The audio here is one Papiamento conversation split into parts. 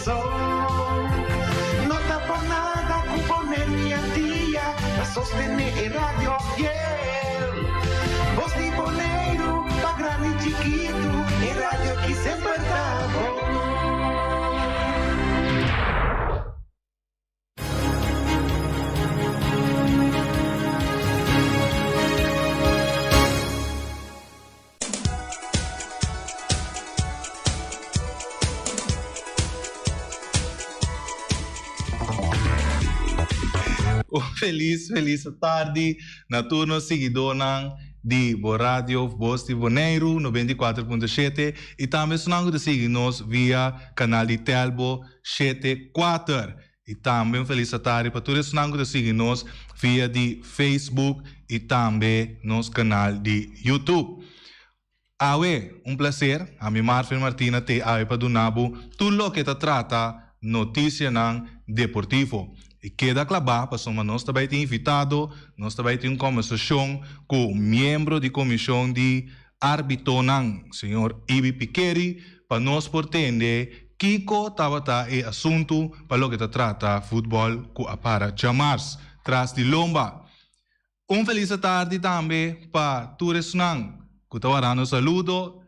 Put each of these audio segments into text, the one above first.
so. No ta por nada ku Boneiru i Antia ta sostené e radio fiel. Bos di Boneiru pa grandi i chikitu, e radio ki semper ta bon. Un felis felis tardi na tur nos siguidornan di bo radio Bos di Boneiru 94.7 y tambe esnan cu ta sigui nos via canal di Telbo shete kuater. I tambe un felis tardi pa tur esnan ku ta sigui nos via di Facebook i tambe nos kanal di YouTube. Awe un plaser, ami Marvin Martina t'ei awe pa duna bo tur loke ta trata notisianan deportivo. I keda klabá pasobra nos ta bai tin invitado, nos ta bai tin un kòmbersashon ku miembro di komishon di Arbitonan, señor Ibi Pikeri, pa nos por tende kiko tabata e asuntu pa loke ta trata futbòl ku a para djamars tras di lomba. Un felis atardi tambe pa tur esnan ku ta warando saludo.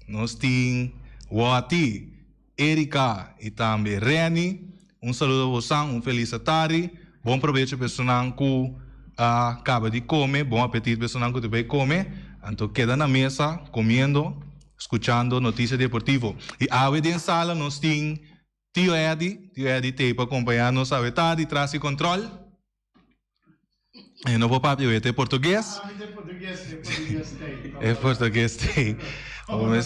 Nos tin Wati, Erika y tambe Renny. Un saludo a bosan, un feliz atari. Bon probecho pa esunnan cu a caba di come, bon apetit pa esunnan cu ta bay come. Anto keda na mesa comiendo, scuchando Noticia Deportivo. Y awe den sala nos tin Tio Eddy, Tio Eddy t'ey pa acompaña nos awe tardi tras di control. E no por papia wete e portugues. Ah, mi portugues, e portugues tei. E portugues tei. Oh, e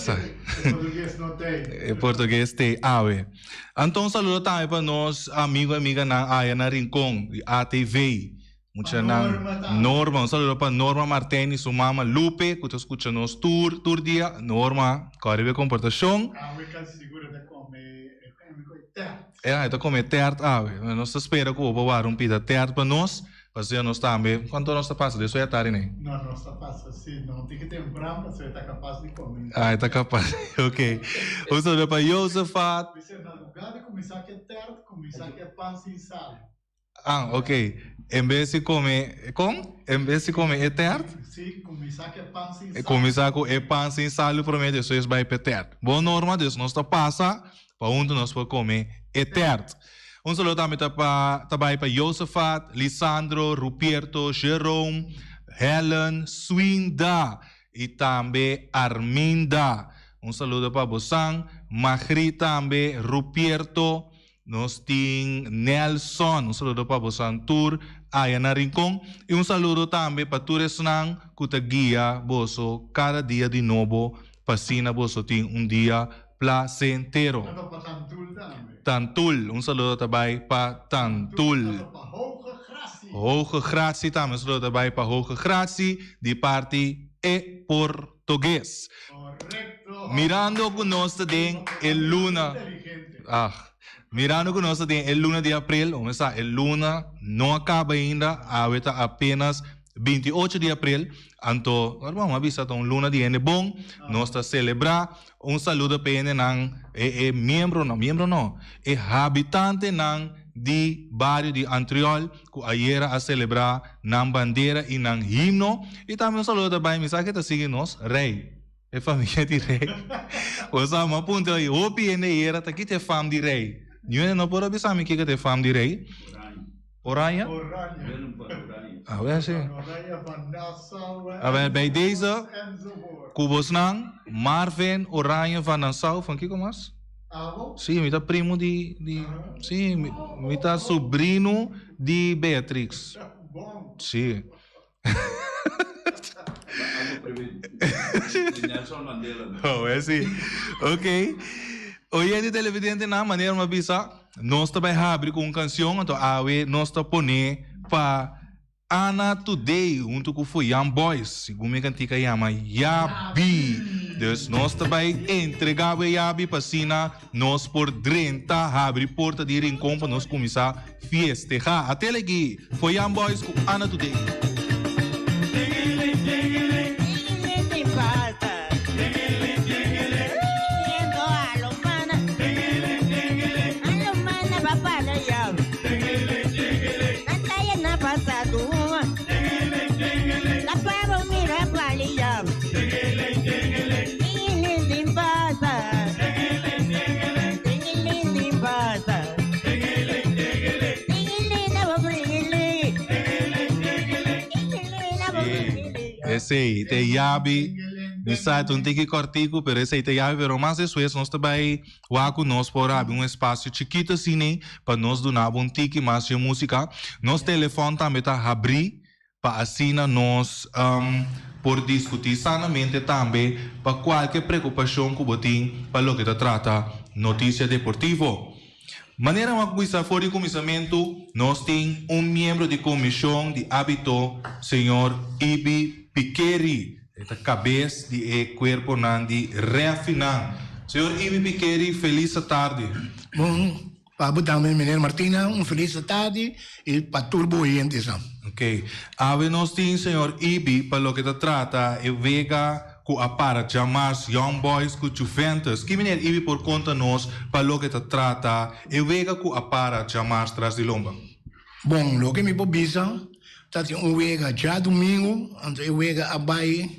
portugues no tei. E portugues tei awe. Anto un saludo tambe pa nos amigo y amiganan aya na Rincon di ATV. Muchanan Norma, un saludo pa Norma Martijn y su mama Lupe cu ta scucha nos tur tur dia. Norma, cori bo e comportacion. Awe casi seguro ta come tert. E ta come tert awe. Nos ta spera cu bo por wara un pida tert pa nos, pasobra nos tambe, cuanto nos ta pasa? Despues e tardi ne? No, nos ta pasa si, no tin ki tempran pasobra e ta capas di come. Ah, e ta capas, ok. Un saludo pa Josefat. Bisa, na lugar di cuminsa cu e tert, cuminsa cu e pan sin sal. Ah, ok. En bes di come, kon? En bes di come e tert? Si, cuminsa cu e pan sin sal. Cuminsa cu e pan sin sal prome, despues bay p'e tert. Bon norma, dus nos ta pasa pa hunto nos por come e tert. Un saludo tambe ta pa ta bay pa Josefat, Lisandro, Rupierto, Jerome, Helen, Swinda y tambe Arminda. Un saludo pa bosan, Magri tambe, Rupierto. Nos tin Nelson, un saludo pa bosan tur aya na Rincon y un saludo tambe pa tur esnan cu ta guia boso cada dia di nobo pa asina boso tin un dia placentero. Anto pa Tantul tambe. Tantul, un saludo ta bay pa Tantul. Anto pa Hoge Gratie. Hoge Gratie tambe, un saludo ta bay pa Hoge Gratie di parti e Portugues. Correcto. Mirando cu nos ta den e luna. Ah, mirando cu nos ta den e luna di april, bo sa e luna no a caba ainda, awe ta apenas 28 di april, anto bo a bisa ta un luna di hende bon, nos ta celebra. Un saludo pa e hendenan, e e miembronan, miembro no, e habitantenan di bario di Antriol cu ayera a celebra nan bandera y nan himno. Y tambe un saludo ta bay, mi sa ke ta sigui nos, Rey, e familia di Rey. Bo sa, mi a puntra hopi hende ayera ta kita e fam di Rey. Niun hende no por a bisa mi kiko ta e fam di Rey. Oranje? Oranje. A ver si. Oranje van Nassau. A ver, bij deze ku bosnan Marvin Oranje van Nassau van kiko mas? Abo? Sí, mi ta primo di di sí, mi, mi ta sobrino di Beatrix. Bon. Sí. Nelson Mandela. Oh, eh, sí. Ok. Oyente televidentenan, manera mi a bisa, nos ta bai habri ku un kansion, anto awe nos ta pone pa Ana Today hunto ku Foyan Boys, segun mi kantika yama Yabi. Dus nos ta bai entrega bo e yabi pa asina nos por drenta, habri porta di Rincon pa nos kuminsá Fiesteha. Atele aki, Foyan Boys ku Ana Today. Esei ta e yabi. Mi sa ta un tiki kòrtiku, pero esei ta e yabi. Pero mas despues nos ta bai wak ku nos por habri un espasio chikitu asina pa nos duna bo un tiki mas dje músika. Nos telefòn tambe ta habrí pa asina nos por diskutí sanamente tambe pa kualke preokupashon ku bo tin pa loke ta trata notisia deportivo. Manera bo a kuminsá for di kuminsamentu, nos tin un miembro di komishon di ábito, señor Ibi Pikeri. E ta kabes di e kuerponan di rèfinan. Señor Ibi Pikeri, felis atardi. Bon, pa bo tambe meneer Martina, un felis atardi i pa tur bo oyentesnan. Ok. Awe nos tin señor Ibi pa loke ta trata e wega ku a para djamars Young Boys ku Juventus. Ki meneer Ibi por konta nos pa loke ta trata e wega ku a para djamars tras di lomba? Bon, loke mi por bisa ta tin un wega djadumingu, anto e wega a bai,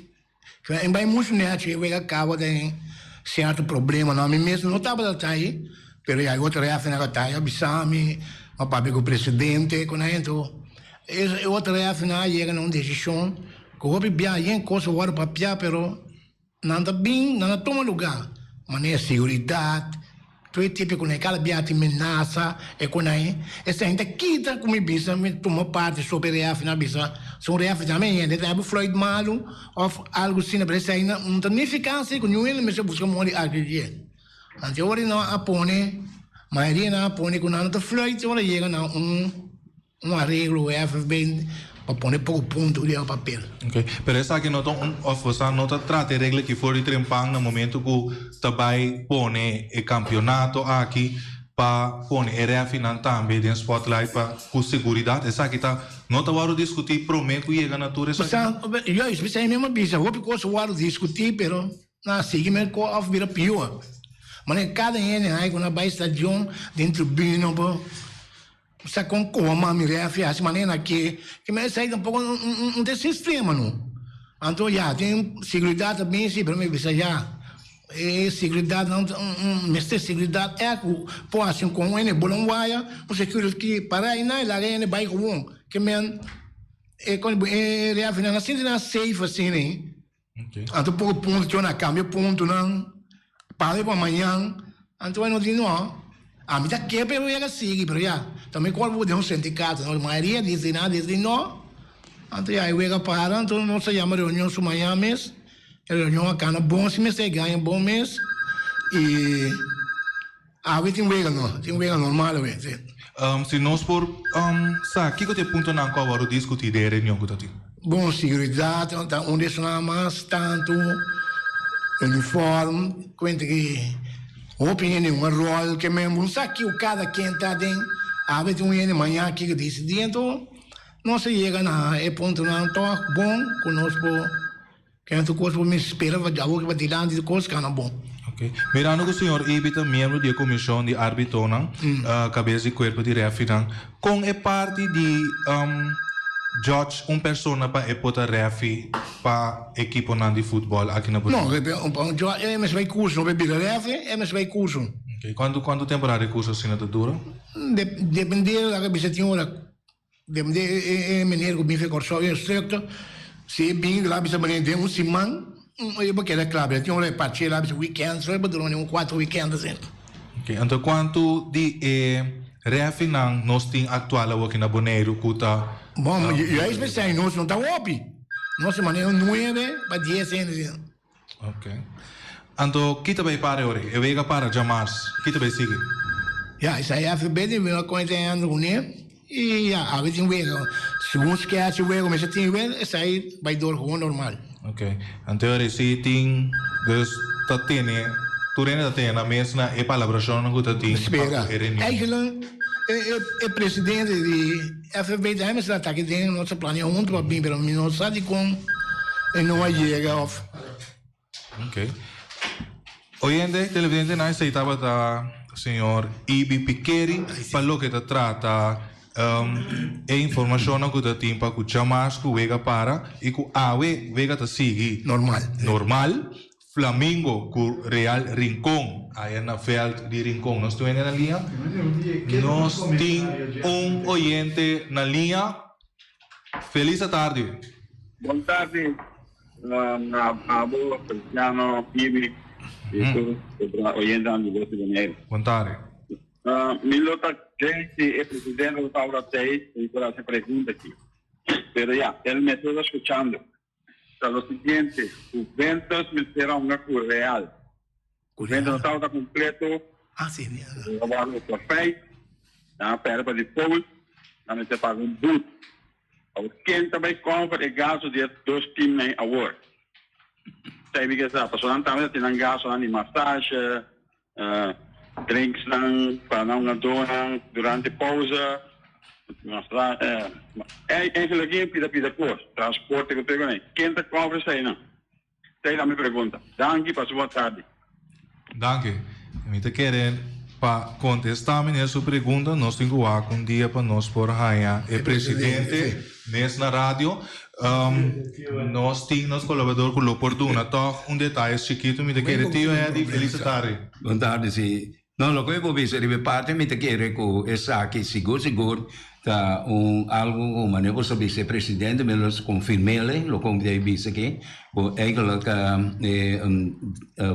e bai muchu nechi, e wega kaba den sierto problemanan. Mi mes no tabata ta ei, pero ya e otro refnan a ta ei a bisa mi, a papia ku presidente, ku nan anto e otro refnan a yega na un desishon Ku hopi bia yen kos a wòrdu papiá, pero nan ta bin, nan a tuma lugá, manera seguridat, tur e tipo ku nan kada bia tin menasa e ku nan. Esei ta kita ku mi bisa mi tuma parti sobre rèf, nan a bisa si un rèf ta mi hende ta habi fluit malu òf algu asina, pero esei no ta nifiká si ku niun hende mester buska moli aki dje. Anto ora nan a pone, mayoria nan a pone ku nan no ta fluit ora yega na un. Un areglo FFB pa pone poco punto riba papel. Ok, pero esaki no ta un, of boso no ta trata e regla aki for di trempan na momento cu ta bay pone e campeonato aki pa pone e refinan tambe den spotlight pa cu seguridad? Esaki ta no ta worde discuti prome cu yega na tur esaki? Bosa, juist, esey mi a bisa, hopi cos a worde discuti pero nan a sigui mehor of bira pior. Manera cada hende hay cu nan bay stadion den tribuna bo. Sa kon komo mami refi hasi manera ke ke mi esei tampoko no ta e sistema no. Anto ya tin seguridat ta bin si pero mi bisa ya e seguridat nan mester seguridat e ku por hasi kon un hende bola un waya un security para einan e laga e hende bai gewoon ke men e e refinan a sinti nan safe asina. Anto poko punto cu nan a cambia puntonan paga pa mañan anto no di no ami ta ke pero yega sigui pero ya ta mi cuerpo den un sindicato no mayoria dici nan dici no anto ya e wega para anto nos a yama reunion su mañan mes e reunion a cana bon si mester gaña bon mes y awe tin wega no tin wega normal awe si. Si nos por sa kiko ta e puntonan ku a wòrdu diskutí den e reunion ku ta tin? Bon, seguridat ta un di esnan mas tantu, uniform, kuenta ki hopi hende un ròl ke men bo sa kiko kada ken ta den, awe tin un hende maña kiko disidí, anto nos a yega na e puntonan tòg bon ku nos por. Ken su kos bo mester spera pa awor ki pa dilanti su kos kana bon. Ok. Mirando ku señor Ibi ta miembro di e komishon di arbitonan, kabes di kuerpo di refinan, kon e parti di judge un persona pa e por ta refi pa ekiponan di futbòl aki na Boneiru? No, pa un judge e mester bai kurso, no pa e bira refi e mester bai kurso. Ok. Kuantu kuantu temporada e kurso asina ta dura? Depende, laga bisa tin ora. Dem de e meneer ku bin fe Kòrsou e instructor, si e bin la bisa meneer den un siman e bo keda kla, pero tin ora e parche la bisa weekend so e bo dura un kuater weekend asina. Ok, anto kuantu di e refinan nos tin aktual awoki na Boneiru ku ta. Bon, juist p'esei nos no ta hopi, nos ta manera un nuebe pa dies hende asina. Ok. Anto ki ta bay para e ora ei? E wega para djamars. Ki ta bay sigui? Ya, esei FB tin wega con e ta hende cune y ya, awe tin wega. Segun sketch e wega mester tin wega, esei bay door gewoon normal. Ok. Anto e ora ei si tin, dus ta tene, tur hende ta tene nan mes na e palabrashonnan cu ta tin pa cu e reunion. Eigenlijk e presidente di FFB tambe mester a taki den nos a planea hunto pa bin pero mi no sa dikon e no a yega of. Ok. Oyente, televidente esei tabata señor Ibi Pikeri pa loke ta trata e informashonnan ku ta tin pa ku djamas ku wega para i ku awe wega ta sigui Normal. normal. Flamingo ku Real Rincon aya na veld di Rincon. Nos tin un hende na liña? Nos tin un oyente na liña. Felis atardi. Bon tardi. Na abo, Feliciano, Ibi y tur oyentenan di Voz di Boneiru. Bon tardi. Mi lo ta den si e presidente lo tabata tei mi por haci pregunta aki. Pero ya, el mester ta scuchando. Ta lo siguiente, Juventus mester a hunga cu Real. Juventus no tabata completo. Nan a worde forfeit, nan a perde pa default, nan mester paga un boet. Awor ken ta bai cover e gasto di e dos teamnan awor? Esei mi ke sa, pasobra nan tambe ta tin nan gastonan di massage, drinksnan pa nan hungadónan durante pausa, eigenlijk e pida pida kos, transporte ku tur e kos. Ken ta cover eseinan? Esei ta mi pregunta. Danki, pasa bon tardi. Danki. Mi ta kere pa contesta meneer su pregunta nos tin cu wak un dia pa nos por haya e presidente mes na radio. Nos tin nos colaborador cu lo por duna toch un detayes chikito. Mi ta kere Tio Eddy, feliz tardi. Bon tardi, si. No, loke mi por bisa riba e parti mi ta kere ku esaki sigur sigur ta un algu ku manera bo sa bisa e presidente mi lo konfirm'el loke mi ta bisa aki ku eigenlijk e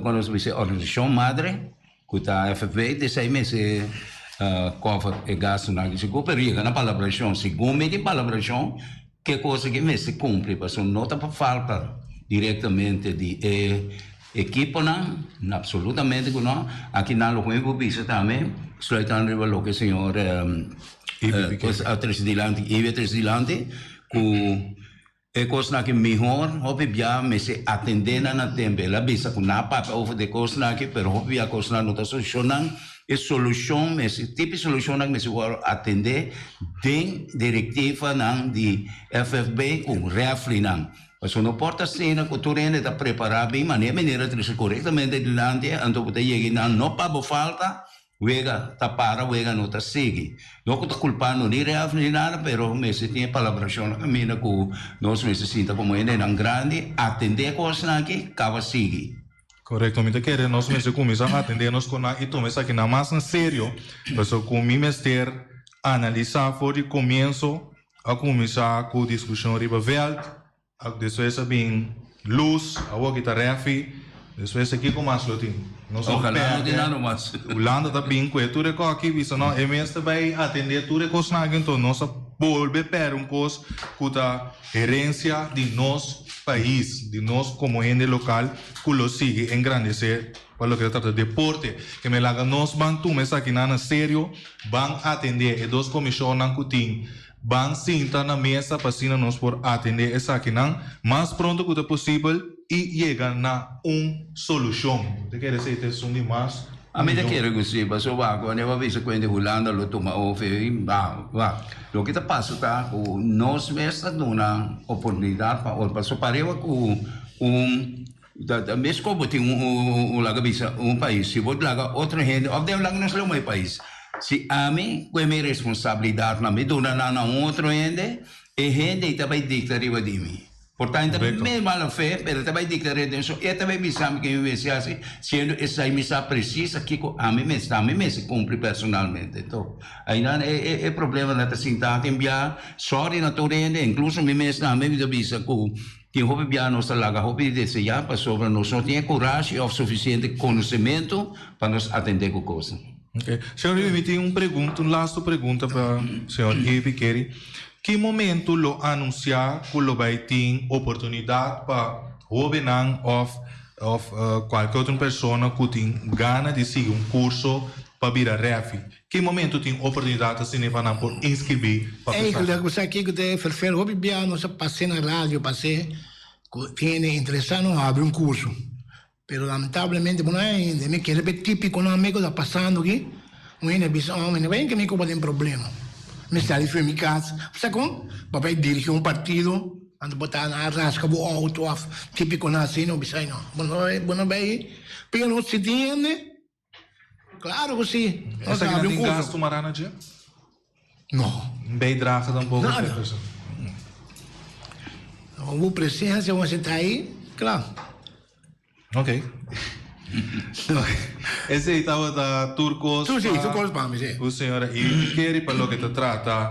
kono nos ta bisa e organisashon madre ku ta FFB ta esei mester cover e gastunan aki sigur pero yega na palabrashon segun mi tin palabrashon ke kos aki mester kumpli pasobra no ta pa falta direktamente di e Ekiponan? Absolutamente ku no. Aki nan loke mi por bisa tambe, sluitando riba loke señor a trese dilanti, Ibi a trese dilanti, ku e kosnan aki mihor hopi bia mester atendé nan na tempu. El a bisa ku nan a papia over di e kosnan aki, pero hopi bia kosnan no ta solushonan. E solushon mester, tipo solushonnan mester wòrdu atendé den direktivanan di FFB ku rèfrinan. Pasobra no por ta asina ku tur hende ta prepará bin manera manera trese korektamente dilanti anto bo ta yega i nan no pa bo falta wega ta para wega no ta sigui. No ku ta kulpando ni ref ni nada pero mester tin e palabrashon na kaminda ku nos mester sinta komo hendenan grandi atendé kosnan aki kaba sigui. Korekto mi ta kere nos mester kuminsá atendé nos ku nan i tuma esakinan mas na serio pasobra ku mi mester analisá for di komienso. A kuminsá ku diskushon riba vèlt, a despues a bin lus, awor ki ta rèfi, despues a kiko mas lo tin? Nos lo Ojalá no tin nada mas. Hulanda ta bin ku e tur e kos aki, bisa no, e mes ta bai atendé tur e kosnan aki, enton nos a bolbe pèrdè un kos ku ta herensia di nos pais, di nos komo hende lokal ku lo sigui engrandesé pa loke ta trata deporte. Ke me laga nos ban tuma esakinan na serio. Ban atendé e dos komishonnan ku tin. Ban sinta na mesa pa asina nos por atendé esakinan mas pronto ku ta posibel i yega na un solushon. Bo ta kere esei ta esun di mas Ami ta kere ku si, pasobra wak wanneer bo a bisa ku hende Hulanda lo tuma over i wak, wak. Loke ta pasa ta ku nos mes ta duna oportunidat pa otro, pasobra pareba ku un Ta mes kon bo tin un laga bisa un pais si bo laga otro hende of den laga nos luma e pais si ami ku e mi responsabilidatnan mi duna nan na un otro hende e hende ei ta bai dikta riba di mi por tanto ta mes mala fe pero e ta bai dikta riba di mi so e ta bai bisa mi ke mi mester hasi siendo esei mi sa presis kiko ami mester ami mester kumpli personalmente to ainan e problemanan ta sinta tin bia sorry na tur hende inkluso mi mes tambe mi ta bisa ku Tin hopi bia nos ta laga hopi di deseá pasobra nos no tin e kurashi òf sufisiente konosementu pa nos atendé ku kosnan. Ok. Señor Ibi, mi tin un pregunta, un lastu pregunta pa señor Ibi Kerry. Ki momentu lo anunsiá ku lo bai tin oportunidat pa hóbennan òf òf kualke otro persona ku tin gana di sigui un kurso pa bira rèfi? Ki momento tin oportunidat asina pa nan por inscribí pa presta? Eigenlijk bo sa kiko ta e ferfer hopi bia nos a pas'é na radio pas'é ku tin hende interesá nos habri un kurso pero lamentablemente bo no hay ainda mi kere p'e típikonan ami ku ta pasando aki un hende a bisa oh mi no bai ke mi koba den problema mi sali for mi kas bo sa kon bo bai dirigí un partido anto bo ta na raska bo outo òf típikonan asina bo bisa no bo no bai pero si tin hende. Claro cu si. Nos a habri un curso. Esaki nan tin gasto mará na dje? No. Un bijdrage tampoco? Nada. Bo presencia bo mester ta ahí, cla. Ok. Esey tabata tur cos pa. Tur, si, tur cos pa mi, si. Cu señora Ivy Kerry pa loke ta trata.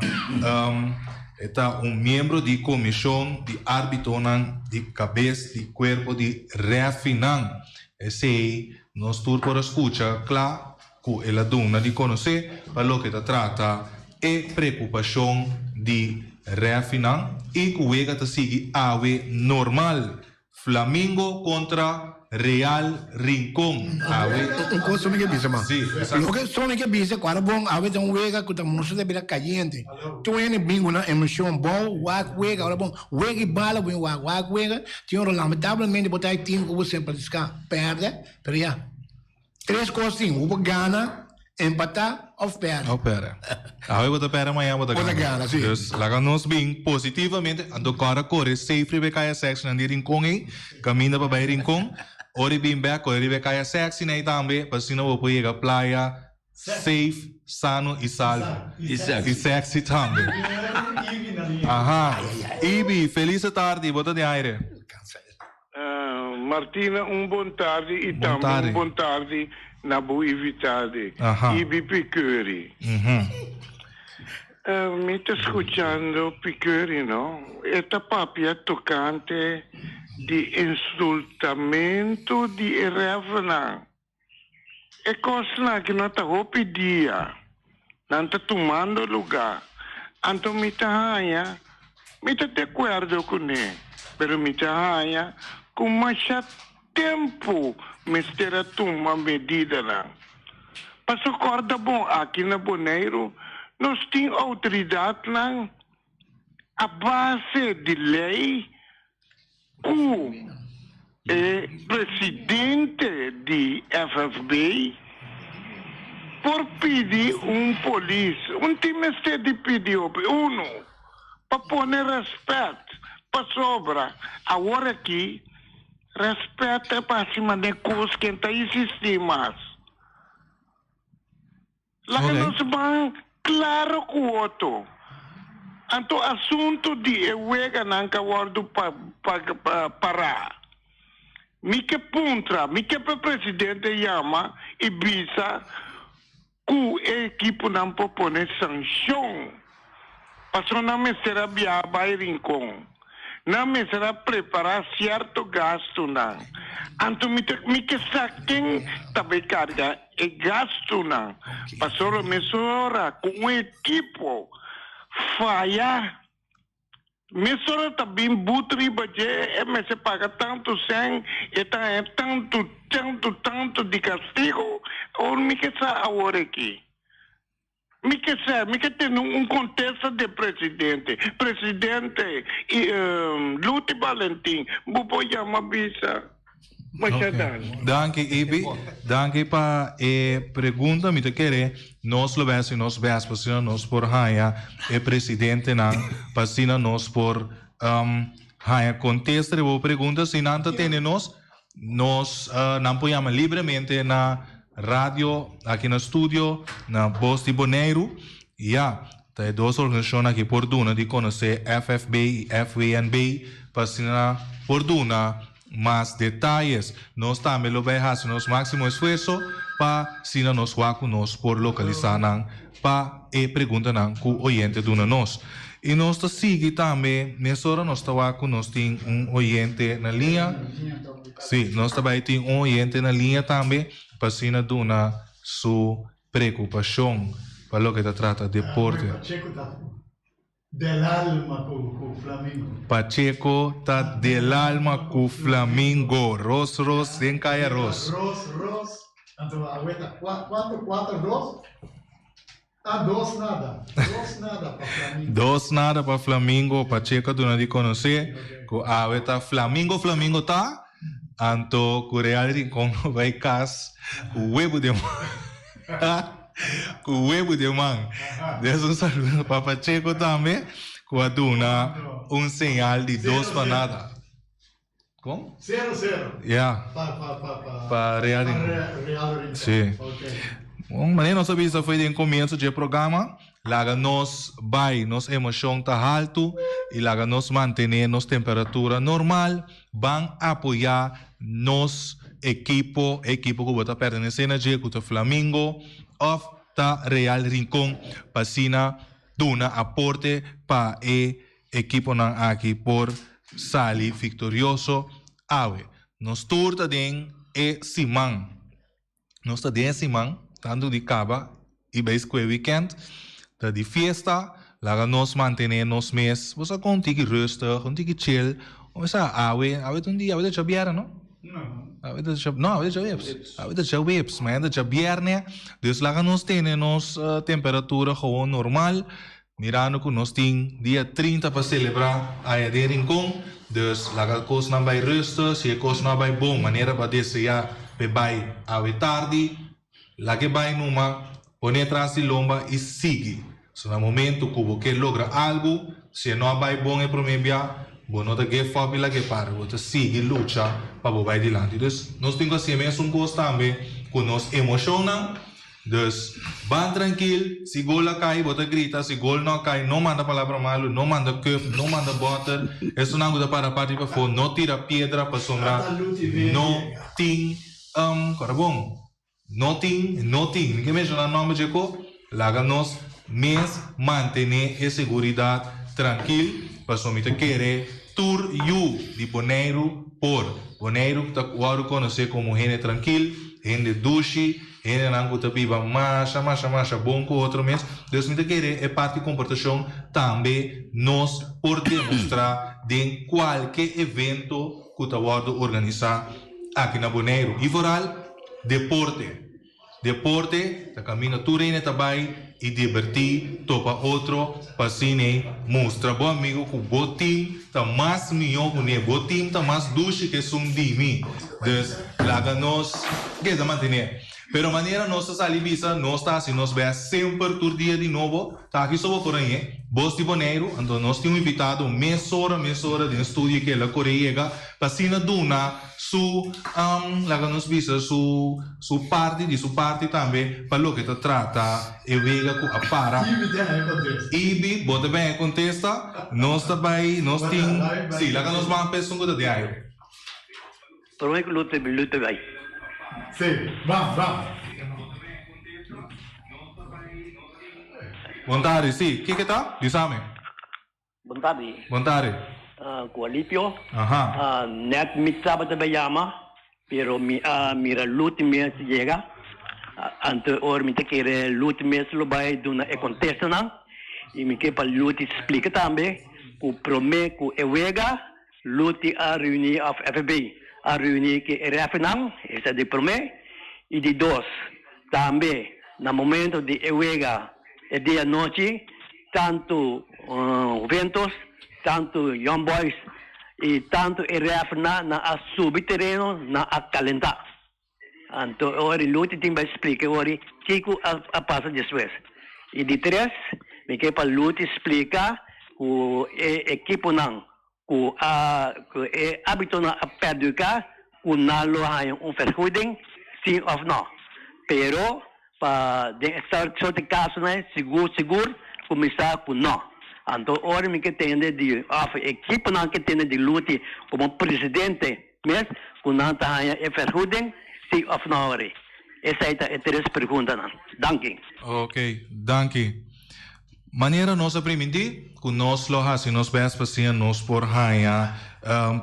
E ta un miembro di komishon di árbitonan di kabes di kuerpo di rèfinan. Esei nos tur por a skucha kla ku el a duna di konosé pa loke ta trata e preokupashon di rèfinan i ku wega ta sigui awe normal. Flamingo kontra Real Rincon awe. Un kos so mi ke bisa ma. Sí, bisa. Loke so mi ke bisa ku ara bon awe ta un wega ku ta mustra ta bira kayente. Tur hende bin ku nan emoshon bou wak wega ora bon wega i bala bo bin wak wak wega tin ora lamentablemente bo ta e team ku bo semper diska pèrdè pero ya. Tres kos tin, bo por gana, empatá òf pèrdè. Òf pèrdè. Awe bo ta pèrdè, mañana bo ta gana. Bo ta gana, sí. Dus laga nos bin positivamente, anto kòrda kore safe riba e kaya sèksi nan di Rincon ei, kaminda pa bai Rincon. Ora i bin bèk, kore riba e kaya sèksi nan ei tambe, pa asina bo por yega playa safe, sano i salvo. I sèksi. I sèksi tambe. Aha. Ibi, felis tardi, bo ta den aire. Martina un bon tardi y tambe un bon tardi na bo invitade Ibi Piqueri. Mi ta scuchando Piqueri no, e ta papia tocante di insultamento di e refnan. E kosnan aki no ta hopi dia nan ta tumando lugá. Anto mi ta haña, mi ta di akuerdo kuné, pero mi ta haña ku masha tempu mester a tuma medidanan. Paso kòrda bon, aki na Boneiru nos tin outoridatnan a base di lei Ku e presidente di FFB por pidi un polis, un tin mester di pidi hopi, unu, pa pone rèspèt, pasobra awor aki rèspèt ta hasi manera kos ken ta insistí mas. Laga nos ban claro cu otro. Anto asunto di e weganan ka wordo para. Mi ke puntra, mi ke pa presidente yama y bisa cu e equiponan por pone sancion. Pasobra nan mester a biaha bay Rincon. Nan mester a prepará sierto gastunan. Anto mi ta mi ke sa ken ta bay karga e gastunan. Pasobra mesora ku un ekipo faya, mesora ta bin but riba dje, e mester paga tantu sèn, e ta haña tantu, tantu, tantu di kastigo. Awor mi ke sa awor aki. Mi ke sa, mi ke tene un kontesta di e presidente. Presidente i Luti Balentin, bo por yama bisa. Masha danki. Danki Ibi, danki pa e pregunta. Mi ta kere nos lo bes i nos bes pa asina nos por haña e presidentenan, pa asina nos por haña kontesta riba bo pregunta. Si nan ta tene nos, Nos nan por yama libremente na radio aki na studio na Bos di Boneiru. Ya, ta e dos organisashon aki por duna di konosé FFB i FWNB pa asina por duna mas detayes. Nos tambe lo bai hasi nos máksimo esfuerso pa asina nos wak ku nos por lokalisá nan pa e preguntanan ku oyente duna nos. I nos ta sigui tambe, mesora nos ta wak ku nos tin un oyente na liña. Sí, nos ta bai tin un oyente na liña tambe pa asina duna su preokupashon pa loke ta trata deporte. Pacheco ta del alma ku Flamingo. Pacheco ta del alma ku Flamingo. Ros ros den kaya ros. Ros ros. Anto awe ta kuantu? Kuater dos? Ah, dos nada. Dos nada pa Flamingo. Dos nada pa Flamingo. Pacheco a duna di konosé ku awe ta Flamingo Flamingo ta. Anto ku Real Rincon lo bai kas ku webu den man. Ku webu den man. Des un saludo pa Pacheco tambe ku a duna un señal di dos pa nada. Kon? Sero sero. Ya. Pa pa pa pa. Pa Real Rincon. Pa Real Rincon. Si. Okay. Bon, manera nos a bisa foi den comienzo dje programa, laga nos bai, nos emocion ta haltu y laga nos mantene nos temperatura normal, ban apoya nos ekipo, e ekipo cu bo ta pertenece na dje cu ta Flamingo of ta Real Rincon, pa asina. duna aporte pa e ekiponan aki por sali viktorioso awe. Nos tur ta den e siman. Nos ta den e siman, tantu di kaba i bai skue wikènt, ta di fiesta, laga nos mantené nos mes, bo sa kon un tiki rustig, un tiki chill, bo sa awe, awe ta un dia, awe ta djabièrnè no? Awe ta dja, no awe ta djaweps, awe ta djaweps, mañana ta djabièrnè, dus laga nos tene nos temperatura gewoon normal, Mirando ku nos tin dia 30 pa selebrá aya den Rincon, dus laga kosnan bai rustig, si e kos no a bai bon manera bo a deseá p'e bai awe tardi, lag'e bai numa, pon'e tras di lomba i sigui. So na momento ku bo ke logra algu, si e no a bai bon e promé bia, bo no ta give up i lag'e para, bo ta sigui lucha pa bo bai dilanti. Dus nos tin ku hasi e mesun kos tambe ku nos emoshonnan. Dus, ban trankil, si gol a kai bo ta grita, si gol no a kai no manda palabra malu, no manda cup, no manda boter, esunnan ku ta para parti pafó no tira piedra pasobra no tin, kora bon, no tin, no tin, mi ke menshoná nòmber dje ko, laga nos mes mantené e seguridat trankil pasobra mi ta kere tur yu di Boneiru por, Boneiru ta wòrdu konosé komo hende trankil, hende dushi, Hendenan ku ta biba masha masha masha bon ku otro mes. Dus mi ta kere e parti komportashon tambe nos por demostrá den kualke evento ku ta wòrdu organisá aki na Boneiru. I vooral deporte. Deporte ta kaminda tur hende ta bai i dibertí, topa otro pa asina mustra bo amigu ku bo tim ta mas mihó ku ne, bo tim ta mas dushi ku esun di mi. Dus laga nos keda mantené. Pero manera nos ta sali bisa, nos ta hasi nos bèst semper tur dia di nobo. Ta aki so bo por hañ'é. Bos di Boneiru, anto nos tin un invitado mesora mesora den studio ke el a kore yega pa asina duna su, laga nos bisa su su parti di su parti tambe pa loke ta trata e wega ku a para. Ibi ta haña kontesta. Ibi, bo ta bin haña kontesta. Nos ta bai, nos tin, si, laga nos ban pa esun ku ta den aire. Prome ku Luther Luther bai. Sí, ban, ban. Bon tardi, sí. Kiko ta? Bisami. Bon tardi. Bon tardi. Ku Alipio. Aha. Net mi tabata bai yama, pero mi a mira Luther mes yega. Anto ora mi ta kere Luther mes lo bai duna e kontestanan. I mi ke pa Luther splika tambe ku prome ku e wega Luti a reuni of FB a reuni ku e refnan, esa di promé. I di dos, tambe na momento di e wega e dia anochi, tantu Juventus, tantu Young Boys i tantu e refnan nan a subi tereno, nan a kalentá. Anto e ora Luti tin bai splika e ora kiko a pasa despues. I di tres, mi ke pa Luti splika ku e ekiponan ku a ku e árbitonan a perduká ku nan lo haña un vergoeding, si òf nò. Pero pa den e sort di kasonan sigur sigur ku mi sa ku nò. Anto ora mi ke tende di òf e ekiponan ke tende di Luti komo presidente. Mes ku nan ta haña e vergoeding, si òf nò ori? Esei ta e tres preguntanan. Danki. Ok, danki. Manera nos a primintí ku nos lo hasi nos bèst pa siña nos por haña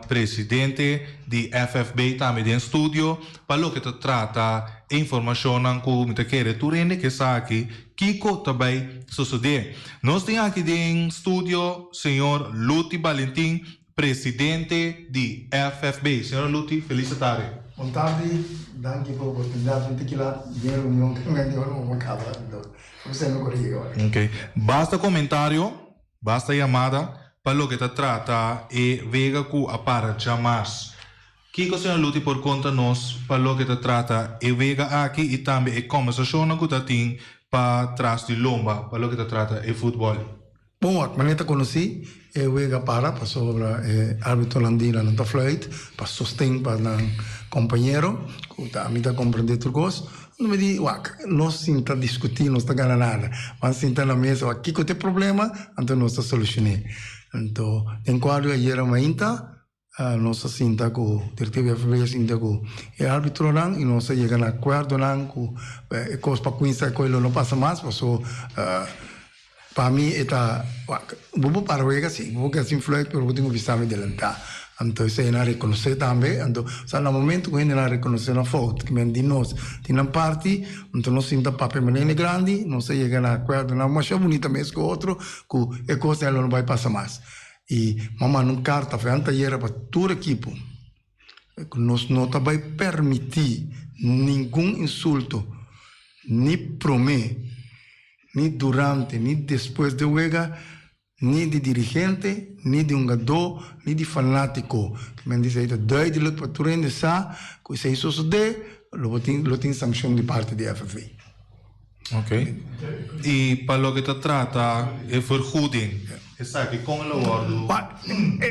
presidente di FFB tambe den studio pa loke ta trata e informashonnan ku mi ta kere tur hende ke sa aki kiko ta bai sosodé. Nos tin aki den studio señor Luti Balentin Presidente di FFB, Señora Luti, felis tardi. Bon tardi, danki pa oportunidat. Mi ta kila den reunion ku mi ora mi kaba, anto esei mi kore yega ora. Ok, basta komentario, basta yamada pa loke ta trata e wega ku a para djamars. Kiko Señor Luti por konta nos pa loke ta trata e wega aki i tambe e kòmbersashonnan ku ta tin pa tras di lomba pa loke ta trata e futbòl? Bon wak, manera ta konosí, e wega para pasobra e árbitonan di nan ta fluit pa sosten pa nan kompañero, ku ta ami ta komprendé tur kos. Anto mi di, wak, nos sinta diskutí nos ta gana nada. Ban sinta na mesa wak kiko ta e problema, anto nos ta solushoné. Anto den kuadro ayera mainta nos a sinta ku direktiva di FB a sinta ku e arbitronan i nos a yega na akuerdonan ku e kos pa kuinsa e kos lo no pasa mas paso. Pa mi e ta, wak, bo por para wega si, bo por keda sin fluit pero bo tin ku bisa mi delantá. Anto esei nan a rekonosé tambe. Anto, sa na momento ku hende nan a rekonosé nan fout, ki men di nos tin nan parti, anto nos sinta papia manera grandi, nos a yega na akuerdonan masha bunita mes ku otro ku e kosnan lo no bai pasa mas. I mi a manda un karta for anteayera pa tur ekipo ku nos no ta bai permití ningun insulto ni promé, ni durante, ni despues di wega, ni di dirigente, ni di hungadó, ni di fanátiko. Men di esei ta duidelijk pa tur hende sa ku esei sosodé lo bo tin lo tin sankshon di parti di FFV. Ok. I pa loke ta trata e vergoeding, esaki kon lo wòrdu?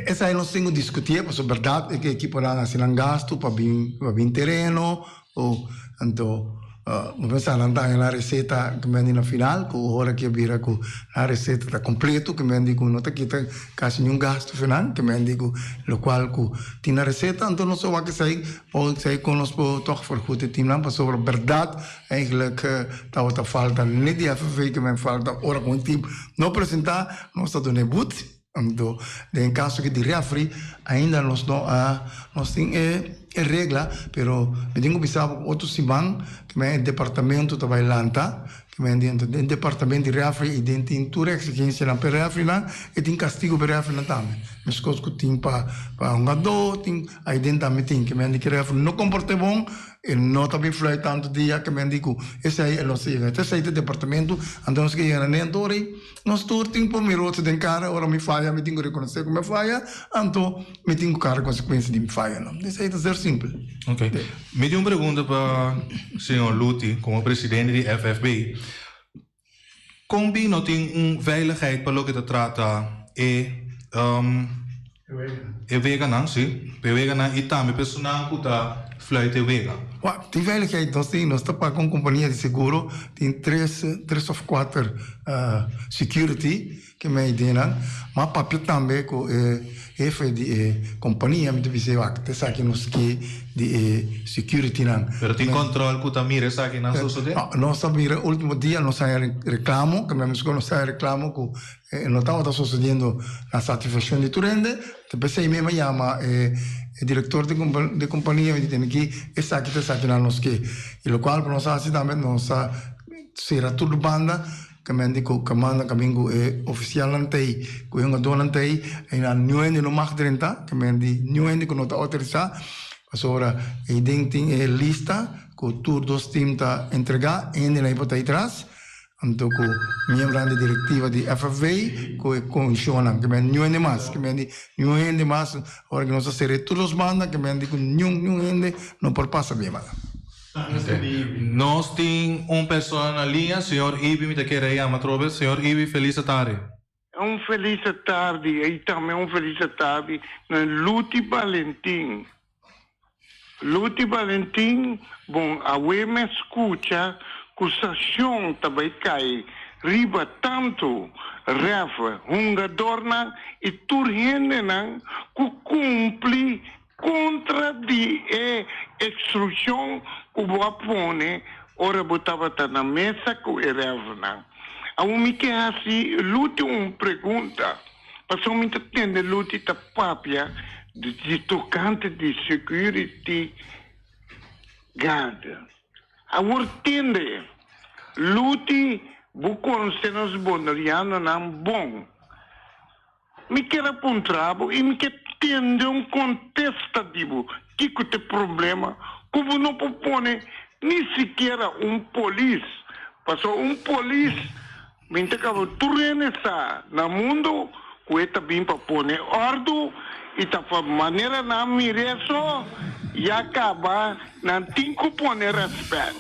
Esei nos tin ku diskutié pasobra bèrdat e ekiponan a hasi nan gastu pa bin pa bin tereno o anto bo pensa nan ta haña nan reseta ku men di na final ku ora ke bira ku nan reseta ta kompleto ku men di ku no ta kita kasi niun gastu for nan ku men di ku lokual ku tin na reseta anto nos a wak esei por esei kon nos por tòg vergoed e timnan pasobra bèrdat Eigenlijk tabata falta net di FFV ke men falta ora ku un team no presenta nos ta duna e but. Anto den kaso aki di referee ainda nos no a nos tin e regla pero mi tin ku bisa bo ku otro siman ke men e departamento ta bai lanta ke men di anto den departamento di referee i den tin tur e eksigensianan pa e refereenan i tin kastigo pa e refereenan tambe meskos ku tin pa hungadó tin aiden tambe tin ke men di ke referee no komport'é bon. E no ta bin fluit tantu dia ke men di ku esei e nos ta yega. Ta esei ta departamento, anto nos ke yega na nen tur ei nos tur tin por mi rotse den kara, ora mi faya mi tin ku rekonosé ku mi a faya, anto mi tin ku kara konsekuensia di mi fayanan. Esei ta ser simpel. Ok. Mi tin un pregunta pa señor Luti komo presidente di FFB. Kon bin no tin un veiligheid pa loke ta trata e e weganan, si, e weganan i tambe personan ku ta fluit e wega? Wak, tin veiligheid nos tin, nos ta paga un kompania di seguro, tin tres tres òf kuater security Ke mei den nan. Ma papia tambe ku e hefe di e kompania, mi ta bisa e wak, ta esaki nos ke di e securitynan. Pero tin kòntròl ku ta mira esakinan sosodé? No, nos ta mira ultimo dia nos haña reklamo, ke mi mesku nos haña reklamo ku no tabata sosodiendo na satisfakshon di tur hende. Ta p'esei mi a yama e direktor di e kompania, mi di tene ki esaki ta esakinan nos ke. I lokual ku nos a hasi tambe nos a sera tur banda. Kemen ku kamanda kamin ku e ofisialnan ta ei, ku e hungadónan ta ei, einan niun hende no mag drenta, kemen di niun hende ku no ta outorisá, pasobra eiden tin e lista ku tur dos tim ta entregá, hendenan ei por ta ei tras, anto ku miembronan di direktiva di FFV ku e komishonnan, kemen niun hende mas, kemen di niun hende mas, ora ku nos a sera tur dos banda, kemen di ku niun niun hende no por pasa bien banda. Nos tin un persona na liña, señor Ibi, mi ta kere yama atrobe. Señor Ibi, felis atardi. Un felis atardi y tambe un felis atardi na Luti Balentin. Luti Balentin, bon awe mi a scucha cu sacion ta bay cay riba tanto ref, hungadornan y tur hendenan cu cumpli Kontra di e ekstrukshon ku bo a pone ora bo tabata na mesa ku e rèvernan. Awor mi ke hasi Luti un pregunta, pasobra mi ta tende Luti ta papia di tokante di security guard. Awor tende, Luti, bo konosé nos bonerianonan bon. Mi kier a puntra bo i mi ke tende un kontesta di bo. Kiko ta e problema ku bo no por pone ni sikiera un polis? Pasobra un polis bin ta kaba tur hende sa na mundu ku e ta bin pa pone òrdu i ta pa manera nan mir'é so ya kaba nan tin ku pone rèspèt.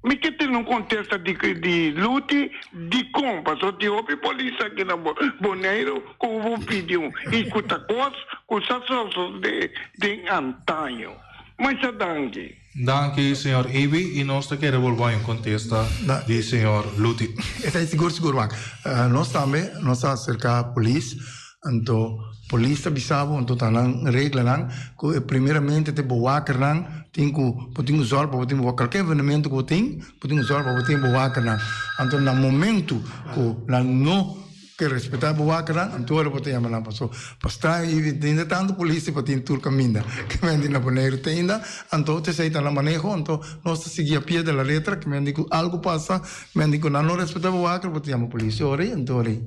Mi ke tene un kontesta di di Luti dikon paso tin hopi polis aki na Boneiru ku bo pidi un i ku ta kos ku sa sosode den antaño. Masha danki. Danki señor Ibi i nos ta kere bolbo un kontesta di señor Luti. Esei sigur sigur wak. Nos tambe nos a aserka polis. Anto polis ta bisa bo, anto ta nan reglanan ku e primeramente te bewakernan tin ku bo tin ku zòrg pa bo tin bewaker. Kalke evenemento ku bo tin, bo tin ku zòrg pa bo tin bewakernan. Anto na momento ku nan no ke respetá e bewakernan, anto ora bo ta yama nan paso pa sta i tin tantu polis pa tin tur kaminda ke men di na Boneiru te ainda. Anto esei ta nan maneho, anto nos ta sigui a pie de la letra ke men di ku algu pasa, men di ku nan no respetá bewaker bo ta yama polis ora ei, anto ora ei.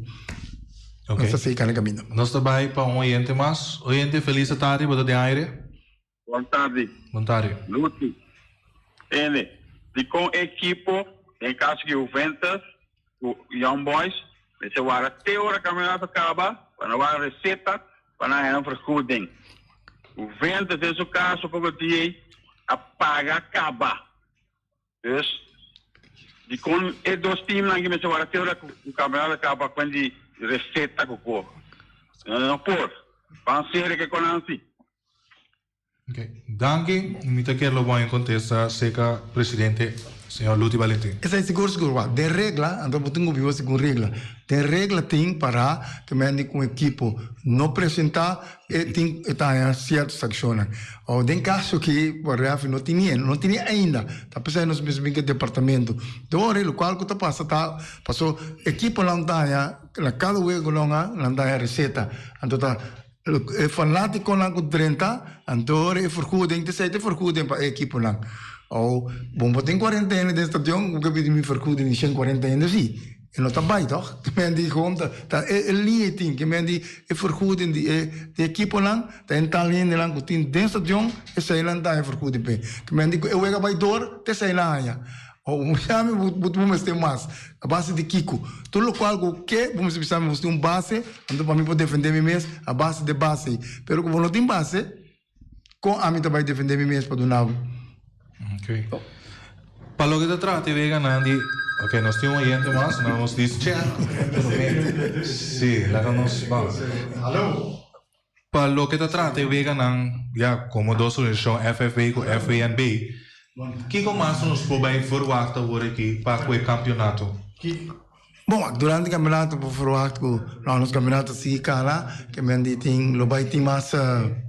Ok. Nos ta sigui kana kaminda. Nos ta bai pa un oyente mas. Oyente, felis tardi, bo ta den aire. Bon tardi. Bon tardi. Luti, Tene, dikon e ekipo, den kaso di Juventus ku Young Boys, mester wara te ora kampionato kaba pa nan wara reseta pa nan haña un vergoeding? Juventus den su kaso poko dia ei a paga kaba. Dus, dikon e dos teamnan aki mester wara te ora ku kampionato a kaba kuen di reseta ku ko? No, no por. Ban serio ke konan si. Ok, danki. Mi ta kier lo bon e kontesta seka presidente señor Luti Valentin. Esei sigur sigur wak. Den regla, anto bo tin ku biba segun regla. Den regla tin para ke mende ku un ekipo no presenta e tin e ta haña sierto sankshonnan. O den kaso ki bo rèfri no tini e, no tini ainda. Ta p'esei nos mester bin ku e departamento. Dor e lokual ku ta pasa ta paso ekiponan ta haña na kada wego nan a nan ta haña reseta. Anto ta e fanátikonan ku drenta anto e vergoeding ta esei ta e vergoeding pa e ekiponan. O bo no tin kuarenta hende den stadion bo ke pidi mi vergoeding di shen kuarenta hende si. E no ta bai toch? Ke men di gewoon ta ta e e liña tin, ke men di e vergoeding di e di ekiponan ta en tal hendenan ku tin den stadion eseinan ta haña vergoeding p'e. Ke men di ku e wega bai dor ta eseinan haña. O bo bisa mi bo bo mester mas a base di kiko? Tur lokual ku ke bo mester bisa mi bo tin un base anto pa mi por defende mi mes a base de base ei. Pero ku bo no tin base kon ami ta bai defende mi mes pa duna bo? Ok. Pa loke ta trata e weganan di Ok, nos tin un oyente mas, nan nos dis che. Si, laga nos ban. Pa loke ta trata e weganan, ya komo dos organisashon FFB ku FVNB, kiko mas nos por bai verwagt awor aki pa ku e kampionato? Bon, durante kampionato por verwagt ku no nos kampionato sigui kana, ke men di tin lo bai tin mas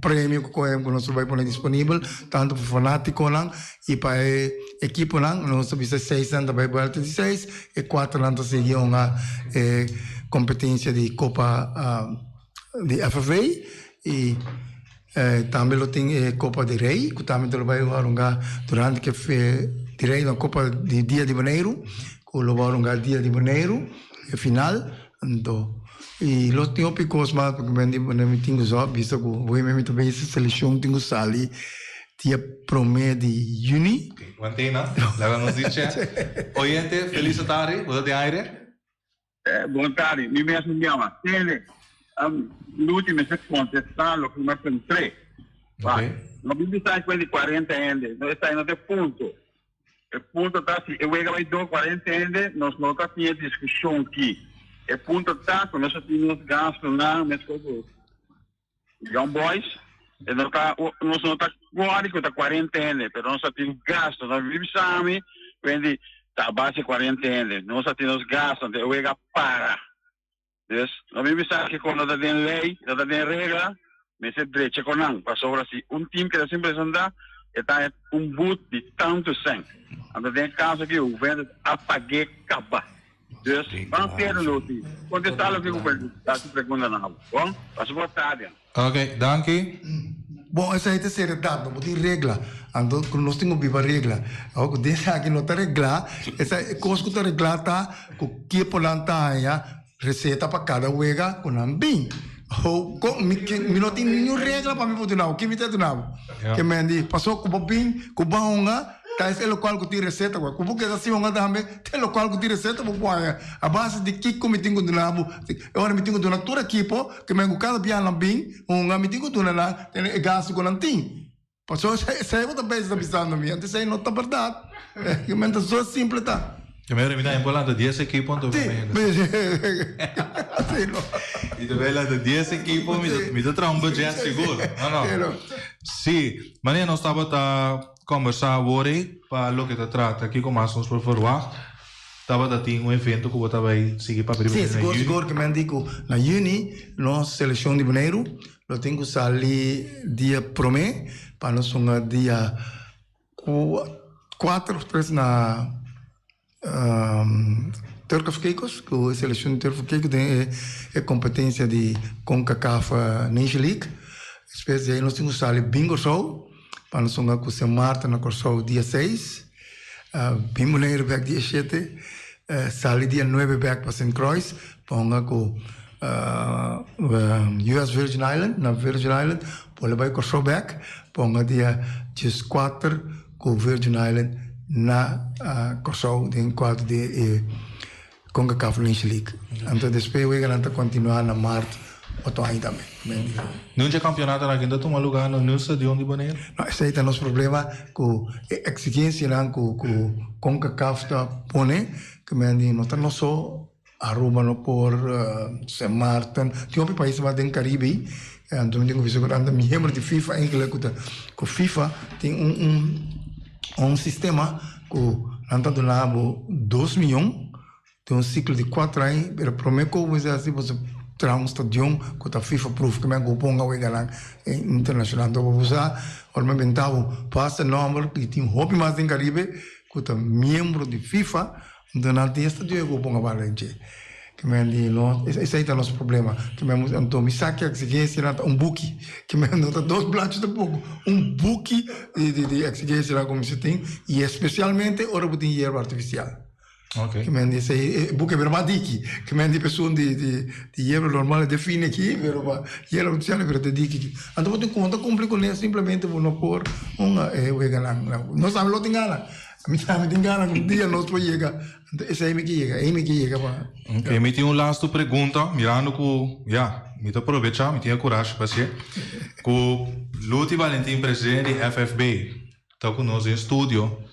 premio ku koe ku nos lo bai pone disponibel, tantu pa fanatikonan i pa e ekiponan. Nos ta bisa seisnan ta bai buelta di seis, e kuaternan ta sigui hunga e kompetensia di kopa di FFA i tambe lo tin e Kopa di Rei ku tambe ta lo bai warunga durante ke di Rei no Kopa di Dia di Boneiru ku lo warunga Dia di Boneiru e final anto i lo tin hopi kos mas pasobra mi di pone mi tin ku so bisa ku hoy mi ta bay selekshon tin ku sali dia prome di yüni. Wantena, laga nos di che. Oyente, felis tardi, bo ta den aire? Bon tardi, mi mes mi yama Tele. Luti mester contesta loke mi a puntr'é. No bin bisa esei di cuarenta hende, no esei no ta e punto. E punto ta si e wega bai dor cuarenta hende nos no ta tin e discusion aki. E punto ta cu nos a tin nos gastonan mescos cu Young Boys, e no ta nos no ta worry cu ta cuarenta hende, pero nos a tin gasto, nos bibi sami, wendy ta a base cuarenta hende, nos a tin nos gasto, anto e wega para. Dus, no bibi sa kico no ta den ley, no ta den regla, mester drecha cu nan, pasobra si un team keda sin presenta, e ta un boet di tanto cen. Anto den e caso aki Juventus a pague caba. Dus, ban serio Lucy. Contesta loke ku hasi pregunta na bo. Bon? Pasa bo tardi. Ok, danki. Bon, esei ta seriedad, no bo tin regla. Anto ku nos tin ku biba regla. Awor ku den esaki no ta reglá, esei e kos ku ta reglá ta ku kieponan ta haña reseta pa kada wega ku nan bin. Ho, kon, mi ke, mi no tin niun regla pa mi por duna bo. Ke mi ta duna bo? Ke men di, paso ku bo bin, ku bo hunga, Ta es e lokual ku tin reseta ku bo keda sin honga tambe ta e lokual ku tin reseta bo por haña a base di kiko mi tin ku duna bo e ora mi tin ku duna tur ekipo ke men ku kada bia nan bin hunga mi tin ku duna nan tene e gastu ku nan tin pasobra esei bo ta bes ta bisando mi anto esei no ta bèrdat ke men ta so simple ta. Ke men ora mi ta hempo lanta dies ekipo anto mi Mi ta bay lanta dies ekipo mi ta traha un budget sigur no no si manera nos tabata Kombersá awor ei pa loke ta trata kiko mas nos por ferwagt. Tabata tin un evento ku bo ta bai sigui papia riba Sí, dje na sigur yüni. sigur ke men di ku na yüni nos selekshon di Boneiru lo tin ku sali dia promé pa nos hunga dia kuater òf tres na Turk of Caicos ku e selekshon di Turk of Caicos den e kompetensia di Concacaf Nation League. Despues di ei nos tin ku sali bin Kòrsou pa nos hunga ku Sint Maarten na Kòrsou dia seis. Bin Boneiru bek dia shete, sali dia nuebe bek pa Sint Croix pa hunga ku US Virgin Island na Virgin Island, por lo bai Kòrsou bek pa hunga dia dieskuater ku Virgin Island na Kòrsou den kuadro di e Concacaf Nation League. Anto despues weganan ta kontinuá na mart otro aña tambe. Nun dje kampionatonan aki ta tuma lugá na nun stadion di Boneiru? No, esei ta nos problema ku e eksigensianan ku ku Concacaf ta pone, ku men di no ta nos so, Aruba no por, Sint Maarten, tin hopi pais mas den Caribe ei, anto mi tin ku bisa ku nan ta miembro di FIFA enkele ku ta ku FIFA tin un un un sistema ku nan ta duna bo dos miyon den un siklo di kuater aña, pero prome ku bo mester hasi bo traha un stadion ku ta FIFA proof, ke men ku bo ponga weganan internashonal. Anto bo sa ora mi a benta bo pasa nòmber i tin hopi mas den Karibe ku ta miembro di FIFA, anto nan tin e stadion ku bo ponga bala den dje. Ke men di no, esei ta nos problema. Ke men anto mi sa ki eksigensianan ta un buki, ke men no ta dos blachi tampoko, un buki di eksigensianan ku mester tin i espesialmente ora bo tin yerba artifisial. Ke men di esei e buki a bira mas diki. Ke men di esun di di yerba normal e defini aki, pero pa yerba artifisial e bira te diki aki. Anto bo tin ku no ta kumpli kuné simplemente bo no por hunga e weganan. Nos tambe lo tin gana. Mi tambe tin gana ku un dia nos por yega. Anto esei mi ke yega, ei mi ke yega pa. Ok, mi tin un lastu pregunta, mirando ku, ya, mi ta probecha, mi tin e kurashi pa hasié, ku Luti Valentin, presidente di FFB, ta ku nos den studio,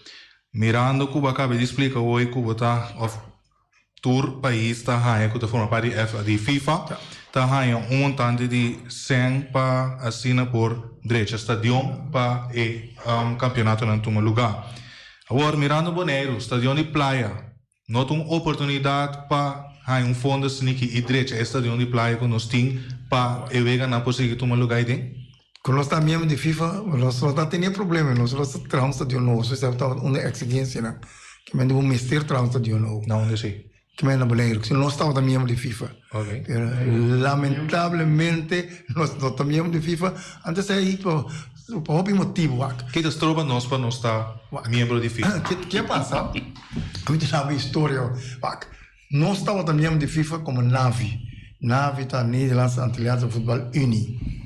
Mirando ku bo a kaba di splika hoy ku bo ta òf tur pais ta haña ku ta forma parti di F di FIFA ta haña un montante di sèn pa asina por drecha stadion pa e kampionatonan tuma lugá. Awor mirando Boneiru, stadion di Playa no ta un oportunidat pa haña un fondo asina ki i drecha e stadion di Playa ku nos tin pa e weganan por sigui tuma lugá aiden? Ku nos ta miembro di FIFA, nos no ta tene problema, nos lo traha un stadion nobo, so esei tabata un di e eksigensianan, ke men di bo mester traha un stadion nobo. Na unda esei? Ke men na Boneiru, si nos tabata miembro di FIFA. Pero lamentablemente nos no ta miembro di FIFA, antes ei pa hopi motibu wak. Ke ta stroba nos pa nos ta miembro di FIFA? Ke a pasa? Mi ta sabi historia wak. Nos tabata miembro di FIFA komo NAVI. NAVI ta Nederlandse Antilliaanse Voetbal Unie.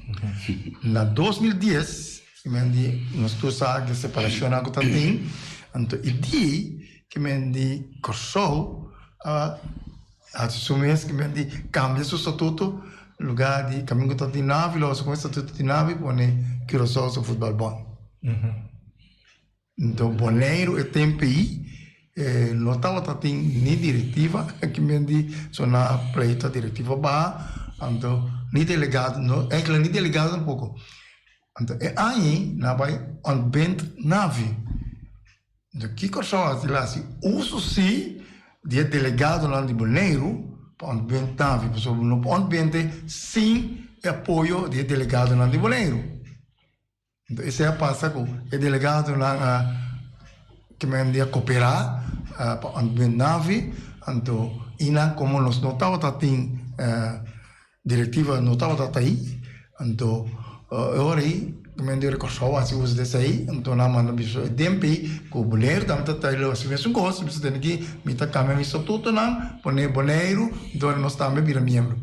Na 2010, ke men di nos tur sa di separashonnan ku ta tin, anto e di ke men di Kòrsou a hasi su mes ke men di kambia su statuto, lugá di kaminda ku ta tin NAVI lo hasi ku e statuto di NAVI pone Curaçaose Voetbal Bond. Nto Boneiru e tempu ei no tabata tin ni direktiva, aki men di so nan a pleita direktiva baha, anto ni delegado, no enkele ni delegado tampoko. Anto e aña ei nan a bai ontbind Navi. Nto ki Kòrsou a hasi? El a hasi uso si di e delegadonan di Boneiru pa ontbind Navi, pasobra bo no por ontbinde sin e apoyo di e delegadonan di Boneiru. Enton esei a pasa ku e delegadonan a kimen di a koperá pa ontbindt Navi, anto i nan komo nos no tabata tin direktiva no tabata ta ei, anto e ora ei kimen di Kòrsou a hasi uso di esei, anto nan a manda bisa e tempu ei ku Boneiru tambe ta ta lo hasi mesun kos, bisa tene ki mi ta kambia mi statutonan pone Boneiru, anto nos tambe bira miembro.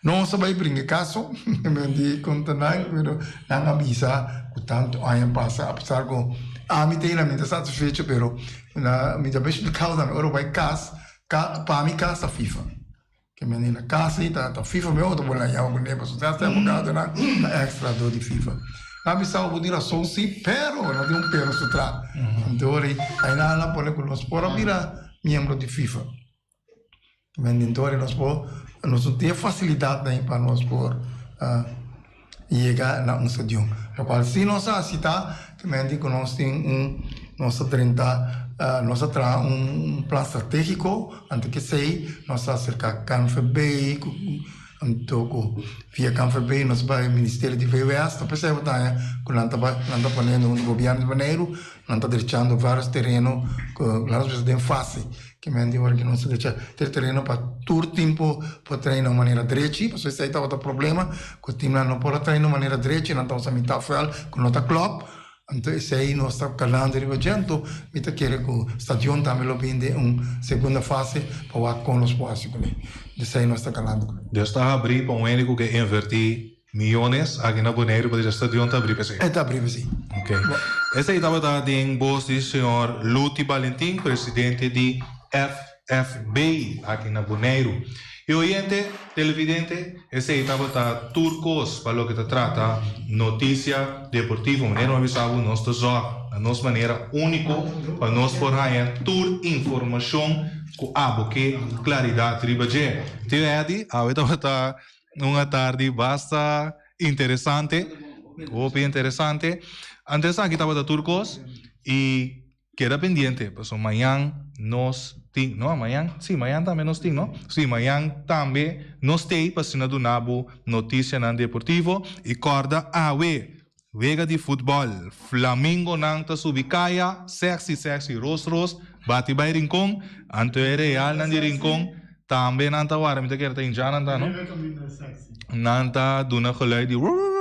Nos a bai bringa kaso, mi di konta nan, pero nan a bisa ku tantu aña pasa, apesar ku ami ta hila mi ta satisfecho, pero na mi ta bai splikao tambe ora bo bai kas, ka pa mi kas ta FIFA. Ke mi a na kas ei ta ta FIFA mi otro bo la yama kuné pasobra si hasta e abogadonan ta extra dor di FIFA. Nan a bisa bo tin rason si, pero nan tin un pero su tra. Anto ora ei nan a pone ku nos por a bira miembro di FIFA. Vendedores nos por nos no tin e facilidadnan pa nos por yega na un stadion. Locual si nos a hasi ta, te menti cu nos tin un, nos ta drenta. Nos a traha un plan strategico, anto kesey nos a acerca KNVB, anto cu via KNVB nos bay Ministerio di VWS, ta pesey bo ta haña cu nan ta nan ta poniendo hunto Gobierno di Boneiru, nan ta drechando varios tereno cu laat nos bisa den fase, ke men di ora cu nos ta drecha ter tereno pa tur team por traina un manera drechi, pasobra esey tabata problema cu teamnan no por a traina un manera drechi, nan ta usa mitad veld cu no ta klop. Anto esei nos ta kalando riba dje, anto mi ta kere ku stadion tambe lo bin den un segunda fase pa wak kon nos por hasi kuné. Esei nos ta kalando kuné. Dios ta habrí pa un hende ku ke invertí miyones aki na Boneiru pa disa stadion ta habrí p'esei? E ta habrí p'esei. Ok. Esei tabata den bos di señor Luti Balentin, presidente di FFB aki na Boneiru. E oyente, televidente, esei tabata tur kos pa loke ta trata notisia deportivo. Manera mi a bisa bo, nos ta zòrg na nos manera úniko pa nos por haña tur informashon ku abo ke klaridat riba dje. Tio Eddy, awe tabata un atardi basta interesante, hopi interesante. Anto esaki tabata tur kos i. Keda pendiente, paso mañan nos tin, no, mañan, sí, mañan tambe nos tin, no? Sí, mañan tambe nos tei pa asina duna bo noticianan deportivo. Y corda awe, wega di futbol, Flamingonan ta subi caya, sexy, sexy, ros, ros, bati bay Rincon, anto e Realnan di Rincon tambe nan ta warda, mi ta kere ta hincha nan ta, no? Nan ta duna geluid di rururururu,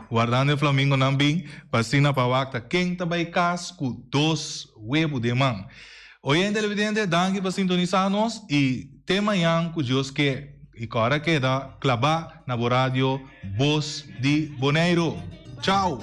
wardando e flamingonan bin pa asina pa wak ta ken ta bai kas ku dos webu den man. Oyente televidente, danki pa sintonisá nos i te mañan ku Dios ke. I kòrda keda klabá na bo radio Bos di Boneiru. Chao!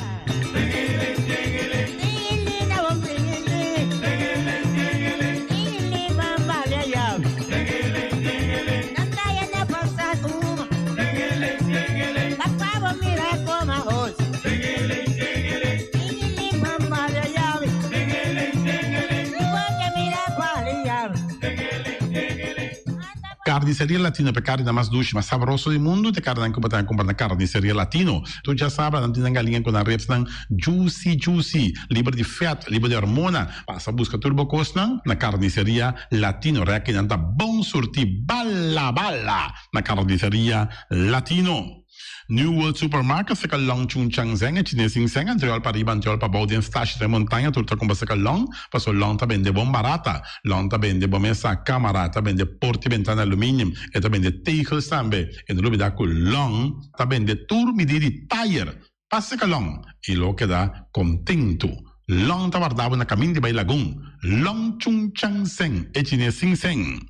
Carniceria Latino pa e carninan mas dushi, mas sabroso di mundu ta e carninan cu bo ta cumpra na Carniceria Latino. Tur djasabra nan tin nan galiña cu nan ribsnan juicy juicy, liber di vet, liber di hormona. Pasa busca tur bo cosnan na Carniceria Latino. Rekinan ta bon surti bala bala na Carniceria Latino. New World Supermarket seka long Chung Chang Zeng e chines sin seng antriol pa riba antriol pa bou den stashi den montaña tur ta kumpra seka long paso long ta bende bon barata long ta bende bo mesa kamara ta bende porti bentana aluminium e ta bende tegels tambe e no lubida ku long ta bende tur midi di tayer pa seka long i lo keda kontentu long ta warda bo na kamin di bai lagun long Chung Chang Zeng e chines sin seng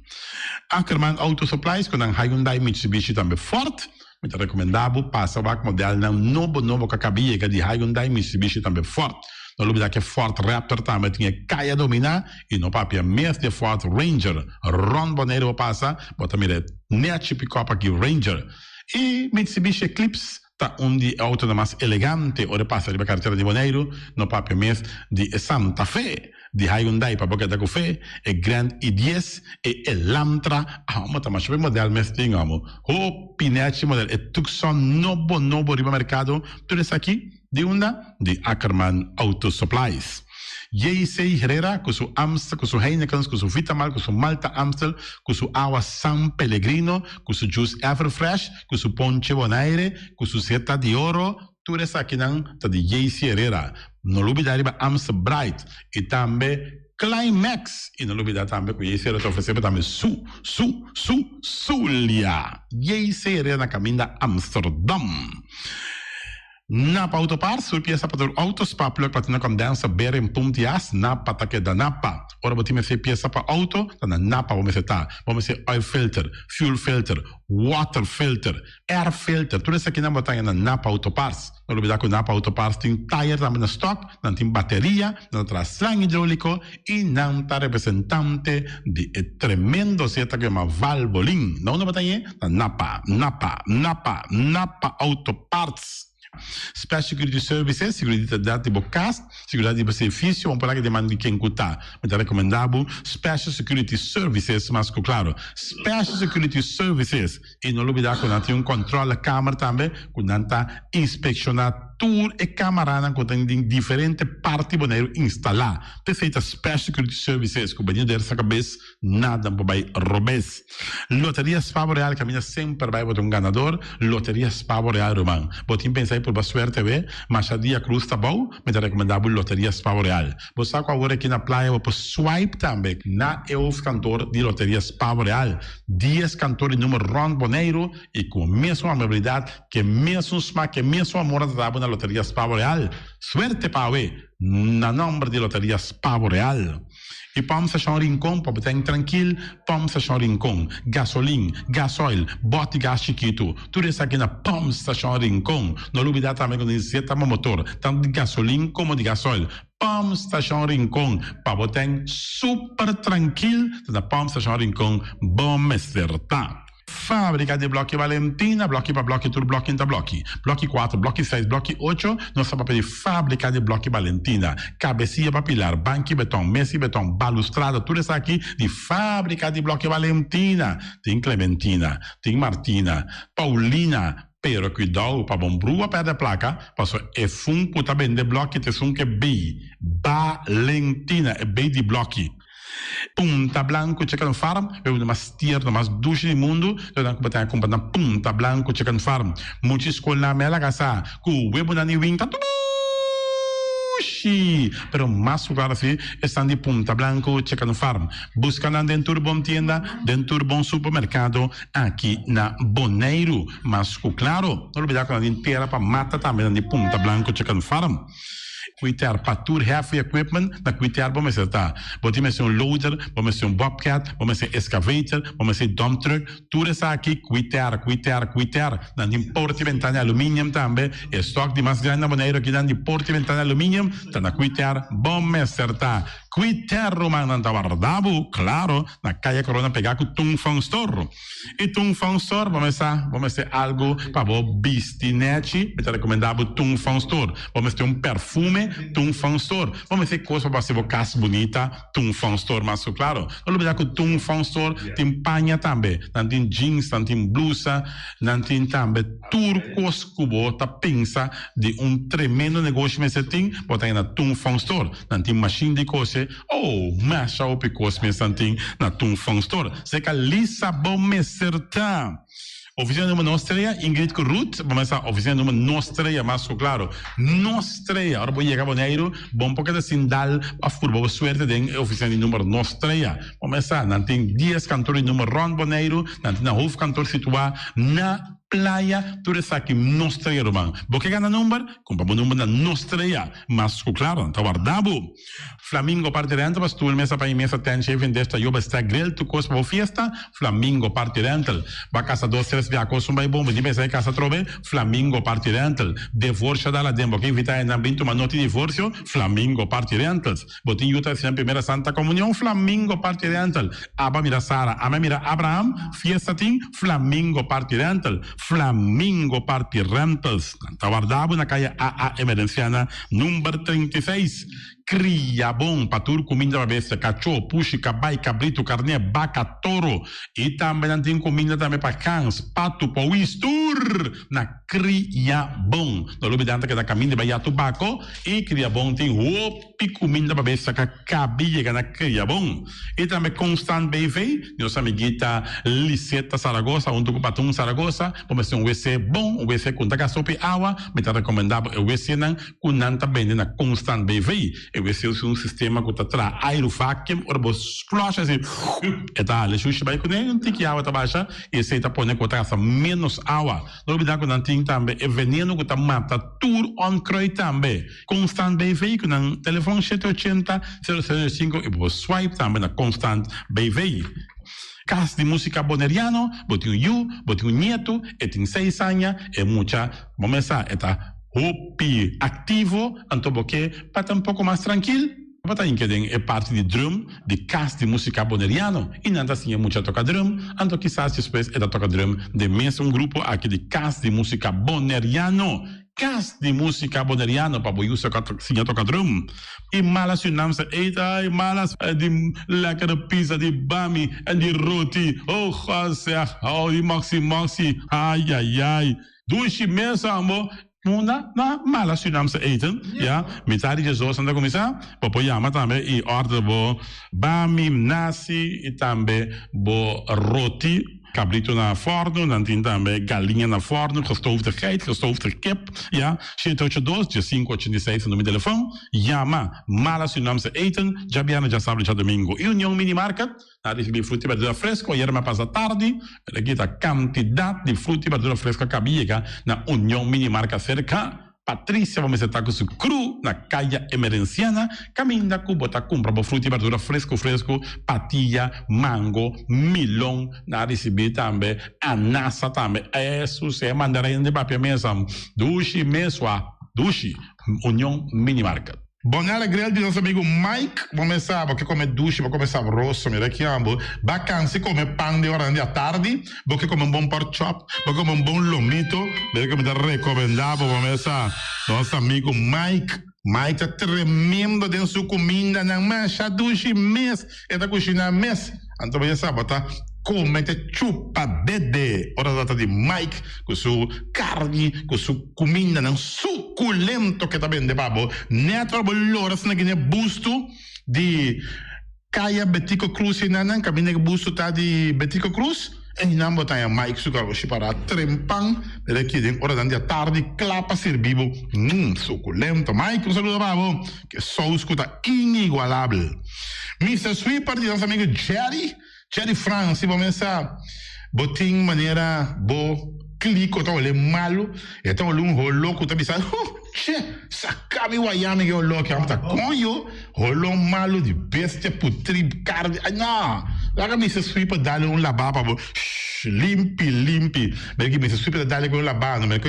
Ackerman Auto Supplies ku nan Hyundai Mitsubishi tambe Ford Mi ta rekomendá bo pasa wak modelnan nobo nobo ku a kaba yega di Hyundai, Mitsubishi tambe Ford. No lubidá ku e Ford Raptor tambe tin e kaya dominá i no papia mes di e Ford Ranger. Rònt Boneiru bo pasa, bo ta mira e nèchi pikòp aki Ranger. E Mitsubishi Eclipse ta un di e outonan mas elegante ora e pasa riba karetera di Boneiru, no papia mes di e Santa Fe. Di Hyundai pa bo keda ku fe, e Grand i dies, e Elantra, amo ta masha hopi model mes tin amo. Hopi nechi model, e Tucson nobo nobo riba merkado, tur esaki di unda? Di Ackerman Auto Supplies. JC Herrera ku su Amstel, ku su Heinekens, ku su Vitamal, ku su Malta Amstel, ku su awa San Pellegrino, ku su juice Everfresh, ku su ponche Bonaire, ku su Zeta di Oro, Tur esakinan ta di JC Herrera. No lubida riba Amstel Bright y tambe Climax. Y no lubida tambe cu JC Herrera ta ofrece bo tambe su, su, su, Zulia. JC Herrera na caminda Amsterdam. Napa Auto Parts, tur pieza pa tur auto, spark plug, platina condenser, bearing, pump di as, Napa ta keda Napa. Ora bo tin mester pieza pa auto, ta na Napa bo mester ta. Bo mester oil filter, fuel filter, water filter, Air filter, tur esakinan bo ta haña na Napa Auto Parts. No lubida ku Napa Auto Parts tin tayer tambe na stock, nan tin bateria, nan ta traha slang hidroliko i nan ta representante di e tremendo seta ku yama Valvoline. Na unda bo ta hañ'e? Na Napa, Napa, Napa, Napa Auto Parts. Special Security Services, Seguridat di bo kas, seguridat di bo servisio, bo por laga den man di ken ku ta. Mi ta rekomendá bo Special Security Services mas ku klaro. Special Security Services. I no lubidá ku nan tin un kòntròlekamer tambe ku nan ta inspekshoná. tur e camaranan cu ta den diferente parti Boneiru instala. P'esey ta Special Security Services cu benido der sa cabes nada por bay robes. Loteria Spa Boreal caminda semper bay bo ta un ganador. Loteria Spa Boreal ruman. Bo tin pensa y purba suerte awe? Masha dia cruz ta bou, mi ta recomenda bo Loteria Spa Boreal. Bo sa cu awor aki na playa bo por swipe tambe na e hoofdkantoor di Loteria Spa Boreal. Dies kantoor di numero rond Boneiru y cu mesun amabilidad, ke mesun smak, ke mesun amor a trata bo na Loteria Spa Boreal. Suerte pa awe na nomber di Loteria Spa Boreal. Y Pump Station Rincon pa bo ten trankil, Pump Station Rincon, gasolin, gasoil, bòt di gas chikitu, tur esaki na Pump Station Rincon. No lubida tambe ku nos zeta bo motor, tantu di gasolin komo di gasoil. Pump Station Rincon, pa bo ten super trankil, ta na Pump Station Rincon bo mester ta. Fábrika di blòki Valentina, blòki pa blòki tur blòki ta blòki. Blòki kuater, blòki seis, blòki ocho, nos ta papia di fábrika di blòki Valentina. Kabesia pa pilar, banki beton, mesa di beton, balustrada, tur esaki di fábrika di blòki Valentina. Tin Clementina, tin Martina, Paulina, pero kuidou pa bon brua pèrdè plaka, pasobra e fun ku ta bende blòki ta esun ku e bei, Valentina, e bei di blòki. Punta Blanco Chicken Farm, e uno mas tierno, mas dushi di mundu, lo nan ku bo ta kumpra na Punta Blanco Chicken Farm. Mucha skolnan me a laga sa ku webonan di win ta dushi, pero mas ku klaro si esnan di Punta Blanco Chicken Farm. Buska nan den tur bon tienda, den tur bon supermerkado aki na Boneiru. Mas ku klaro, no lubida ku nan tin tera pa mata tambe nan di Punta Blanco Chicken Farm. Kuiter pa tur heavy equipment na kuiter bo mester ta. Bo tin mester un loader, bo mester un bobcat, bo mester excavator, bo mester dump truck, tur esaki kuiter, kuiter, kuiter. Nan tin porta y bentana di aluminium tambe. E stock di mas grandi na Boneiru akinan di porta y bentana di aluminium ta na kuiter bo mester ta. Kuiter rumannan ta warda bo, claro, na Kaya Corona pega ku Tung Fong Store. I Tung Fong Store bo mester bo mester algu pa bo bisti nechi, mi ta rekomendá bo Tung Fong Store. Bo mester un perfume, Tung Fong Store. Bo mester kos pa bo hasi bo kas bunita, Tung Fong Store mas ku klaro. No lubidá ku Tung Fong Store tin paña tambe. Nan tin jeans, nan tin blusa, nan tin tambe tur kos ku bo ta pensa di un tremendo negoshi mester tin, bo ta haña na Tung Fong Store. Nan tin mashin di kose. Oh, masha hopi kos mes nan tin na Tung Fong Store. Seka Lisa bo mester ta. Oficina numero nos trea, Ingrid ku Ruth, bo mester sa oficina numero nos trea mas ku klaro. Nos trea, ora bo yega Boneiru, bon por keda sin dal of purba bo suerte den e oficina di numero nos trea. Bo mester sa, nan tin dies kantor di numero rond Boneiru, nan tin nan hoofdkantoor situa na Playa, tur esaki nos trea ruman. Bo ke gana number? Kumpra bo number na nos trea. Mas ku klaro, nan ta warda bo. Flamingo Party Rental pa stoel, mesa pa mesa, tent, shaving dish, tayo, bestek, grill, tur kos pa bo fiesta. Flamingo Party Rental. Ba kasa dos tres bia kos un bai bon, bo tin pensa e kasa atrobe? Flamingo Party Rental. Devorsio dal aden, bo ke invita hendenan bin tuma noti divorsio? Flamingo Party Rentals. Bo tin yu ta hasi nan primera Santa Comunion? Flamingo Party Rental. Aba mira Sara, ame mira Abraham, fiesta tin? Flamingo Party Rental. Flamingo Party Rentals. Nan ta warda bo na kaya AA Emerenciana number 36. Kria bon pa tur kuminda pa bestia, kachó, pushi, kabai, kabritu, karné, baka, toro. I tambe nan tin kuminda tambe pa gans, patu, powis, tur na Kria Bon. No lubida nan ta keda kaminda bai ya tubako i Kria Bon tin hopi kuminda pa bestia ka kabi yega na Kria Bon. I tambe Constant BV, nos amiguita Liseta Zaragoza huntu ku Patun Zaragoza, bo mester un wc bon, un wc ku no ta gasta hopi awa, mi ta rekomendá bo e wcnan ku nan ta bende na Constant BV. E wc usa un sistema ku ta traha airu vacuum, ora bo flush asi e ta hala e shushi bai kuné, un tiki awa ta basha i esei ta pone ku bo ta gasta ménos awa. No olbidá ku nan tin tambe e veneno ku ta mata tur onkruid tambe. Constant BV ku nan telefon shete ochenta, sero sero sinku i bo por swipe tambe na Constant BV. Kas di Musika Boneriano, bo tin un yu, bo tin un nietu, e tin seis aña, e mucha bo mesa e ta hopi aktivo, anto bo ke pa ta un poko mas trankil, bo ta hinka den e parti di drum di Kas di Musika Boneriano i nan ta siña mucha toka drum, anto kisas despues e ta toka drum den mes un grupo aki di Kas di Musika Boneriano. Kas di Musika Boneriano pa bo yusa siña toka drum. I mala Surinaamse eten, ai malas di lekkere pizza di bami en di roti, oh God zeg, oh di moxi moxi, ai ai ai. Dushi mes ambo. Unda na Mala Surinaamse Eten, ya, mitar di diesdos nan ta kuminsá. Bo por yama tambe i order bo bami, nasi i tambe bo roti, kabrito na fòrnu, nan tin tambe galiña na fòrnu, gestoofde geit, gestoofde kip, ya. Shete ocho dos, diesinku ochenta i seis ta numero di telefòn. Yama Mala Surinaamse Eten, djabièrnè, djasabra i djadumingu. I Union Mini Market. A ricibi fruta y berdura fresco ayer ma pasa tardi, pero aki ta cantidad di fruta y berdura fresco a caba yega na Union Mini Marca cerca Patricia bo mester ta cu su crew na Caya Emerenciana caminda cu bo ta cumpra bo fruta y berdura fresco fresco, patilla, mango, milon, nan a ricibi tambe anasa tambe, esu si e mandarin di papia mesa dushi mesua dushi Union Mini Market. Bonella Grill di nos amigo Mike, bo mes sa bo ke come dushi, bo come sabroso, mira ki ambo, ba cansi come pan den oranan di atardi, bo ke come un bon pork chop, bo ke come un bon lomito, mira ke mi ta recomenda bo, bo mes sa, nos amigo Mike, Mike ta tremendo den su cumindanan, masha dushi mes e ta cushina mes. Anto bo ya sa bo ta come te chupa dede ora ta trata di Mike cu su carni cu su cumindanan suculento ke ta bende pa bo. Net ora bo lora asina gine busto di Caya Betico Cruz enanan caminda ke busto ta di Betico Cruz einan bo ta haña Mike su garoshi para trempan mira aki den oranan di atardi cla pa sirbi bo. Mmm suculento Mike un saludo pa bo. Ke sous ku ta inigualabel. Mister Sweeper di nos amigo Jerry, Jerry Frans, si bo mes sa bo tin manera bo kliko ta ole malu, e ta ole un holo ku ta bisa, huh, che, saka mi waya mi ke holo aki, amo ta koño, holo malu di bestia putri karni, ay no, laga Mister Sweeper dale un laba pa bo, shh, limpi limpi. Mira ki mester sweep ta dale ku un labano. Mira ku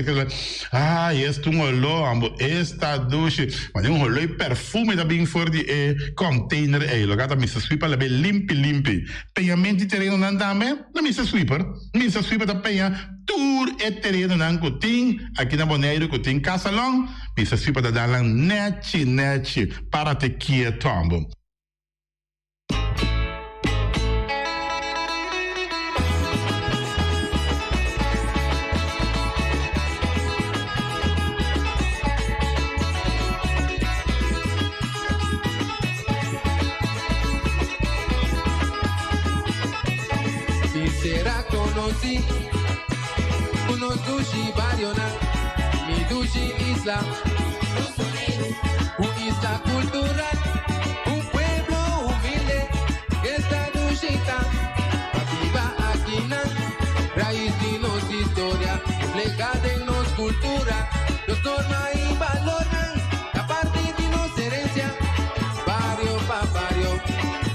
ay esta un oló ambo esta dushi. Mane un oló y perfume ta bin for di e container ey. Loke ta mester sweep a labe limpi limpi. Peñamento di terenonan tambe na mester sweeper. Mester sweeper ta peña tur e terenonan ku tin aki na Boneiru ku tin Casalon. Mester sweeper ta dal nan nechi nechi. Parate kieto ambo. Mi será conocí ku nos dushi barionan, mi dushi isla, un isla cultural. Un pueblo humilde esta dushita pa biba akinan. Rais di nos historia refleha den nos cultura. Nos norma y balornan ta parti di nos herencia. Bario pa bario,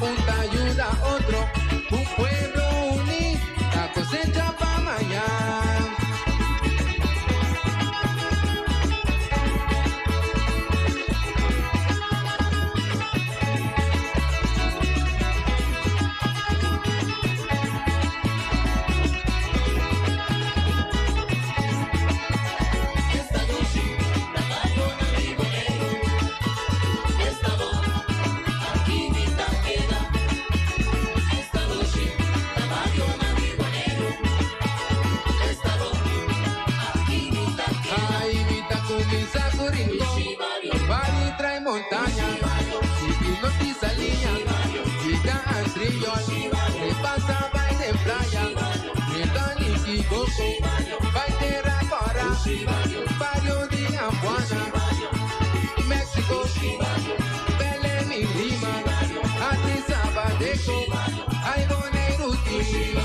un ta yuda otro. Un pueblo uni ta cosecha pa mañan. Ai mi ta cuminsa cu Rincon. Bari trai montaña, sigui nos di saliña, Giga Antriol, repasa bai den playa, Redon y Kigogo, bai Tera Cora, Bario di Ambuana, Mexico, Belém y Lima, Addis Abadeco, ai Boneiru tin.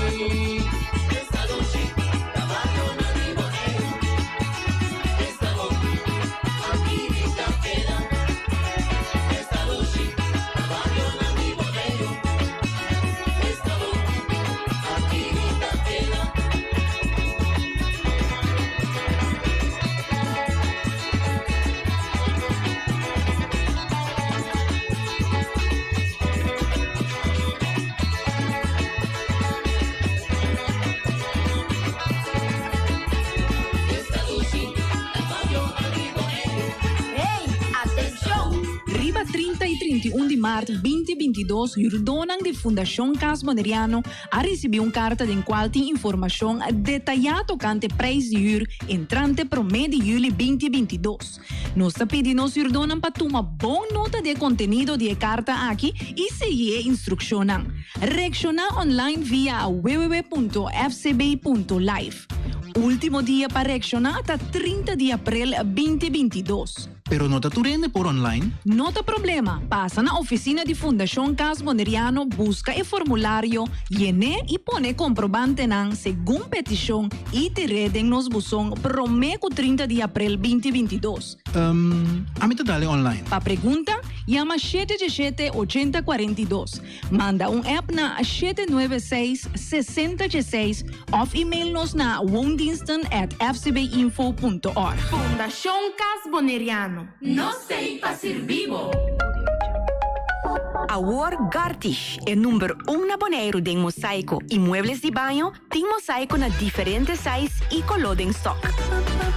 i 31 di mart 2022 hürdónan di Fundashon Kas Boneriano a risibí un karta den kual tin informashon detayá tokante preis di hür entrante promé di yüli 2022. Nos ta pidi nos hürdónan pa tuma bon nota di e kontenido di e karta aki i sigui e instrukshonnan. Reakshoná online via www.fcb.life. Último dia pa reakshoná ta 30 di aprel 2022. Pero no ta tur hende por online. No ta problema, pasa na oficina di Fundacion Cas Boneriano busca e formulario, yen'é y pone e comprobantenan segun peticion y tir'é den nos buzon promé cu 30 di aprel 2022. Um, ami ta dale online. Pa pregunta, yama shete djeshete ochenta cuarenta i dos. Manda un app na 796 60 16 of email nos na woondiensten@fcbinfo.org. Fundashon Cas Boneriano, nos t'ei pa sirbi bo! Awor Gartish, e number un na Boneiru den mosaiko i muebles di baño, Tin mosaico na diferente size y coló den stock.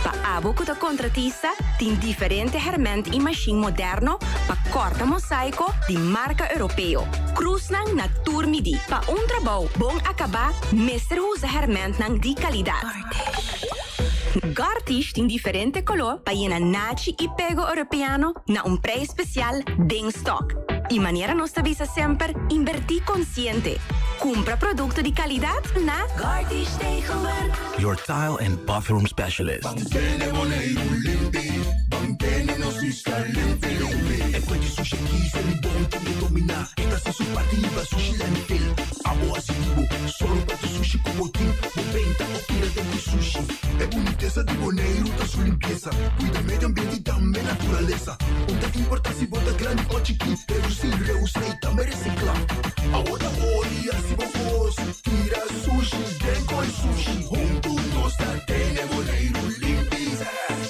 Pa abo cu ta contratista, tin diferente herment y machine moderno pa corta mosaico di marca Europeo. Cruznan na tur midi. Pa un trabou bon acaba, mester usa hermentnan di calidad. Gartish tin diferente coló pa yena nachi y pego Europeano na un prijs special den stock. Y manera nos ta bisa semper, inverti consciente. Cumpra producto di calidad na Gartish Tegelwerk. Your tile and bathroom specialist. Ban tene Boneiru limpi, ban tene nos isla limpi limpi. E fuente sushi aki ser mi bon tin e domina. E ta hasi su parti hiba sushi landfill. Abo hasi di bo, solo pa tu sushi ku bo tin. Bo benta o tira den ku sushi. E bunitesa di Boneiru ta su limpiesa. Cuida medio ambiente y tambe naturalesa. Un ta importa si bo ta grandi o chikí, reducí, reusa y tambe recicla. Awo ta hori hasi bo kos, tira sushi den koi sushi. Huntu nos ta tene Boneiru limpi,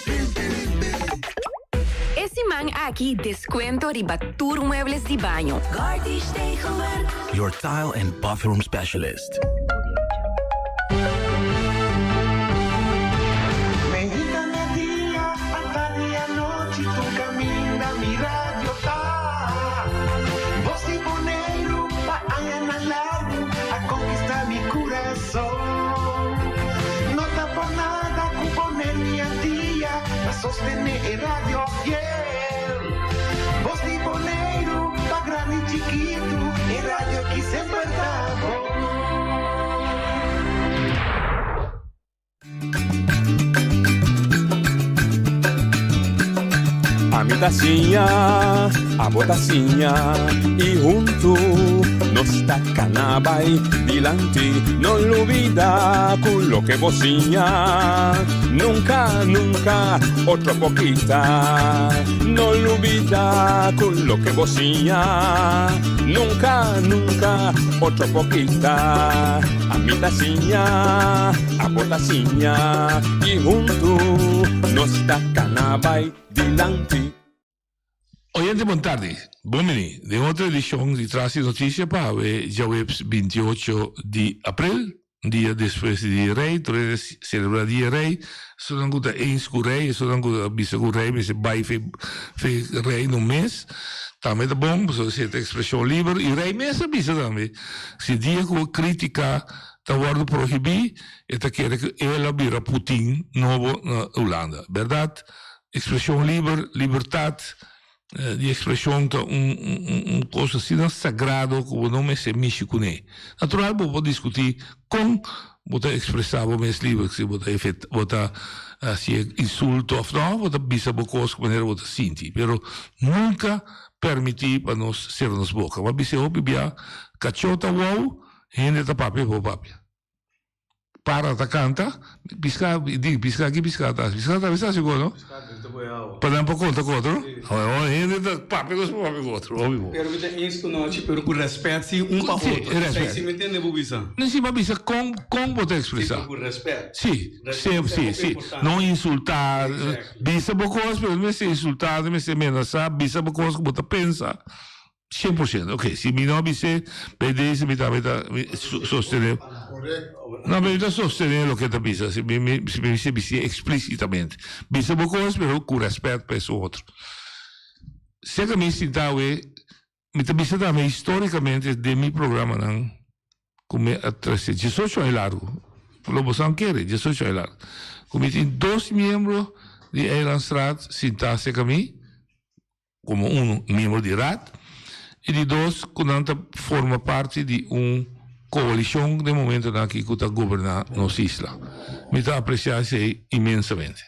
limpi, limpi. E siman aki descuento riba tur muebles di baño. Gardish Tegelwerk. Your tile and bathroom specialist. Meinta media, atardi anochi, tur caminda mi radio ta. Voz di Boneiru pa añanan largu a conquista mi curason. No ta por nada cu Boneiru y Antia ta sostene e radio fiel. Voz di Boneiru pa grandi y chikitu, e radio aki semper ta bon. Ami ta siña, abo ta siña y huntu nos ta cana bay dilanti. No lubida cu loke bo siña nunca, nunca otro por kita. No lubida cu loke bo siña nunca, nunca otro por kita. Ami ta siña, abo ta siña y huntu nos ta cana bay dilanti. Oyente bon tardi, bon bini den otro edicion di Tras di Noticia pa awe djaweps 28 di april, un dia despues di Dia Rey, tur hende celebra Dia Rey, esonan cu ta eens cu Rey, esonan cu ta bisa cu Rey mester bay fe Reino mes, tambe ta bon pasobra esey ta expresion liber y Rey mes a bisa tambe si dia cu critica ta wordo prohibi e ta kere cu el a bira Putin nobo na Hulanda, berdad? Expresion liber, libertad di expresion ta un un cos asina sagrado cu bo no mester mishi cune. Natural bo por discuti con bo ta expresa bo mes liber, si bo ta bo ta haci insulto of no, bo ta bisa bo cos manera bo ta sinti, pero nunca permiti pa nos cera nos boca. Bo a bisa e hopi bia, cacho ta wou, hende ta papia bo papia. Para ta canta, pisca, di pisca ki pisca ta haci? Pisca ta bisa haci cu no? Pa nan por conta cu otro? Awor hende ta papia cu papia cu otro, hopi bo. Pero mi ta eens cu nochi, pero cu respet si un pa otro. Si, respet. Si mi tende bo bisa. No, si bo a bisa con, con bo ta expresa. Si, pero cu respet. Si, si, si, si. No insulta, bisa bo cos, pero no mester insulta, no mester menasa, bisa bo cos cu bo ta pensa. 100%. Ok, si mi no a bis'é, bij deze mi tambe ta sostené. No, pero mi ta sostené loke e ta bisa. Si mi mi si mi mester bis'é explícitamente. Bisa bo kos, pero ku rèspèt pa esun otro. Serka mi sinta awe. Mi ta bisa tambe histórikamente den mi programanan ku mi a trese diesocho aña largu, lo boso an kere, diesocho aña largu, ku mi tin dos miembro di Eilandsraad sintá serka mi komo un miembro di raad i di dos ku nan ta forma parti di un koalishon den momentonan aki ku ta goberná nos isla. Mi ta apresiá esei inmensamente.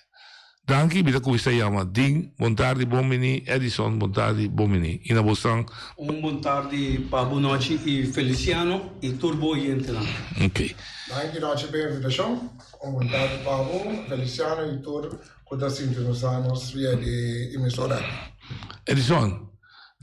Danki, mi ta cuminsa yama Dean, bon tardi bon bini, Edison, bon tardi bon bini y na bosnan. Un bon tardi pa bo nochi y Feliciano y tur bo oyentenan. Ok. Danki nochi pa e invitacion. Un bon tardi pa bo, Feliciano y tur cu ta sintonisa nos via di emisora aki. Edison,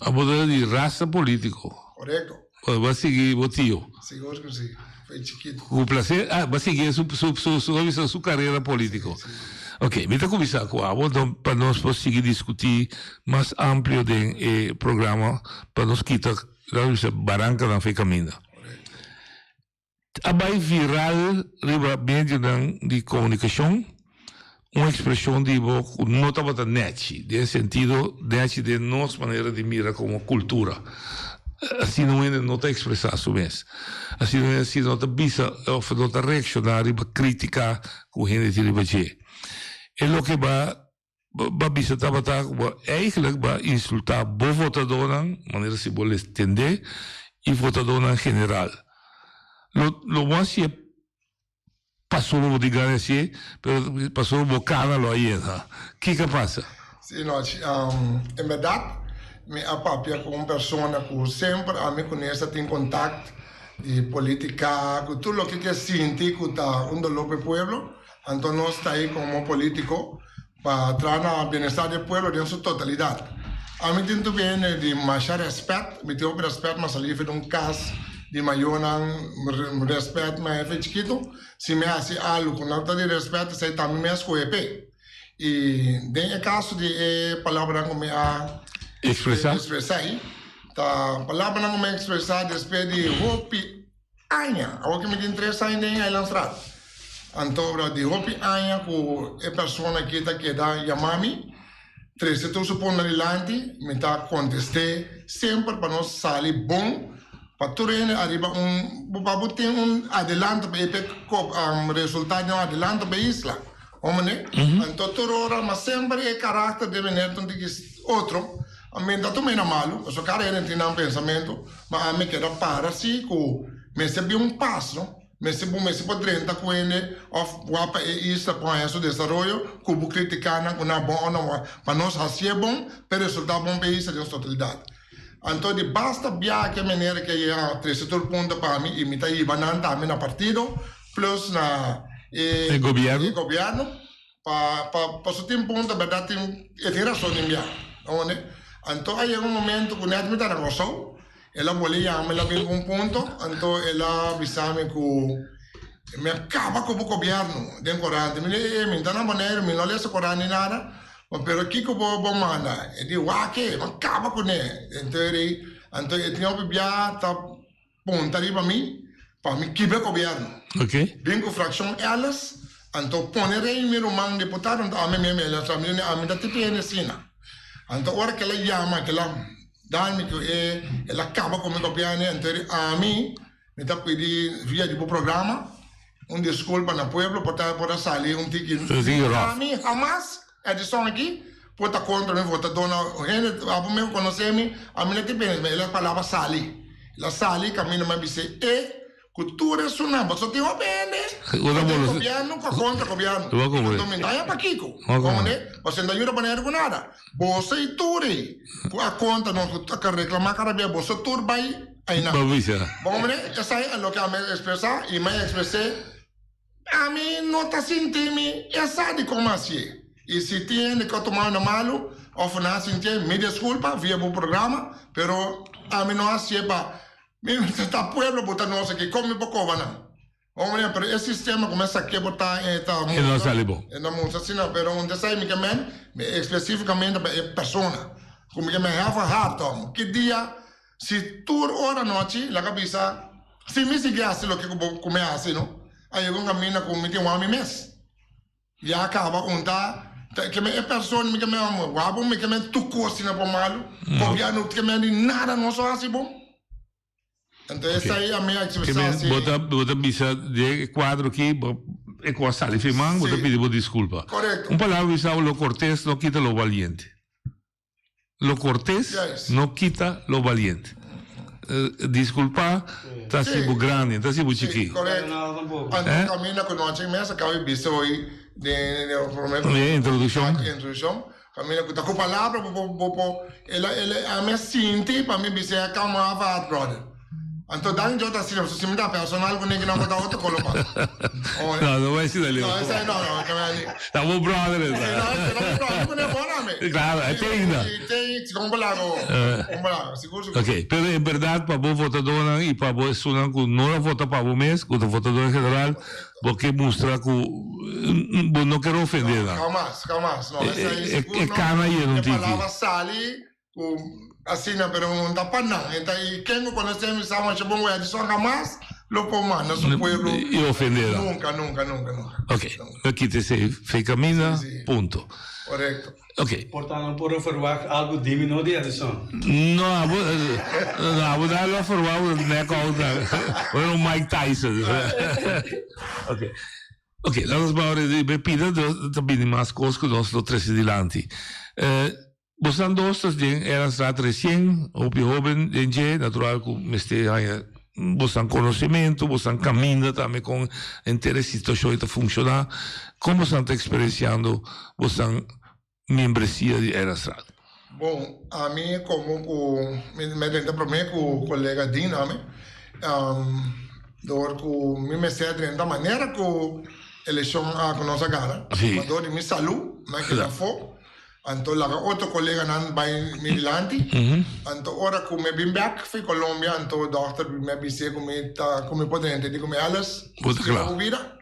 abo ta di rasa politico. Corecto. Bo a sigui bo tio? Sigur cu si, foi chikito. Cu placer, ah, bo a sigui su, su, su, su, su, su carera politico. Si, si. Ok, mi ta cuminsa cu abo, don, pa nos por sigui discuti mas amplio den e programa, pa nos kita, laga bisa, barancanan for e caminda. Correcto. A bai viral riba medionan di komunikashon un ekspreshon di bo ku no tabata nèchi, den sentido nèchi den nos manera di mira komo kultura. Asina un hende no ta ekspresá su mes. Asina un hende asina no ta bisa òf no ta reakshoná riba krítika ku hende tin riba dje. E loke ba Bo a bisa tabata ku bo eigenlijk bo a insultá bo votadónan, manera si bo les tendé, i votadónan general. Lo lo bo hasié pasobra bo tin gana di hasié, pero pasobra bo kana lo a yena. Kiko a pasa? Sí, Nochi. En bèrdat mi a papia ku un persona ku semper ami kuné sa tin kontakt di polítika, ku tur loke ke sinti ku ta un doló pa e pueblo. Anto nos ta ei komo polítiko pa traha na bienestar di e pueblo den su totalidat. Ami tin tur bene di masha rèspèt, mi tin hopi rèspèt, mi a sali di un kas di mayornan rèspèt mi a hefe chikitu, si mi hasi algu ku no ta di rèspèt esei tambe mi a skohe p'e. I den e kaso di e palabranan ku mi a ekspresá ei, ta palabranan ku mi a ekspresá despues di hopi Aña, awor ki mi tin tres aña den Eilandstraat. Anto bra di hopi aña ku e persona aki ta keda yama mi, trese tur su punto dilanti, mi ta kontest'é semper pa nos sali bon, pa tur hende ariba un, pa bo tin un adelanto pa e resulta di un adelanto pa e isla. Homene, anto tur ora, ma semper e karakter di meneer ta un tiki otro. Mi ta tuma e na malu, pasobra kada hende tin nan pensamentu, ma ami keda para si ku mester bin un pas, no? Mester bo mester por drenta ku hende òf wak pa e isla por haña su desaroyo, ku bo kritiká nan ku nan bon òf no bon, pa nos hasié bon, pa e resultá bon pa e isla den su totalidat. Anto di basta biaha ku e manera ke a trese tur punto pa mi i mi ta hiba nan tambe na partido plus na e gobièrnu. Pa pa pa su tin punto berdad tin e tin rason den bia ounde anto a yega un momento ku net mi ta na Kòrsou el a bole yama el a bin ku un punto anto el a bisa mi ku mi a kaba ku bo gobièrnu den korant mi di e mi ta na Boneiru mi no lesa korant ni nada pero kiko bo bo manda e di wak mi a kaba kuné anto e rei anto e tin hopi bia ta Punta riba mi pa mi kibra gobierno. Bin ku frakshon Ellis, anto pone rei mi ruman diputado, anto ami mi mi sa mi ami ta tipi hende asina. Anto ora kila yama kila dal mi ku e el a kaba ku mi gobierno anto di ami mi ta pidi via di bo programa un diskulpa na pueblo por ta por a sali un tiki ami hamas Edison aki por ta kontra mi por ta dona hende abo mi konosé mi ami no tin pena el a palabra sali el a sali kaminda mi a bis'é e ku tur esunnan pasobra tin hopi hende ku gobièrnu ku a kontra gobièrnu anto mi no haña pakiko komprende pasobra no ta yuda Boneiru ku nada boso i tur ei ku a kontra nos ku ta reklamá kada bia boso tur bai einan bo komprende esei a loke ami a ekspresá i mi a ekspres'é. Ami no ta sinti mi e sa di kon hasié. I si tin hende ku a tuma na malu òf nan a sintié, mi deskulpa via bo programa, pero ami no hasié pa mi ta pueblo bo ta nos aki, kon mi por koba nan? Hombre, pero e sistema ku mi a saké bo ta e ta E no a sali bo. E no mustra asina, pero un desai mi ke men espesífikamente pa e persona ku mi ke men hèf a hart òm. Ki dia Si tur ora nochi laga bisa, Si mi sigui hasi loke ku bo ku mi hasi no, a yega un kaminda ku mi tin wou mi mes. Ya kaba un ta. Ta ke men e persona mi ke men amo wak bo mi ke men tur kos asina por malu. Gobièrnu ke men di nada nos a hasi bon. Anto esei a mi a expresa si. Bo ta bo ta bisa den e cuadro aki bo e cu a sali firman bo ta pidi bo disculpa. Correcto. Un palabra bisa lo cortes no kita lo valiente. Lo cortes no kita lo valiente. Disculpa ta si bo grandi ta si bo chiki. Correcto. Anto caminda cu nochi mes a caba di bisa hoy den den introduccion. Introduccion. Caminda cu ta cu palabra bo por bo por el a el a mi a sinti pa mi bisa e come off hard brother. Anto dan yo ta asina pasobra si mi ta personal cu negi nan por ta otro colo pa. No, no bay asina leu. No, esey no, no, no bay asina. Ta bo brother esa. No, esey ta mi brother cu ne bon ami. Claro, e te ainda. Si te, si con bo laga, con bo laga, sigur sigur. Ok, pero en berdad pa bo votadornan y pa bo esunnan cu no a vota pa bo mes, cu ta votador en general, Bo ke mustra ku bo no ker ofende nan. No, hamas, hamas. No, esei sigur no. E kana yena un tiki. E palabra sali ku asina, pero no ta pa nan. E ta i ken ku konosé mi sa masha bon ku Edison hamas lo por manda su pueblo. I ofende nan. Nunka, nunka, nunka, nunka. Ok, lo kita esei fe kaminda, punto. Korekto. Ok. Por ta nan por a verwagt algo di mi no di Edison. No, abo, no, abo nan lo a verwagt un nek out nan. Ora un Mike Tyson. Ok. Ok, laat ons maar e pida ta bini mas cos cu nos lo trece dilanti. Eh, bosan dos ta den Erenstraat recien, hopi hoben den dje, natural cu mester haña bosan conocimento, bosan caminda tambe con henter e situacion ta funciona. Con bosan ta experienciando bosan membresia di Eilandstraat? Bon, ami como cu mi mi a drenta prome cu colega Dean ami, door cu mi mester a drenta manera cu eleccion a cu nos a gana, ma door di mi salu mi a keda afo. Anto laga otro coleganan bay mi dilanti. Anto ora cu mi bin bek fi Colombia anto dokter mi a bis'é cu mi ta cu mi por drenta. E di cu mi Ellis, Bo ta cla. bo bida.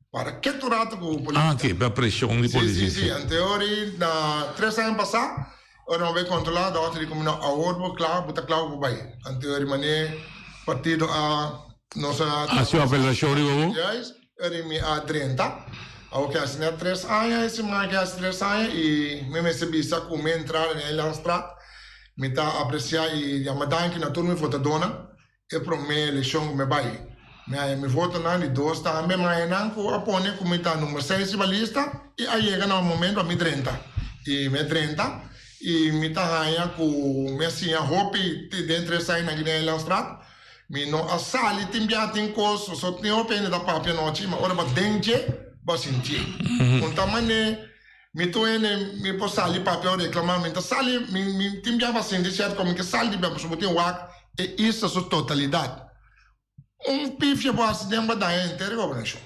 Para ketu rato cu policia. Ah, oké, pa presion di policia. Si, si, si. Anto e ora ei na tres aña pasá, ora mi a bay controla, dokter di cu mi no, awor bo cla, bo ta cla pa bo bay. Anto e ora mane partido a nos a. Haci un apelacion riba bo? Juist. Eri mi a drenta. Awor ke hasi net tres aña, e siman ke hasi tres aña i mi mester bisa ku mi entrada den Eilandstraat mi ta apresiá i yama danki na tur mi votadónan. E promé elekshon ku mi bai mi haña mi votonan, di dos tambe mi haña nan ku a pone ku mi ta number seis riba lista i a yega na un momento pa mi drenta. I mi a drenta i mi ta haña ku mi a siña hopi den tres aña aki den Eilandstraat. Mi no a sali tin bia tin kos, so tin hopi hende ta papia nochi, ma ora bo den dje, bo a sintié. Un ta man'é, mi tur hende mi por sali papia o reklamá, mi ta sali, mi mi tin bia bo a sinti sierto kos, mi ke sali di bia pasobra bo tin wak e isla su totalidat. Un pifia bo hasi den bo a daña henter e gobernashon.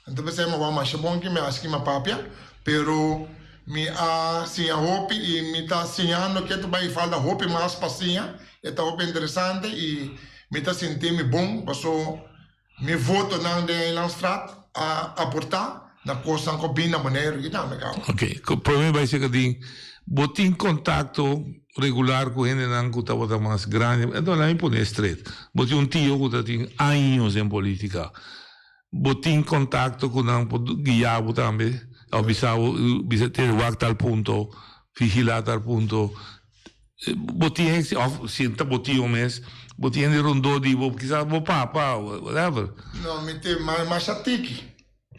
Anto p'esei mi a wou masha bon ki mi a hasi ki mi a papia, pero mi a siña hopi i mi ta siñando ke ta bai falta hopi mas pa siña. E ta hopi interesante i mi ta sinti mi bon paso mi votonan den Eilandstraat a aporta na kosnan ku a bin na Boneiru i tambe kaba. Ok, prome bai seka tin bo tin kontakto regular ku hendenan ku tabata mas grandi, enton laat mi pone stret, bo tin un tio ku ta tin años den politika. Bo tin contacto cu nan por guia bo tambe of bisa bo bisa te wak tal punto, vigila tal punto. Bo tin hende of si ta bo tio mes bo tin hende rondó di bo kisas bo papa whatever. No mi tin masha tiki,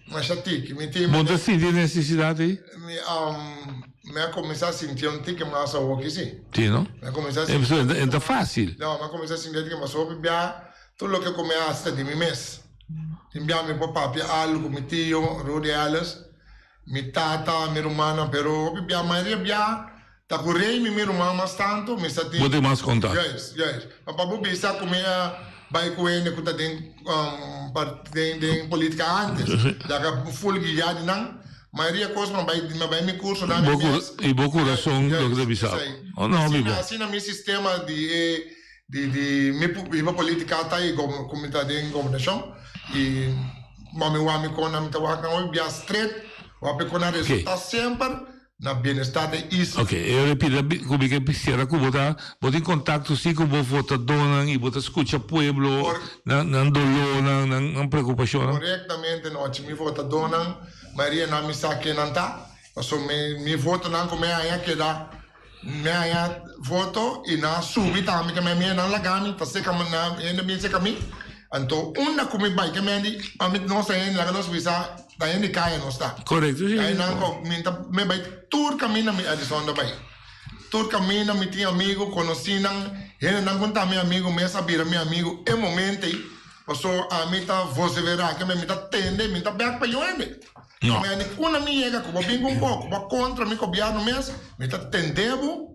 masha tiki. Mi tin. Bo ta sinti e necesidad ei? Mi mi a cuminsa sinti un tiki mas awoki si. Si no? Mi a cuminsa sinti. E ta facil. No mi a cuminsa sinti un tiki mas hopi bia Tur loke ku mi hasi ta di mi mes. Tin bia mi por papia algu ku mi tio, Rudy Ellis, mi tata, mi rumannan, pero hopi bia, mayoria bia ta ku Remy, mi ruman mas tantu, mi sa tin. Bo tin mas kontakto. Juist, juist. Ma pa bo bisa ku mi a bai ku hende ku ta den den den politika antes, laga full guia di nan, mayoria kos mi a bai mi a bai mi kurso nan mi mes. I bo kurason loke ta bisa bo. No, mi bo. Asina mi sistema di e Di di mi hiba politica ta y cu mi ta den gobernacion y mami wak mi con nan mi ta wak nan hoy bia stret wak mi con nan resulta semper na bienestar den isla. Ok, e repita cu mi ke cera cu bo ta bo tin contacto si cu bo votadornan y bo ta scucha pueblo nan nan dolornan nan nan preocupacionnan. Correctamente nochi mi votadornan mayoria nan mi sa ken nan ta. Paso mi mi votonan ku mi haña keda mi haña voto i nan a subi tambe ke mi nan laga mi ta seka nan hende bin seka mi. Anto unda ku mi bai ke mi di ami nos ta hende laga nos bisa ta hende kaya nos ta. Korekto si. Ai nan ko mi ta mi bai tur kaminda mi Edison ta bai. Tur kaminda mi tin amigu konosinan hendenan ku ta mi amigu mes a bira mi amigu e momento ei paso ami ta vosevera ke mi ta tende mi ta bek pa yu hende. No. Mi a di kuna mi yega ku bo bin ku un bo ku bo kontra mi gobièrnu mes, mi ta tende bo,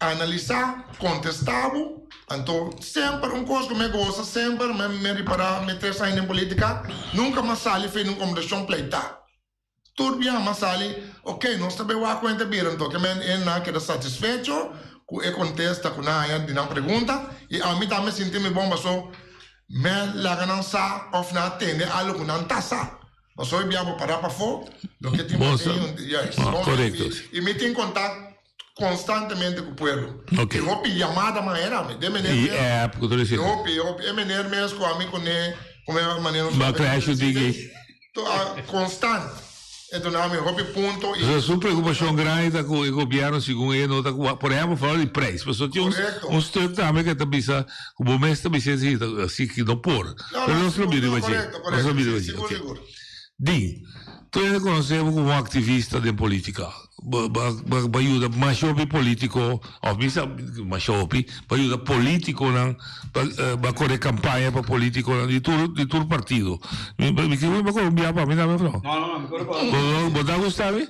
analisá, kontestá bo. Anto semper un kos ku mi a gosa semper mi mi ripará mi tres aña den polítika, nunka mi a sali fe den un kombershon pleitá. Tur biaha mi a sali, ok, nos ta bai wak ku hende ta bira anto ke men e nan a keda satisfecho ku e kontesta ku nan haña di nan pregunta i ami tambe sinti mi bon paso mi a laga nan sa òf nan a tende algu ku nan ta sa. Pasobra e bia bo para pafó, loke tin Bo pa sa. tin, juist. Ah, Bon, korekto. I mi tin kontakt konstantemente ku pueblo. Ok. I hopi yamada man era mi. Den meneer I mes. app, ku tur I esei. hopi, hopi. E meneer mes ku ami kuné, ku e manera nos Ba papia clash ku digi. To a konstant. E duna mi hopi punto i. So su preokupashon grandi ta ku e gobièrnu segun e no ta ku, por ehèmpel foral di prijs. Pasobra tin un Korekto. un stuk tambe ku e ta bisa ku bo mes ta bisa si ta si ki no por. No, Pero no, nos lo sigur, bira no, riba dje. korekto, Nos korekto. lo bira riba Si, dje, sigur, ok. sigur. Di, tur hende konosé bo komo un aktivista den politika. Bo bo bo bo yuda masha hopi politiko, òf mi sa masha hopi, bo yuda politikonan pa bo a kore kampaña pa politikonan di tur di tur partido. Mi mi ke bo kore un bia pa mi tambe òf no? No, no, no, mi kore pa. Bo bo ta gusta mi?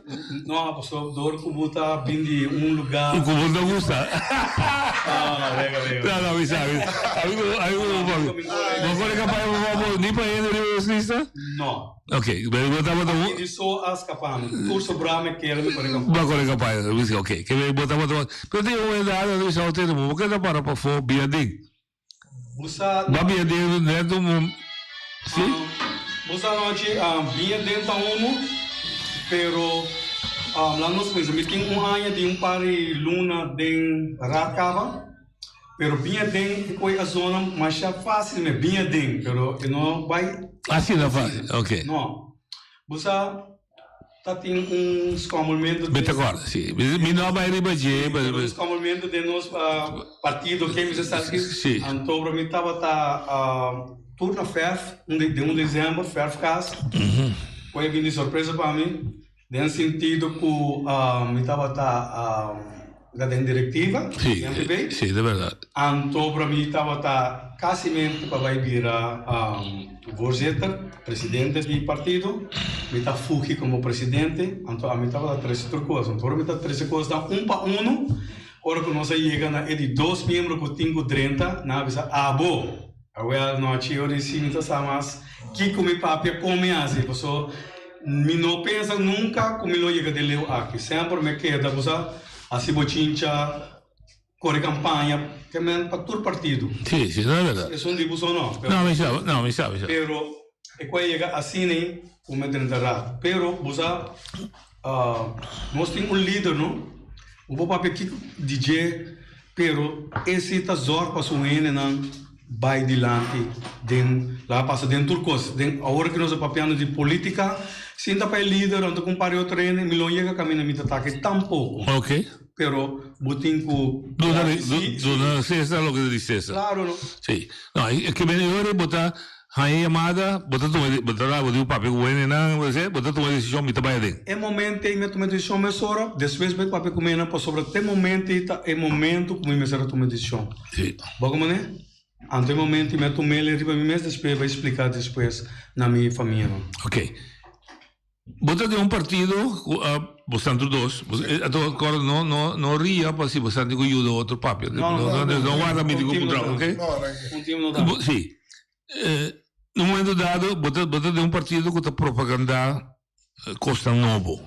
No, pasobra dor ku bo ta bin di un lugá. Ku bo ta gusta? No, no, venga, venga. No, no, mi sa, mi sa. Ami ku ami ku bo pa mi. Bo kore kampaña pa bo ni pa hende riba nos lista? No. Ok, pero bo tabata Aki di so a skapa mi. Tur sobrá mi kere mi kore kampaña. Bo a kore kampaña. Mi si ok. Ke bo tabata pero tin un edad mi sa otro bo keda para pafó bia den. Bo sa. Bo a bia den net un mom si? Bo sa nochi bia den ta uno pero la nos kuminsa mi tin un aña di un par di luna den raad kaba. Pero biña den e koe a zona masha fácil me biña den pero e no bai Asina fácil, ok. No. Bo sa ta tin un skommelmento Mi ta kòrda, si. Mi no a bai riba dje, pero un skommelmento den nos partido ke mi sa sa aki. Si. Anto bro mi tabata tur na fèrf un de den un desèmber fèrf kas. Koe a bin di sorpresa pa mi. Den sentido ku mi tabata ta den direktiva di MPB. Sí, de bèrdat. Anto pra mi tabata kasimente pa bai bira voorzitter, presidente di partido. Mi ta fugi komo presidente, anto ami tabata trese tur kos. Anto ora mi ta trese kosnan un pa unu, ora ku nos a yega na e di dos miembro ku tin ku drenta, nan a bisa, Abo! Awel nochi ora di si mi ta sa mas kiko mi papia kon mi hasi paso mi no pensa nunca ku mi lo yega den leu aki semper mi a keda bo sa hasi bochincha kore kampaña ke men pa tur partido Si si no es verdad. Esun di boso no pero No mi sa no mi sa mi sa. Pero e ku a yega asina ei ku mi a drenta raad pero bo sa nos tin un lider no bo por papia kiko di dje Pero ese ta zorg pa su hendenan bai dilanti den laga pasa den tur kos. Den awor ki nos a papiando di politica, sinta pa e lider anto ku un par di otro hende mi lo yega kaminda mi ta taki tampoko. Ok. Pero bo tin ku Duna duna Cesar loke ta di Cesar. Claro no. Si. No, e ke bini ora bo ta Haña yamada, bo ta tuma bo ta bo di papia ku bo hendenan, bo ta bo ta tuma desishon mi ta bai aden. E momento ei mi a tuma e desishon mesora, despues bai papia ku mi hendenan pasobra te momento ei ta e momento ku mi mester a tuma e desishon. Sí. Bo komo ne? Anto e momento ei mi a tum'el riba mi mes, despues bai splika despues na mi famianan. Ok. Bo ta den un partido ku a bosnan tur dos, ato kòrda no no no ria pa si bosnan tin ku yuda otro papia. No, no, no, no warda mi tin ku puntra, ok? Un team no ta. Si. Na un momento dado bo ta bo ta den un partido ku ta propagandá kosnan nobo.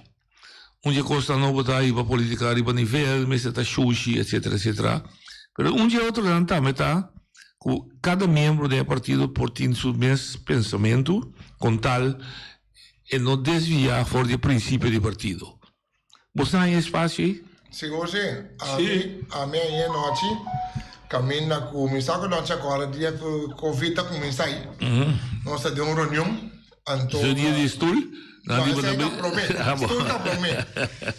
Un di e kosnan nobo ta riba politika riba nivel, mester ta shushi, etcetera, etcetera. Pero un di e otronan tambe ta ku kada miembro den e partido por tin su mes pensamentu kon tal e no desviá for di e prinsipio di partido. Bo sa haña espasio ei? Sigur si. Ami, ami aña nochi kaminda ku mi sa ku nochi akora dia ku covid ta kuminsá ei. Nos ta den un reunion, anto. Su dia di stul? Nan No, di bo esei ta ta promé. Ah, bo. Stoel ta promé.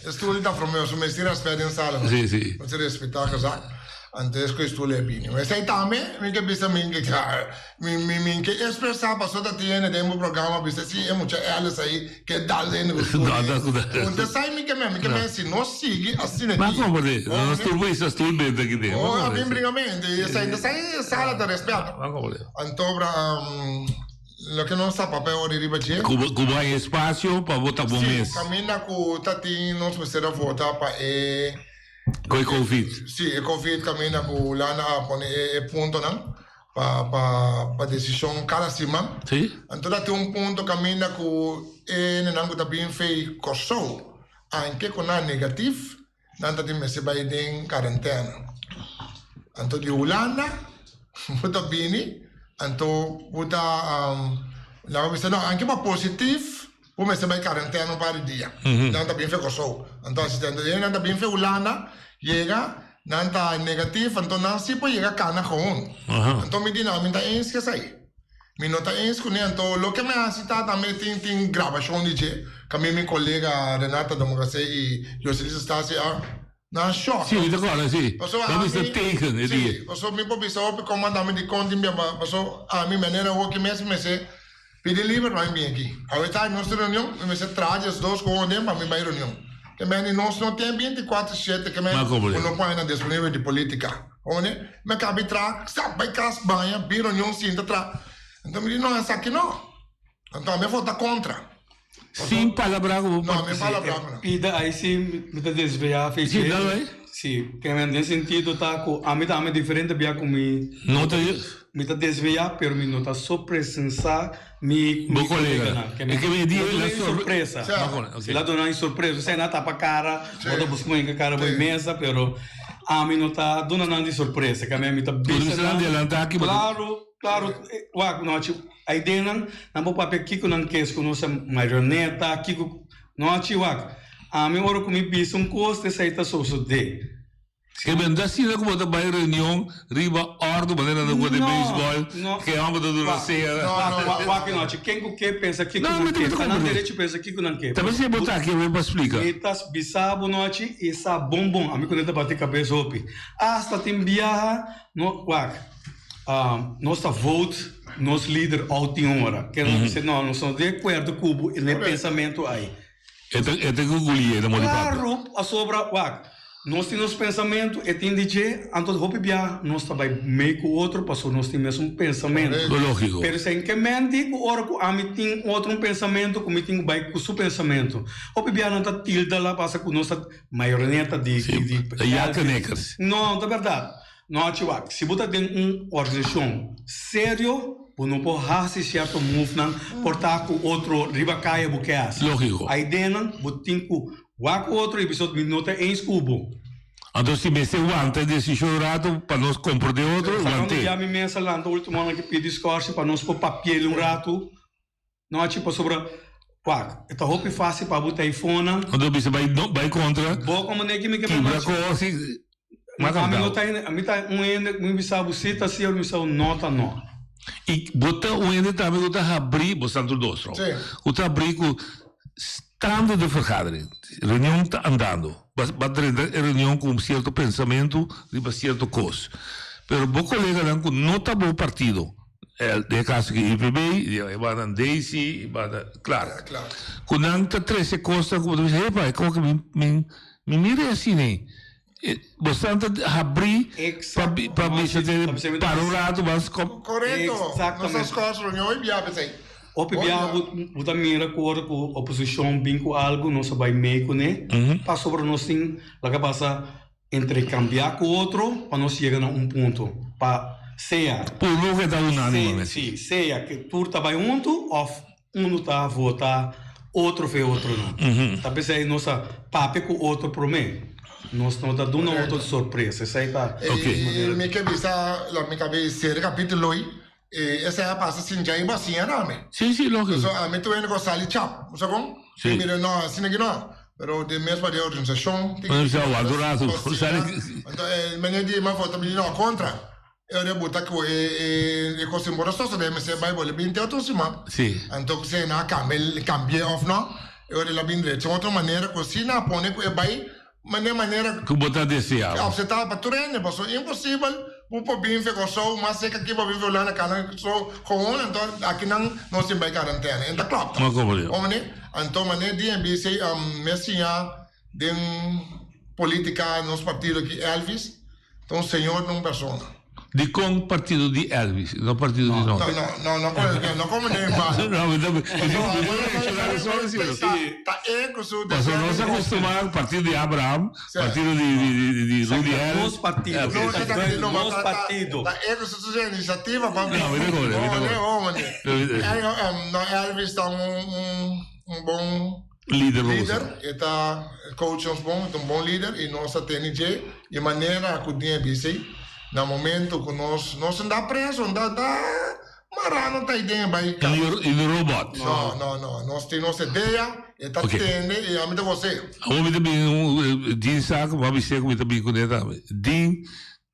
E stoel ta promé. Su mester respet den sala. no? Sí, sí. Mester respetá gezag. Antes ku e stoel e bini. Esei tambe mi ke bisa mi ke mi mi mi ke expresá pasobra ta tin hende den bo programa bisa si e mucha Alice ei ke dal den ku stoel. No, no, no. Un ta sai mi ke men mi ke men si nos sigui asina Ma aki. komprendé. Nos tur bisa stoel benta aki den. Oh, a bin bringa mente. Esei ta sai sala ta respet. Ma komprendé. Anto bra Loke nos ta papia ora riba dje. Ku bo haña espasio pa bo ta bo mes. Si, kaminda ku ta tin nos mester a vota pa e. Ku e covid. Si, e covid kaminda ku Hulanda a pone e puntonan pa pa pa desishon kada siman. Si. Anto ta tin un punto kaminda ku e hendenan ku ta bin fei Kòrsou anke ku nan negatif Nan ta tin mester bai den karentena. Anto di Hulanda bo ta bini, anto bo ta laga bisa no anke bo positif bo mester bai karentena un par di dia. Nan ta bin fe Kòrsou. Anto asistente di nan ta bin fe Hulanda yega nan ta negatif anto nan si por yega kana gewoon. Anto mi di nan mi ta eens ku esei. Mi no ta eens kuné, anto loke mi a hasi ta tambe tin tin grabashon di dje, kaminda mi kolega Renata Domocasé i Joselis Stasi a nan a shòk. Sí, mi ta kòrda, sí. Pasobra Nan ami, bisa tegen e dia. sí, pasobra mi por bisa hopi kòmandá mi dikon tin bia, pasobra ami manera hoki mes mi mester pidi liber pa mi bin aki. Awe ta nos tin reunion, mi mester traha diesdos ku honden pa mi bai reunion. Ke meni nos no tin bintikuater shete ke men Ma ku no por haña disponibel di politika. Hone, mi a kabi tra, stap bai kas, baña, bin reunion, sinta tra. Anto mi di, no, esaki no. Anto ami a vota kontra. Sin palabra ku bo No, mi palabra ku no. Pida ai si mi ta desviá fe Sí, dalo ai. Sí, ke men den sentido ta ku ami ta ami diferente bia ku mi No ta mi ta desviá pero mi no ta sorpresensá mi Bo kolega. E ke mi di la sorpresa. sorpresa. Si la duna un sorpresa, esei na tapa kara, bo ta buska un kara bo mesa, pero ami no ta duna nan di sorpresa, ke ami ta bisa nan. Adelantá aki bo ta. Claro, claro, wak nochi ai den nan, nan por papia kiko nan kes ku nos marioneta, kiko, nochi wak, ami ora ku mi bisa un kos, esei ta sosodé. Ke men ta asina ku bo ta bai reunion riba òrdu manera nan ku den beisbòl ke hòmber ta duna sea. Wak no hachi ken ku ke pensa kiko nan ke ta nan derecho pensa kiko nan ke. Ta mester bo ta aki awe pa splika. Mi ta bisa bo no hachi i sa bon bon ami ku nan ta bati kabes hopi asta tin biaha no wak nos ta vote nos lider out tin ora ke nan bisa no nos no ta di akuerdo ku bo e pensamentu ai. E ta e ta gugulié na modi papia. Claro, pasobra, wak, nos tin nos pensamentu, e tin di dje, anto hopi bia nos ta bai mei ku otro pasobra nos tin mesun pensamentu. Lo lógiko. Pero esei ke men di ku ora ku ami tin otro un pensamentu ku mi tin ku bai ku su pensamentu. Hopi bia nan ta tilda la pasa ku nos ta mayoria ta di di Ta yakenekers. No, ta bèrdat. No, Chiwak, si bo ta den un organisashon serio, bo no por hasi sierto movenan por ta ku otro riba kaya bo ke hasi. Lógiko. Aidenan bo tin ku wak otro i bisa mi no ta eens ku bo. Anto si mester wanta e desishon un rato pa nos komprondé otro, Sa want'é. kando ya mi mes a lanta ultimo ora ki pidi skorsi pa nos por papi'el un rato. Nochi pasobra wak e ta hopi fácil pa bo taifonnan. Anto bisa bai no bai kontra. Bo komo neki mi ke Kibra kos i mas Ami no ta hende ami ta un hende ku mi bisa bo si ta si ora mi bisa bo no ta no. I bo ta un hende tambe ku ta habrí bo santo dos tro. Ku ta habrí ku stando den vergadering reunion ta andando ba ba drenta e reunion ku un sierto pensamentu riba sierto kos pero bo koleganan ku no ta bo partido Den e kaso ki IPB, e banda Daisy, e banda Clark. Ku nan ta trese kosnan ku bo ta bisa, hepa, e koke mi mi mi mira e asina ei. Bosnan ta habrí pa pa bisa te para un rato mas kom. Korekto, nos a skòrs reunion hopi bia p'esei. Hopi bia bo ta mira ku ora ku oposishon bin ku algu nos a bai mei kuné pasobra nos tin laga pasa Intercambiá cu otro pa nos yega na un punto, pa sea. Por lo que ta unánime. Sí, sea cu tur ta bay hunto of uno ta vota otro fe otro no. Ta p'esey nos a papia cu otro prome. Nos no ta duna otro sorpresa. Esey ta E mi ke bisa, la mi cabe cera capítulo hoy, esey a pasa sin djay bo a siña na mi. Sí, sí, lógico. So ami tur hende cu a sali chap, bo sa con? Sí. Mi mira, no, asina ki no. Pero den mes pa den organisacion. Bueno, sa wak un rato. Anto e meneer di ma vota mi di no, contra. E ora bo ta ku e e kos sin por a sosodé mester bai bolbe binti otro siman. Sí. Anto ku si nan a kambia kambi'é òf no, e ora el a bin drecha un otro manera ku si nan a pone ku e bai mane manera Ku bo ta deseá. Akseptabel pa tur hende pasobra imposibel bo por bin fe Kòrsou mas seka aki bo bin fe Hulanda kana so gewoon anto aki nan nos tin bai karantèna e ta klòp No komprendé. Bo mane anto mane DNB si mi a siña den politika nos partido aki Elvis Ta un señor no un persona. Dikon partido di Elvis y no partido di nos? No, no, no, no, no como den bala. No, mi ta mi ta reacciona solo si no. Ta e cu su Pasobra nos a costuma partido di Abraham, partido di di di Rudy Hel. Nos partido. Nos partido. Ta e cu su iniciativa pa. No, mi ta comprende, mi ta comprende. No, Elvis ta un un bon. Lider pa Lider, e ta coach nos bon, e ta un bon lider y nos ta tene dje e manera cu den e bisti na momento cu nos nos no ta preso, no ta mara no ta den e bay cama. Y no robot. No, no, no, nos tin nos idea, e ta tende y ami ta gos'e. Awor mi ta bin un Dean sa cu bo a bis'e cu mi ta bin cune tambe. Dean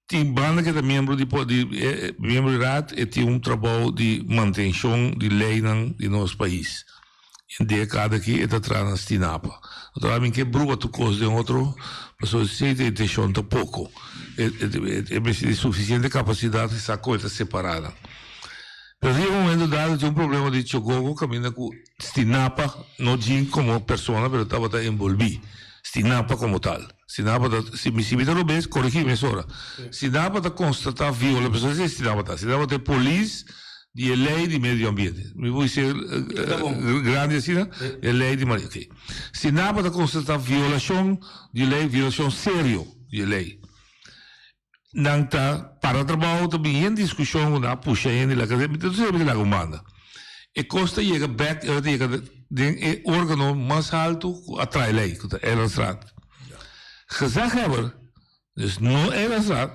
tin banda cu e ta miembro di di miembro di raad e tin un trabou di mantencion di leynan di nos pais. En di e kada aki e ta traha na Stinapa. Otro ami ke bruha tur kos den otro pasobra si e intencion ta poko. E mester di suficiente capacidad di sa kon e ta separa nan. Pero riba un momento dado tin un problema di Chogogo caminda cu Stinapa no djin como persona pero tabata envolvi Stinapa como tal. Stinapa ta si mi si mi ta robes coregi mesora. Stinapa ta constata viola pasobra esei Stinapa ta. Stinapa ta e polis di e ley di medio ambiente. Mi por bisa grandi asina, e ley di medio ok. Stinapa ta constata violacion di ley, violacion serio di e ley. Nan ta para trabao, ta bin yen discusion cu nan a pusha hende laga, mi ta siempre laga un banda. E cos ta yega bek, e ta yega den e organo mas halto cu a traha e ley, cu ta Eilandsraad. Gezaghebber Dus no Eilandsraad,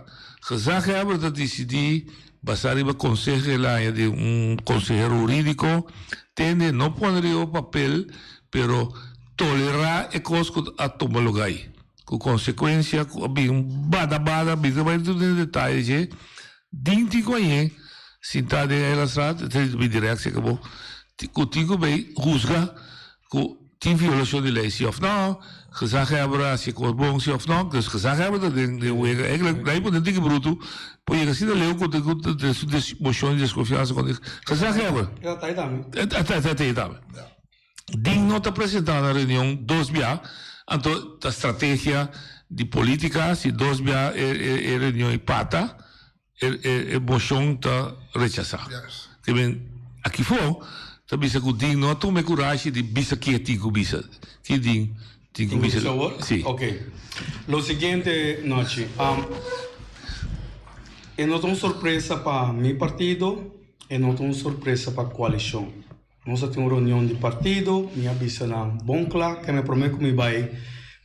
gezaghebber ta disidí basá riba konseho el haña di un konsehero hurídiko, tende no pone riba papel, pero tolerá e kos ku a tuma lugá ei, ku konsekuensia ku a bin bada bada, mi ta bai tur den detaye dje, dinti ku añe sintá den Eilandsraad, ta bin dirèkt seka bo, ku tin ku bai husga Ku tin violashon di lei si òf nò, gezaghebber a hasi e kos bon si òf nò, dus gezaghebber ta den den wega. Eigenlijk dai por den tiki brutu por yega asina leu ku ku ta su moshon di deskonfiansa kontra gezaghebber. Ja, ta ei tambe. Ta ta ei tambe. Din no ta presentá na reunion dos bia, anto ta strategia di politika si dos bia e e reunion ei pata, E mocion ta rechasa. Te men aki fo ta bisa cu Din no a tuma e curashi di bisa ke tin cu bisa. Ki Din tin cu bisa? Si. Ok. Lo siguiente nochi. E no ta un sorpresa pa mi partido, e no ta un sorpresa pa coalicion. Nos a tin un reunion di partido, mi a bisa nan bon kla ke mi prome ku mi bai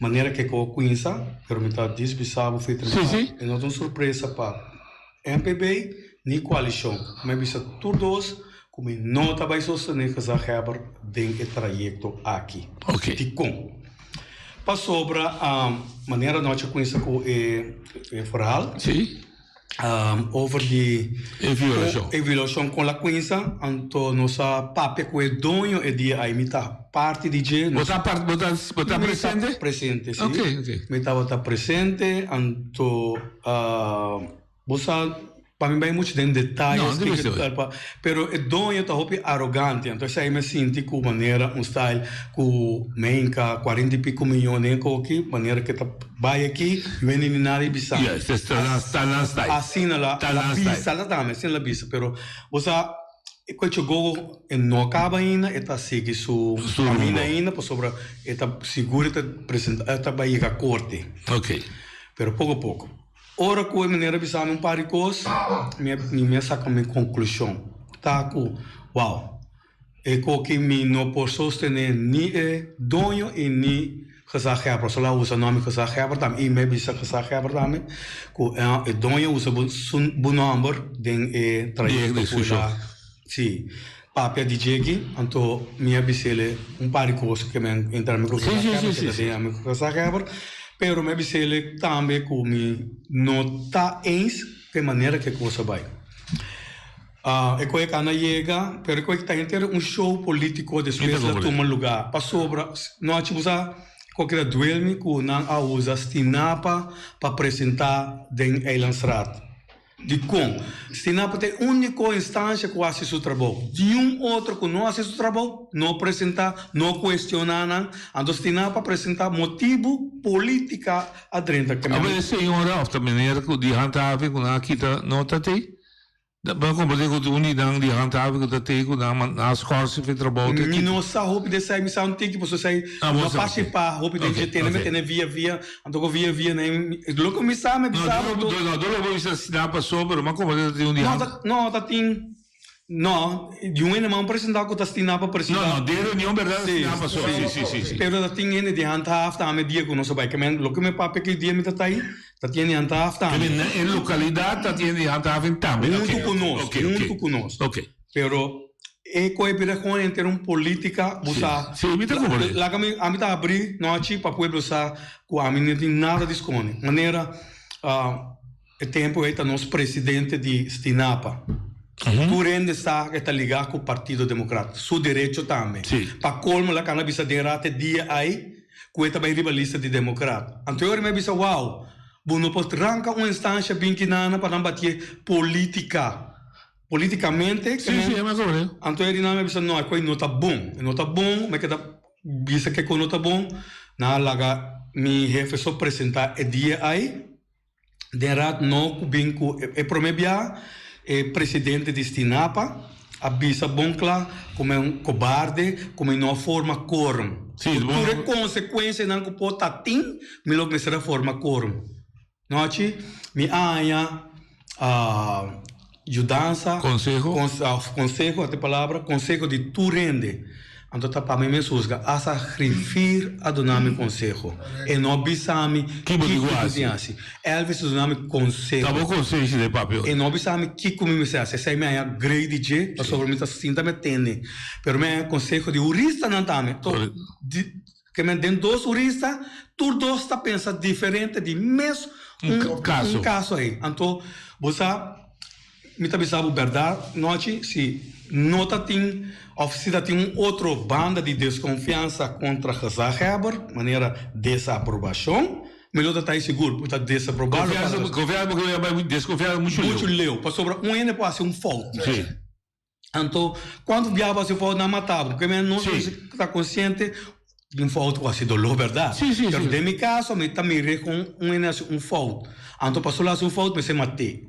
manera ke ku a kuinsa, pero mi ta dis bisa bo fe trempa, e no ta un sorpresa pa MPB ni koalishon. Mi a bisa tur dos ku mi no ta bai sostene gezaghebber den e trayekto aki. Dikon? Pasobra manera nochi a kuinsa ku e verhaal. Over di e violashon. E violashon kon la kuinsa, anto nos a papia ku e doño e dia ai. Mi ta parti di dje. Bo ta parti, bo ta, bo ta presente? Presente, si. Ok, ok. Mi tabata presente, anto bo sa pa mi bai muchu den detaye. No, no mester bai. Pero e doño ta hopi arogante, anto esei mi a sinti ku manera un style ku menka cuarenta y pico miyon den e koki, manera ke ta Bai aki, wende ni nada i bisa. Yes, es ta nan, ta nan style. Asina la, Ta la nan style. bisa la tambe, asina la bisa. Pero, bo sa, e koe gogo e no a kaba ainda, e ta sigui su Su kaminda rumbo. ainda, pasobra e ta sigur e ta presenta, e ta bai yega korte. Ok. Pero poko poko. Ora ku e meneer a bisa mi un par di kos, mi a, mi a saka mi konklushon. Ta ku, wow, E koki mi no por sostené ni e doño i ni gezaghebber. So la usa nòmber gezaghebber tambe i mi a bisa gezaghebber tambe ku e doño usa bo su bo nòmber den e trayekto ku la si papia di djeki. Anto mi a bis'el un par di kos ku mi a entra mi ku gezaghebber keda den ami ku gezaghebber. Pero mi a bis'el tambe ku mi no ta eens. ku e manera ku e kos a bai. E koe kana yega, pero e koe ta henter un show politico despues la tuma lugar. Pasobra nochi bo sa koe keda duelmi ku nan a usa Stinapa pa presenta den Eilandsraad. Dikon? Stinapa ta e uniko instancia ku hasi su trabou. Niun otro ku no hasi su trabou no presenta, no kuestiona nan. Anto Stinapa presenta motibu politica a drenta. Abo e señora of ta meneer ku di handhaving ku nan a kita no ta tei? Bo a komprendé ku un di nan di handhaving ku ta tei ku nan nan a skòrsi for e trabou te Mi no sa hopi den esei, mi sa un tiki pasobra esei no partisipá hopi den dje tene, mi tene via via, anto ku via via nan loke mi sa mi bisa bo No, no, no lo bisa asina pasobra, pero mi a komprendé ta tin un di hand. No, ta tin, no, di un hende man presentá ku ta stina pa presentá. No, no, den reunion bèrdat ta stina pasobra, si, si, si, si. Pero ta tin hende di handhaaf tambe dia ku nos a bai, ke men loke mi papia ki dia mi ta ta ei. Ta tiene handhaaf tambe. Kende na e lokalidat ta tiene handhaving tambe. Huntu ku nos, huntu ku nos. Pero e koe bira kon henter un politica bo sa. Si, mi ta komprende. Laga mi, ami ta abri nochi pa pueblo sa ku ami no tin nada di skonde. Manera e tempu ei ta nos presidente di Stinapa. Tur hende sa e ta ligá ku Partido Demokrat. Su derecho tambe. Pa kolmo laga nan bisa den rat e dia ei. Ku e ta bai riba lista di demokrat. Anto e ora mi a bisa, Wow, bo no por ranka un instansha bin kinana pa nan batié politika. Politikamente, Sí, sí, mi a kore. Anto e rinami a bisa, No, e koi no ta bon. E no ta bon, mi a keda bisa ke koi no ta bon. Nan a laga mi hefe so presentá e dia ai. Den raad no ku bin ku e prome bia e presidente di Stinapa a bisa bon kla ku mi un kobarde ku mi no a forma korum. Ku tur e konsekuensianan ku por ta tin mi lo mester a forma korum. Nochi mi a haña Yudansa, Konseho. Konseho, ata e palabra, konseho di tur hende. Anto ta pa mi mes husga. Asa grifir a duna mi konseho. E no a bisa mi Kiko bo tin ku hasi. Elvis a duna mi konseho. Ta bo konseho di papia. E no a bisa mi kiko mi mester hasi. Esei mi haña grei di dje, pasobra mi ta sinta mi tende. Pero mi haña konseho di huristanan tambe. Ke men den dos hurista, tur dos ta pensa diferente di mes un un kaso ei. Anto bo sa, mi ta bisa bo bèrdat nochi, si no ta tin òf si ta tin un otro banda di deskonfiansa kontra gezaghebber, manera desaprobashon, mi lo ta ta ei sigur ku ta desaprobá lo Konfiansa, konfiansa bo ke bai deskonfiansa muchu leu. Muchu leu, pasobra un hende por hasi un fout. Si. Anto, cuanto biaha bo haci fout, nan mata bo. Porque no ta consciente di un fout cu haci dolor, berdad? Pero den mi caso, mi ta mira con un hende haci un fout. Anto pasobra el haci un fout, mester mat'é.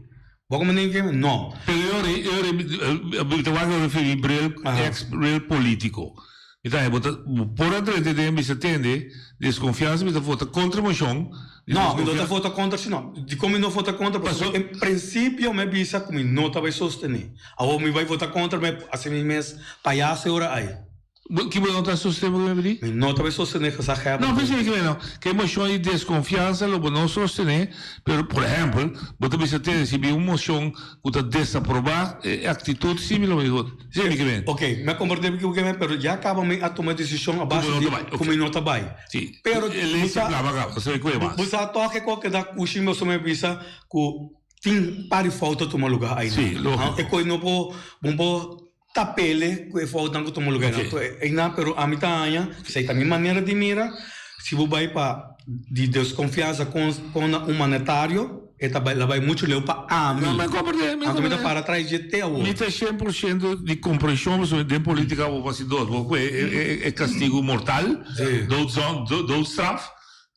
Bo como nen ke? No. Pero e ora, e ora, mi ta wak referi bril, ex bril politico. Mi ta bo ta bo por a drenta den bisa tende desconfiansa mi ta vota contra mocion di No, mi no ta vota contra si no. Dicon mi no vota contra? Pasobra en principio mi a bisa cu mi no ta bay sostene. Awor mi bay vota contra mi haci mi mes payaso e ora ay. Bo ki bo no ta sostene bo mi di? Mi no ta bay sostene gezaghebber. No, pensei ki no. Ke mocion di desconfiansa lo bo no sostene, pero por ehempel bo ta bisa tende si bin un mocion cu ta desaproba e actitud si mi lo bay vota. Sí, mi ke men. Ok, mi a komprendé bo ke men, pero ya kaba mi a tuma e desishon a base di ku mi no ta bai. Sí. Pero E lei se plama kaba, no sabe kue mas. Bo sa tòg e kos keda kushi mi pasobra mi a bisa ku tin par di fout a tuma lugá einan. Sí, lógiko. E kos no por, bo no por tap'ele ku e foutnan ku tuma lugá einan. Einan, pero ami ta haña, esei ta mi manera di mira, si bo bai pa di deskonfiansa kon na un mandatario, E ta bai la bai muchu leu pa ami. No, mi comprende, mi Anto mi ta para tras dje te awor. Mi ta shen por shento di comprension pasobra den politica bo por haci dos, bo cu e e castigo mortal, doodzon, doodstraf,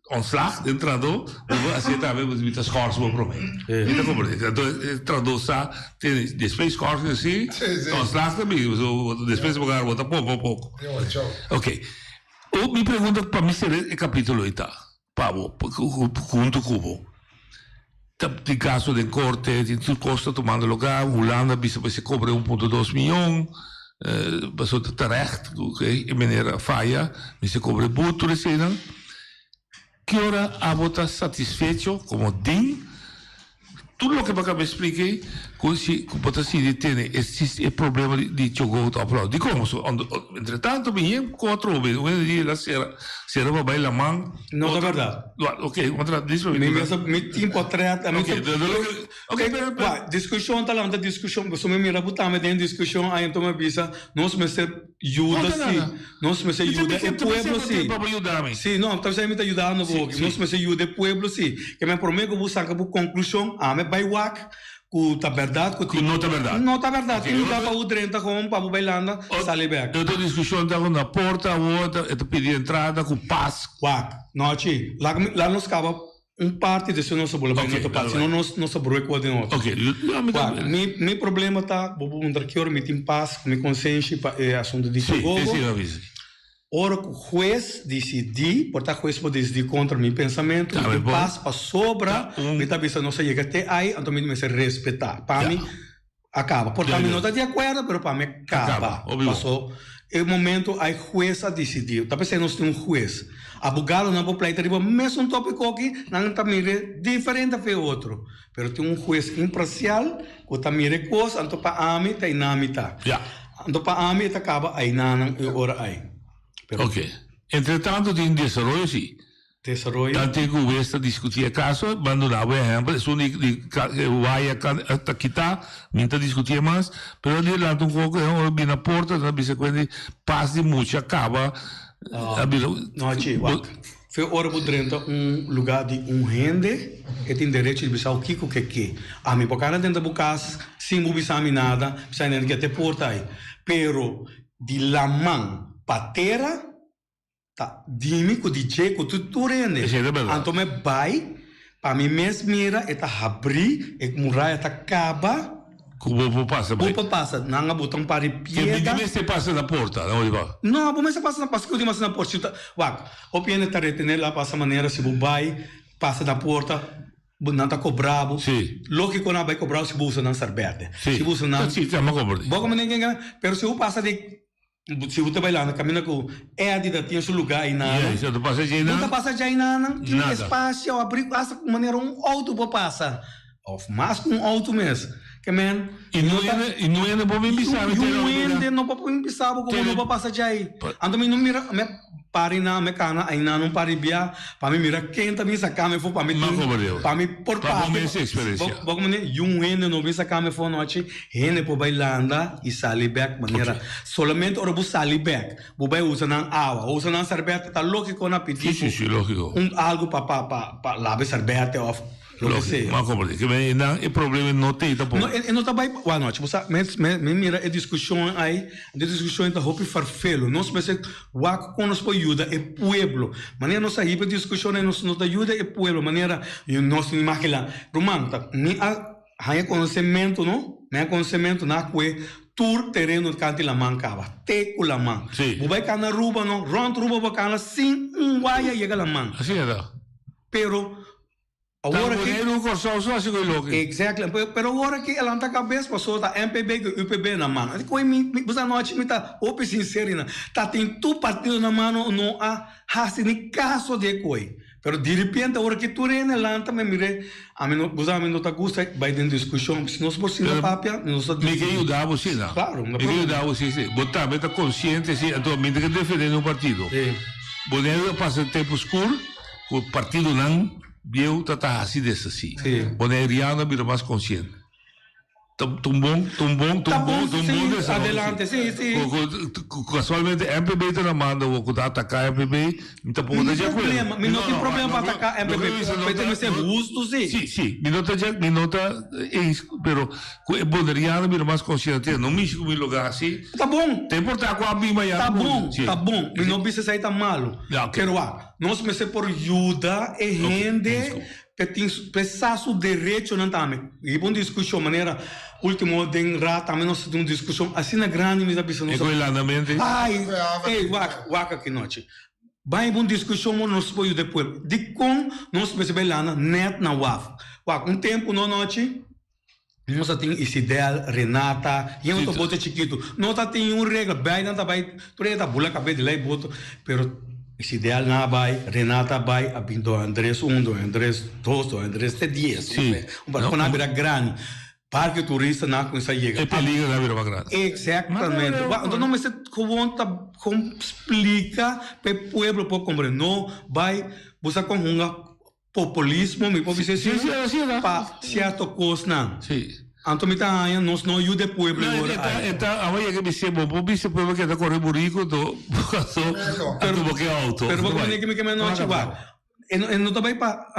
ontslag den trado, bo por haci tambe mi ta schors bo prome. Mi ta comprende. Anto e trado sa tene despues schors asi, ontslag ta bin, pasobra despues bo gara bo ta poco a poco. Ok. Mi pregunta pa mi cera e capitulo ei ta. Pa bo, huntu ku bo. Ta tin kaso den korte, tin tur kos ta tumando lugá. Hulanda bisa pa esei kobra un punto dos mion, pasobra ta terecht ku e meneer a faya, mester kobra e but, tur eseinan. Ki ora abo ta satisfecho komo din? Tur loke bo a kaba splika ei, ku si ku bo ta sigui tene e sis e problema di di chogo ta oplau. Dikon? Pasobra ondo entre tanto mi hende ku atrobe un hende di el a sera sera pa bai laman. No ta bèrdat. Oke, otra dis pa mi Mi mester mi tin potret a mi Oke, ta oke pero pero. Wak, diskushon ta lanta diskushon pasobra mi mira bo tambe den diskushon ai anto mi a bisa nos mester Yuda si. Nos mester yuda e pueblo si. Si, no, ta bisa mi ta yudando bo hopi. Nos mester yuda e pueblo si. Ke men prome ku bo saka bo konklushon, ame bai wak ku ta bèrdat ku tin. Ku no ta bèrdat. No ta bèrdat. Tin luga pa bo drenta gewoon pa bo bai landa sali bèk. E otro diskushon ta ku na porta awor e ta pidi entrada ku pas. Wak, nochi, laga nos kaba Un parti di su nos a bula bai otro parti, sino nos nos a broei ku den otro. Wak, mi mi problema ta, bo por puntra ki ora mi tin pas ku mi konsenshi pa e asuntu di Chogogo. Ora ku hues disidí, por ta hues por disidí kontra mi pensamentu, mi tin pas pasobra mi ta bisa nos a yega te ai, anto mi mester respetá. Pa mi a kaba. Por ta mi no ta di akuerdo, pero pa mi a kaba. Paso e momento ai hues a disidí. Ta p'esei nos tin un hues. Abogadonan por pleita riba mesun tópiko aki, nan ta mira diferente afe otro. Pero tin un hues imparsial ku ta mira e kos, anto pa ami ta einan mi ta. Anto pa ami e ta kaba einanan e ora ai. Pero. Oke. Entretanto tin desaroyo si. Desaroyo. Tanten ku wes ta diskutí e kaso, ban duna bo ehèmpel, esun di di e waya ta kitá, mi ta diskutié mas, pero di lanta un koko e ora bini na porta nan a bisa ku hende pas di mucha a kaba, a bira. No, chi, wak. Fe ora bo drenta un lugá di un hende, e tin derecho di bisa bo kiko ke ke. Ami por kana drenta bo kas sin bo bisa mi nada, bisa hende ke te porta ei. Pero di laman pa tera. Ta dimi ku di dje ku tur tur hende. Esei ta bèrdat. Anto mi bai pa mi mes mira e ta habrí, e muraya ta kaba. Ku bo por pasa bai. Bo por pasa. Nan a bota un par di Ke mi piedra. di mester pasa na porta, no di ba? No, bo mester pasa na paske ku di mester na porta. Si ta, wak, hopi hende ta retené la pasa manera si bo bai pasa na porta, bo nan ta kobra bo. Si. Lógiko nan a bai kobra bo si bo usa nan sarbète. Si. Si bo usa nan. Si, si, a kobra. Bo komo nen ken pero si bo pasa di. Si bo ta bailando caminda cu Eddie ta tin su lugar aynan. Yes, bo ta pasa djeinan. Bo ta pasa djeinan, tin un Nada. espacio abri hasta cu manera un auto por pasa of mas cu un auto mes. Ke men Y no hende, y no hende por bin bisa mi Y te un hende no por bin bisa bo cu bo no por pasa djei. Anto mi no mira, mi a para aynan, mi a cana aynan un par di bia pa mi mira ken ta bin saca mi afo pa mi tin, pa mi por Pa bo papia. mes experiencia. Bo, bo como y un hende no bin saca mi afo anochi. Hende por bai landa i sali bek manera solamente ora bo sali bek bo bai usa nan awa o usa nan sarbete ta logiko nan pidi Sí, sí, logiko. un algo pa pa pa pa laba e sarbete of loke sea. Logiko, m'a komprende. Ke men nan e problema no t'ei tampoco. No, e no ta bai wak nochi bo sa mi mi mira e diskushon ai e diskushon ta hopi farfelo nos mester wak kon nos por yuda e pueblo manera nos a hiba e diskushon ai nos no ta yuda e pueblo manera nos tin imagina ruman ta mi a Haña konosementu no, mi haña konosementu na kue tur tereno kanti laman kaba, te ku laman. Sí. Bo bai kana Aruba no, rònt Aruba bo kana sin un waya yega laman. Asina ta. Pero awor Ta aki. Boneiru ku Kòrsou so hasi ku e loke. Exactly. Pero awor aki e lanta kabes pasobra ta MPB ku UPB na mano. Di koe mi, mi, bo sa anochi mi ta hopi sinsero i nan. Ta tin tur partido na mano no a hasi ni kaso di e koe. Pero diripiente ora ki tur hende lanta mi mir'é, ami no, bo sa ami no ta gusta bai den diskushon, si nos por sinta papia, nos ta Mi ke yuda bo si na. Claro, Mi ke yuda bo si, si. Bo tambe ta konsiente si, anto mi ta ke defende un partido. Si. Boneiru a pasa tempu skur ku partidonan bieu ta ta hasi des asi. Si. Boneiriano a bira mas konsiente. Ta un bon, ta un bon, ta un bon, ta un bon desaroyo. Adelante, sí, sí. Cu casualmente MPB ta na manda awor cu ta ataca MPB, mi tampoco ta di acuerdo. Problema, mi no tin problema pa ataca MPB, pero tin mester husto sí. Sí, sí, mi no ta, mi no ta eens, pero cu e boneriano bira mas consciente, no mishi cu mi logra haci. Ta bon. Ta importa cu a bin mañana. Ta bon, ta bon, mi no bisa esey ta malo. Pero wak, nos mester por yuda e hende P'e tin p'e sa su derechonan tambe. Riba un diskushon manera ultimo den raad tambe nos a tin un diskushon asina grandi mi ta bisa nos E ku e landamente. Ai ey wak wak aki nochi. Bai riba un diskushon mo nos por yuda e pueblo. Dikon nos mester bai landa net na waf? Wak un tempu no nochi nos a tin Isidel, Renata y otro bote chikitu. No ta tin un regla baynan ta bai tur e ta bula kabes di lei boto pero. Sidel nan a bai, Renata a bai, a bin Don Andres un, Don Andres dos, Don Andres te dies. Sí. Un barco nan a bira grandi. Parke turista nan a cuminsa yega. E peligro nan a bira mas grandi. Exactamente. Wak, enton no mester gewoon ta gewoon splica pa e pueblo por comprende. No bai busa con hunga populismo, mi por bisa asina, pa cierto cosnan. Anto mi ta haña nos no yuda e pueblo e ora ay. E ta, awe yega bis'é, bo por bisa e pueblo keda kore buriku anto anto bo ke auto. Pero bo komprende ke mi ke menochi wak. E no ta bai pa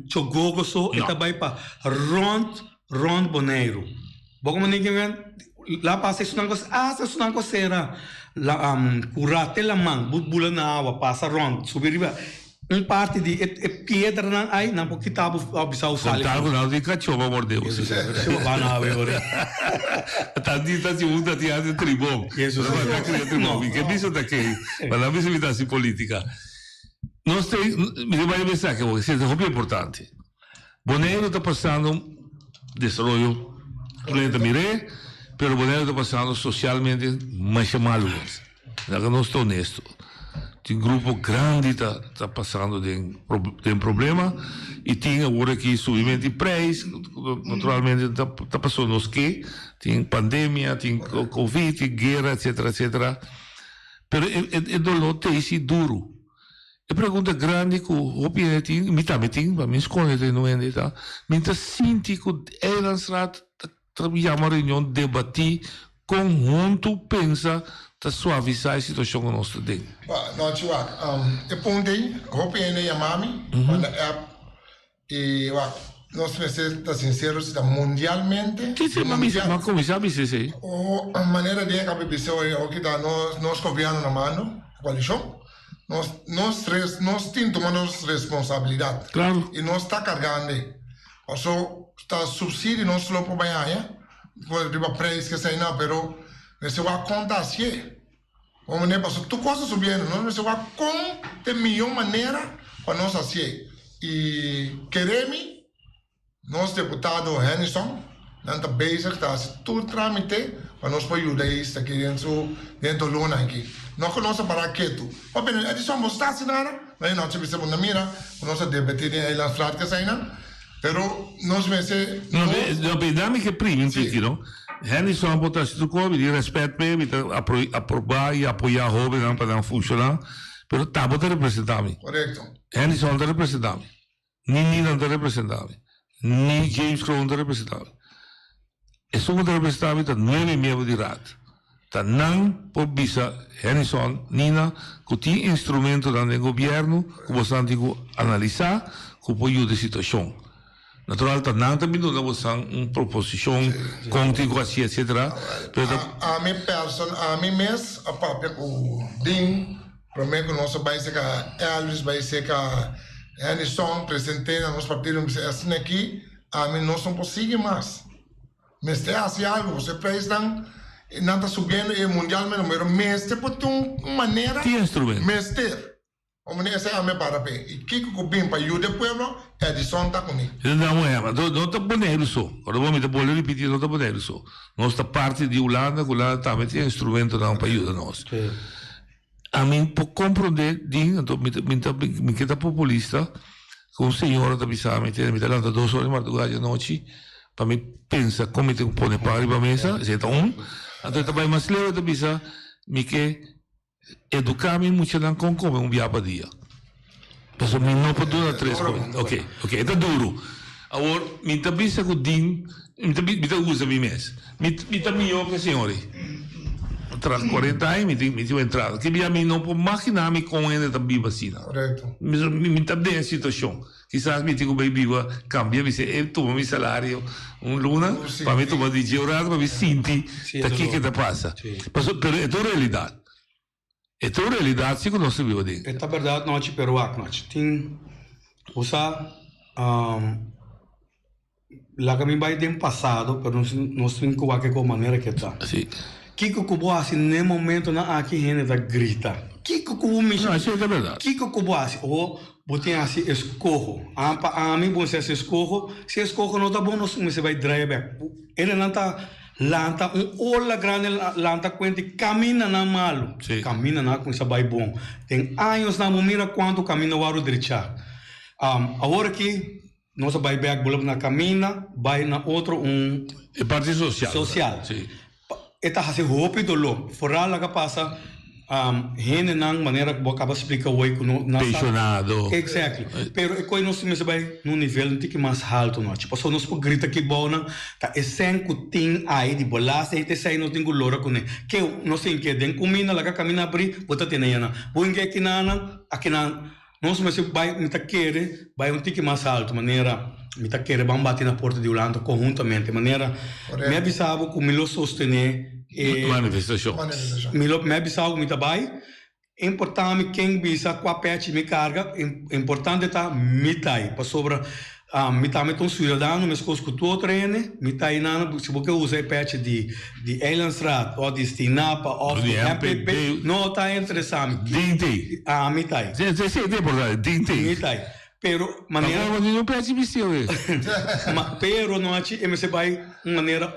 Chogogo so, e ta bai pa rond rond Boneiru. Bo komprende ke mi men? La pasa esunnan ku hasta esunnan ku sera la kura te laman bo bula na awa pasa rond subi riba un parti di e e piedranan ai nan por kita bo a bisa bo sali. Konta ku nan tin kachó pa morde bo. Kachó pa bana awe ora. Ta di ta si un ta tin hasi tribon. Eso si. Ta kria tribon. Mi ke bisa ta kei. Ma nan bisa mi ta hasi politika. Nos te mi ta bai mester aki awor esei ta hopi importante. Boneiru ta pasando desaroyo pleno ta mir'é, pero Boneiru ta pasando socialmente masha malu mes. Laga nos ta honesto. Tin grupo grandi ta ta pasando den den problema y tin awor aki subimento di prijs, naturalmente ta ta pasobra nos ke, tin pandemia, tin covid, tin guera, etcetera, etcetera. Pero e e dolor ta esi duro. E pregunta grandi ku hopi hende tin, i mi tambe tin, pa mi skonde ta un hende ta, mi ta sinti ku Eilandsraad ta yama reunion debatí kon huntu pensa ta suavisá e situashon ku nos ta den. Ba, nochi wak. E punto ei, hopi hende yama mi, manda app I wak, nos mester ta sincero si ta mundialmente. Sí, sí, m'a bisa, m'a cuminsa bisa esey. O manera di a bisa hoy, oki ta nos, nos gobierno na mando, coalicion, nos, nos res, nos tin tuma nos responsabilidad. Claro. I nos ta cargando. Paso ta subsidio nos lo por bay haña, riba prijs kesey nan, pero mester wak con ta hacié. Bo manera pasobra tur kos ta subiendo, nos mester wak kon ta e mihó manera pa nos hasié. I kere mi, nos deputado Hennyson, nan ta bezig ta hasi tur trámite pa nos por yuda e isla aki den su den e dolónan aki. No ku nos a pará ketu. Papia, Edison, bo sta hasi nada? No, e nochi bisa bo no mira ku nos a debatí den Eilandsraad keseinan. Pero nos mester No, no, pero dame ke primi un tiki, no? Hennyson por ta hasi tur kos, mi tin rèspèt p'e, mi ta aprobá i apoyá hóbennan pa nan funshoná, pero tabo ta representá mi. Korekto. Hennyson ta representá mi, ni Nina ta representá mi, ni James Kroon ta representá mi. Esun ku ta representá mi ta nuebe miembro di raad. Ta nan por bisa Hennyson, Nina, ku tin instrumentonan den gobièrnu ku bosan tin ku analisá ku por yuda e situashon. Natural ta nan ta bin duna bosan un proposishon kon tin ku hasi etcetera, pero ta. Ami person, ami mes a papia ku Dean prome ku nos a bai seka Elvis, bai seka Hennyson, present'é na nos partido, mi bisa esaki aki ami nos no por sigui mas. Mester hasi algo, pasobra e prijsnan nan ta subiendo y mundialmente, pero mester por tin un manera. Tin instrumento. Mester. Un manera esei ami a para p'e. Y kico cu bin pa yuda e pueblo, Edison ta cuni. Esei ta un ehempel. Anto no ta Boneiru so. Ora bo mi ta bolbe ripiti, no ta Boneiru so. Nos ta parti di Hulanda, cu Hulanda tambe tin instrumentonan pa yuda nos. Ami por comprende din, anto mi ta mi ta mi ke ta populista, cu un señora ta bisa mi, tene mi ta lanta dos ora di marduga di anochi pa mi pensa con mi tin cu pone pan riba mesa, esey ta un. Anto e ta bay mas leu e ta bisa mi ke educa mi muchanan con come un bia pa dia. Pasobra mi no por duna tres comida. Ok, ok, e ta duro. Awor mi ta bisa cu din, mi ta mi ta usa mi mes. Mi mi ta miyo cu e señor ey. Tras cuarenta aña mi tin mi tin un entrada. Ke bia mi no por magina mi con hende ta biba asina. Correcto. Mi mi ta den e situacion. Kisas mi tin cu bay biba cambia mi se e tuma mi salario un luna pa mi tuma di dje un rato pa mi sinti ta kico ta pasa. Pasobra pero e ta un realidad. E ta un realidad si cu nos ta biba den. E ta berdad nochi pero wak nochi tin bo sa laga mi bai den pasado pero nos nos tin cu wak e con manera ke ta. Si. Kiko cu bo haci n'e momentonan aki hende ta grita kiko cu bo mishi No esey ta berdad. Kiko cu bo haci o bo tin haci escoho a pa ami bo mester haci escoho si escoho no ta bon nos mester bai draai bek hendenan ta. Lanta un ola grandi lanta kuenta i kamindanan malu. Kamindanan a kuminsá bai bon. Den añosnan bo mira kuantu kaminda wòrdu drechá. Awor aki nos a bai bèk bolbe na kaminda bai na otro un. E parti sosial. Sosial. E ta hasi hopi doló. Foral laga pasa hendenan manera ku bo a kaba splika awor ku no nan sa. Penshonado. Exactly. Pero e koi nos mester bai na un nivel un tiki mas haltu nochi. Pasobra nos por grita aki bounan ta e sèn ku tin ai di belasting ei ta esei nos tin ku lora kuné. Ke nos tin ke den kuminda laga kaminda abrí bo ta tene yanan. Bo hing'é akinanan akinan. Nos mester bai, mi ta kere, bai un tiki mas alto, manera mi ta kere ban bati na porta di Hulanda conhuntamente, manera mi a bisa bo cu mi lo sostene e Manifestacion. Mi lo, mi a bisa bo cu mi ta bai, importa mi ken bisa cua pechi mi carga, importante ta mi ta ai, pasobra Mi tambe ta un ciudadano mescos cu tur otro hende, mi ta einan, si bo ke usa e pechi di di Eilandsraad of di Stinapa of di MPB, no ta interesa mi. Dinte. Ami ta ei. Si, si, si, ta importante, dinte. Mi ta ei. Pero manera. Tampoco bo tin un pechi bisti awe. Ma, pero no haci e mester bay un manera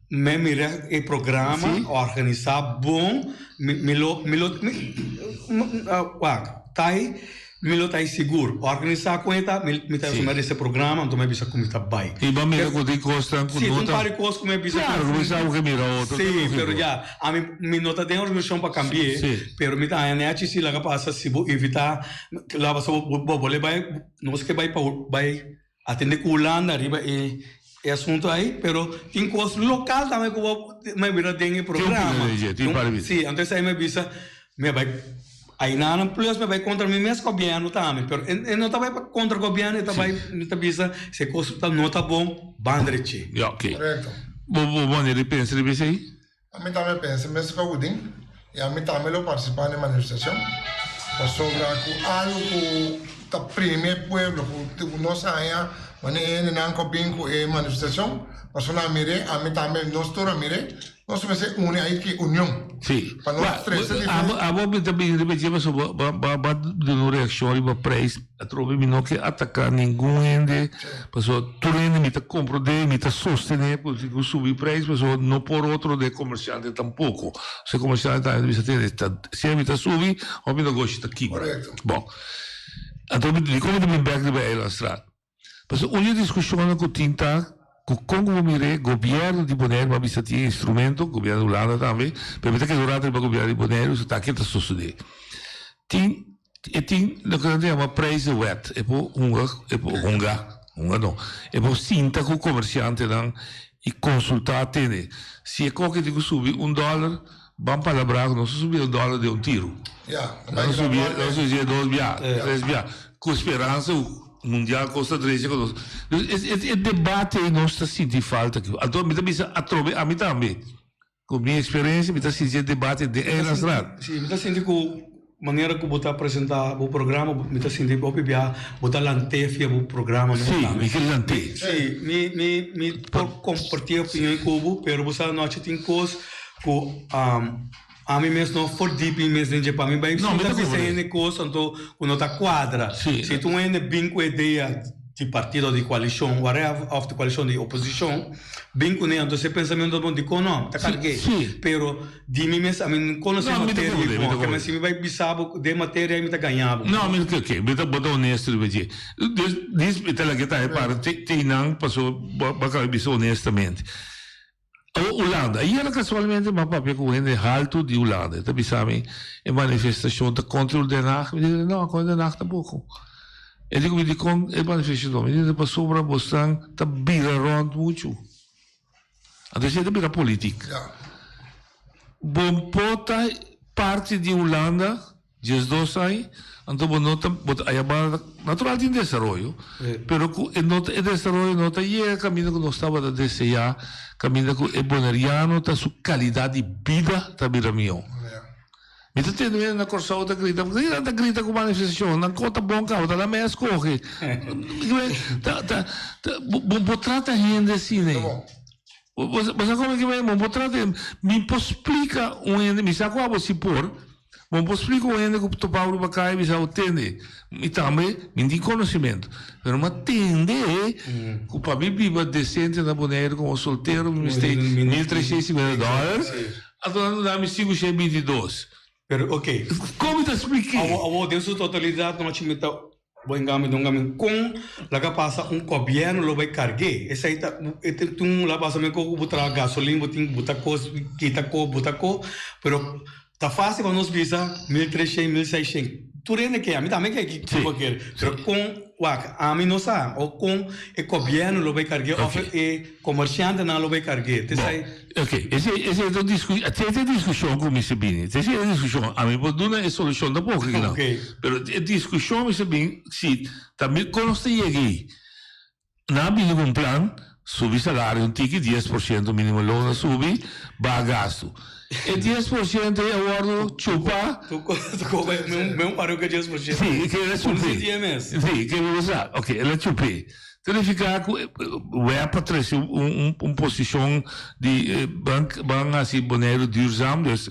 me mira e programa, organisa bon, mi, mi lo, mi lo, mi, wak, ta ei. Mi lo ta ei sigur. Organisá kon e ta, mi mi ta asumí ese programa, anto mi a bisa ku mi ta bai. I bo a mira ku tin kosnan ku Sí, no un ta. par di kos ku mi a bisa ku. Klaro ku mi sa ku ke mira otro, ta Sí, lógiko. pero ya, ami mi no ta den organisashon pa kambi'é, Sí. pero mi ta haña nechi si laga pasa si bo invitá, laga pasa bo bo bo le bai, nos ke bai pa bai atende ku Hulanda riba e e asuntu ei, pero tin kos lokal tambe ku bo mi a mira den e Tin programa. opinion di dje, tin par di bista. Sí, anto esei mi a bisa, mi a bai. Aynan plus mi a bai kontra mi mes gobièrnu tambe, pero e no ta bai pa kontra gobièrnu, e ta bai, mi ta bisa si e kos ta no ta bon, ban drechi. Ya, oké. Korekto. Bo bo manera di pensa riba esei? Ami tambe pensa mes ku Agudin i ami tambe lo partisipá na e manifestashon pasobra ku algu ku ta primi e pueblo ku nos haña wanneer e hendenan ku a bin ku e manifestashon pasobra nan a mir'é ami tambe nos tur a mir'é Nos mester uni ai ki union. Sí. Pa nos trese diferente. Abo abo mi ta bini riba dje pasobra bo bo bo a duna un reakshon riba prijs. Atrobe mi no ke ataká ningun hende pasobra tur hende mi ta komprondé i mi ta sostené ku si ku subi prijs pasobra no por otro den komersiante tampoko. Si e komersiante ta bisa tende ta si mi ta subi òf mi negoshi ta kibra. Bon. Anto mi dikon mi ta bini bèk riba Eilandstraat? Pasobra un di e diskushonnan ku tin ta ku kon ku bo mir'é gobièrnu di Boneiru bo a bisa tin e instrumento, gobièrnu di Hulanda tambe, pero mi ta keda un rato riba gobièrnu di Boneiru so ta ke ta sosodé. Tin e tin loke nan ta yama prijzenwet, e por hunga e por hunga, hunga no, e por sinta ku komersiantenan i konsultá tene si e koke tin ku subi un dòler ban palabrá ku nos ta subi un dòler den un tiru. Nan subi nan subi dos bia, tres bia, ku speransa ku Mundial cos ta drecha cu nos. Dus e e debate ey nos ta sinti falta aki. Anto mi ta bisa atrobe ami tambe. Cu mi experiencia mi ta sinti e debate den Eilandsraad. Si, mi ta sinti cu manera cu bo ta presenta bo programa mi ta sinti hopi bia bo ta lante via bo programa mes Si, tambe. mi ke lante. Si, mi mi mi por comparti opinion cu bo pero bo sa anochi tin cos cu Ami mes no for deep mi mes den dje pa mi bai No, mi sinta ta bisa comprende. hende kos anto ku no ta kuadra. Sí. Si tur un hende bin ku idea di partido di koalishon whatever of di koalishon di oposishon bin kuné anto se pensamentu ta bon dikon no ta Sí, karg'é. sí. Pero di mi mes ami no konosé No, mi ta materia comprende, mi ta bon ke comprende. si mi bai bisa bo den materia mi ta gaña bo. No, mi ta oke, mi ta bo ta honesto riba dje. Dus dis mi ta laga ta e parti te einan paso bo bo a kaba di bisa honestamente. Awor Hulanda, ayera casualmente mi a papia cu hende haltu di Hulanda, e ta bisa mi e manifestacion ta contra Den Haag, mi di no, contra Den Haag tampoco. E di cu mi dicon e manifestacion, mi di pasobra bosnan ta bira rond mucho. Anto esey ta bira politic. Bo por ta parti di Hulanda 12 aña, anto bo no ta, bo ta aya banda, natural tin desaroyo, pero ku e no ta, e desaroyo no ta yega kaminda ku nos tabata deseá, kaminda ku e boneriano ta su kalidat di bida ta bira mihó. Mi ta tende hende na Kòrsou ta grita, pasobra nan ta grita ku manifestashon, nan kos ta bon kaba, ta nan mes skohe. Ta, ta, ta, bo por trata hende asina ei. Bo sa komo ke mi por trata hende? Mi por splika un hende, mi sa ku abo si por. Bo por splika un hende ku topa riba kaya bisa bo tende, mi tambe mi tin konosementu, pero mi a tende ku pa mi biba desente na Boneiru komo soltero mi mester 1350 dòler, anto nan ta da mi 522. Pero ok. Kon mi ta splik'é? Awor, awor den su totalidat nochi mi ta bo engami don gami kon laga pasa un gobièrnu lo bai karg'é. Esei ta e tin un laga pasa mi ku bo traha gasolin bo tin buta kos kita ko buta ko pero ta fásil pa nos bisa 1300 1600 tur hende ke ami tambe ke ki bo kere pero kon wak ami no sa o kon e gobièrnu lo bai karg'é òf e komershantenan lo bai karg'é. Bon, ok, esei esei ta un discu esei ta e diskushon ku mester bini. Esei ta e diskushon. Ami por duna e solushon tampoko kinan. Pero e diskushon mester bini si ta mi kon nos ta yega ei. Nan a bini ku un plan, subi salario un tiki, 10% minimo loon a subi, baha gastu. E 10% ei a wòrdu chupa. Mi un pariu ku e 10%. Si, ke el a chup'é. Si, ke bo sa. Ok, el a chup'é. Ta nifiká ku web a trese un posishon di ban hasi Boneiru duurzaam, dus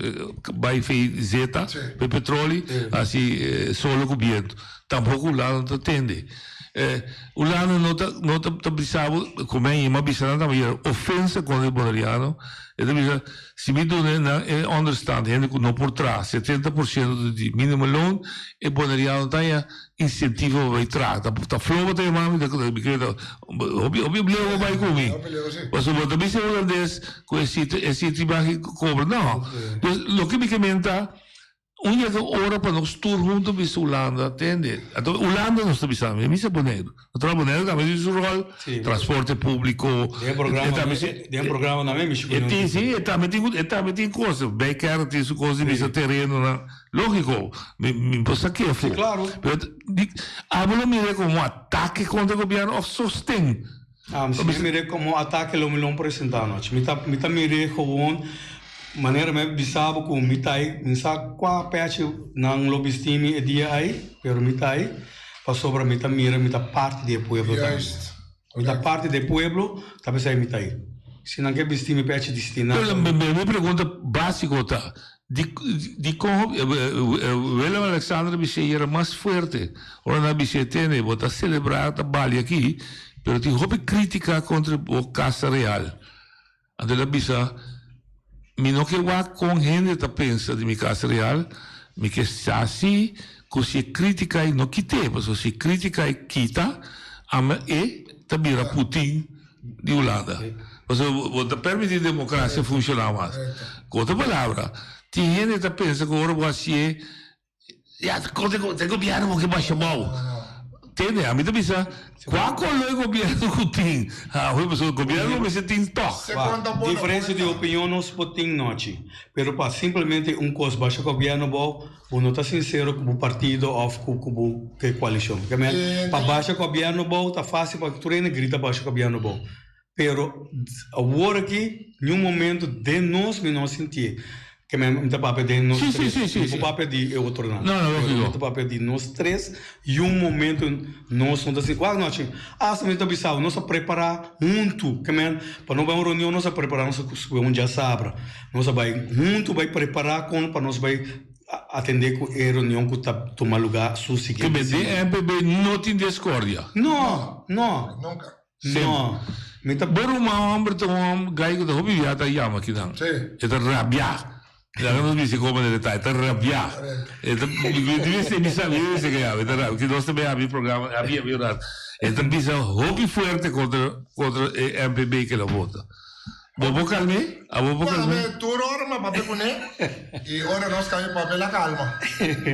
bai fei zeta pa e petroli, hasi solo ku bientu. Tampoko Hulanda no ta tende. Hulanda no ta no ta bisa bo, kome a yema a bisa nan tambe yera ofensa kontra e boneriano, e ta bisa si mi duna nan e onderstand, hende ku no por traha, 70% di minimumloon, e boneriano ta haña Incentivo pa bai traha. Ta ta flow bo ta yama mi ta mi creo ta hopi hopi bleu bo bai cu mi. Pasobra bo ta bisa hulandes cu e sitio e sitio baki cobra. No. Dus loke mi ke men ta un yega ora pa nos tur hunto bisa Hulanda tende. Anto Hulanda nos ta bisa mi bisa Boneiru. Natural Boneiru tambe tin su rol. Transporte publico. Den programa den programa tambe mi E tin si e tambe tin e tambe tin cos. Bijkerk tin su cos di bisa terenonan. Lógiko, mi mi por sa kefo. Sí, klaro. Pero di, abo lo mir'é komo un atake kontra e gobièrnu òf sosten? Si mi mir'é komo atake lo mi lo presentá anochi. Mi ta mi ta mir'é gewoon manera mi a bisa bo ku mi ta ei, mi sa kua pèchi nan lo bisti mi e dia ei, pero mi ta ei pasobra mi ta mira mi ta parti di e pueblo tambe. Juist. Mi ta parti di e pueblo, ta p'esei mi ta ei. Si nan ke bisti mi pechi di stina. Pero mi pregunta básiko ta, di dikon Willem Alexander a bis'é i era mas fuerte ora nan a bis'é tene bo ta selebrá ta bali aki pero tin hopi krítika kontra bo kasa real. Anto el a bisa, Mi no ke wak kon hende ta pensa di mi kas real, mi ke sa si ku si e kritika ei no kit'é, pasobra si e kritika ei kita, ame e ta bira Putin di Hulanda. Pasobra bo ta permití demokrasia funshoná mas. Ku otro palabra, tin hende ta pensa ku ora bo hasié Ya, kon te gobierno bo ke basha bou? Tende, ami ta bisa, kua koló e gobierno ku tin? Ha, hopi pasobra gobierno mester tin tòg. Diferensia di opinion nos por tin nochi, pero pa simplemente un kos basha gobierno bou, bo no ta sinsero ku bo partido òf ku ku bo ke koalishon. Ke men, pa basha gobierno bou ta fásil pasobra tur hende grita basha gobierno bou. Pero awor aki niun momento den nos mi no a sintié ke mi ta papia den nos tres, mi por papia di e otronan, pero mi ta papia di nos tres, yun momento nos no ta sinti, wak nochi asta mi ta bisa bo nos a prepará huntu ke men pa no bai un reunion nos a prepará nos a scoge un djasabra nos a bai huntu bai prepará kon pa nos bai atendé ku e reunion ku ta tuma lugá su siguiente siman. Ke men den MPB no tin discordia? No, no. No, mi ta. Bo ruman homber ta un hom gai ku ta hopi bia ta yama kinan. E ta rabia. Laga nos bisa komo manera e ta. E ta rabia. E ta mi mester bisa mi mester ke yama. E ta rabia. Ki nos ta bay habri programa habri habri un rato. E ta bisa hopi fuerte kontra kontra e MPB ke lo vota. Bo por kalm'é? Abo por Bueno, kalm'é? mi tur ora mi a papia kuné i ora nos kami papia el a kalma.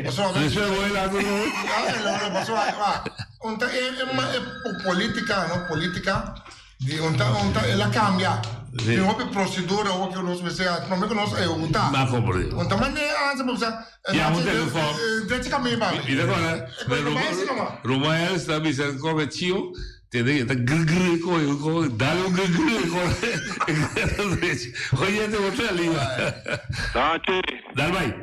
Pasobra mi. Despues bo el a tur ora? Ya, el ora pasobra wa un ta e e politica no politica di un ta un ta el a kambia. Si. Tin hopi procedura awor ku nos mester hasi prome ku nos a ehuta. Mi a komprende. Un ta manera antes bo bisa Ya un telefon. Drechi kaminda pa mi. Mi ta kòrda Romael sta bisa kome chio. Tende e ta gr-gr ko e ko dale un gr-gr ko e ta drechi. Oye te bo sali. Danki. Dal bai.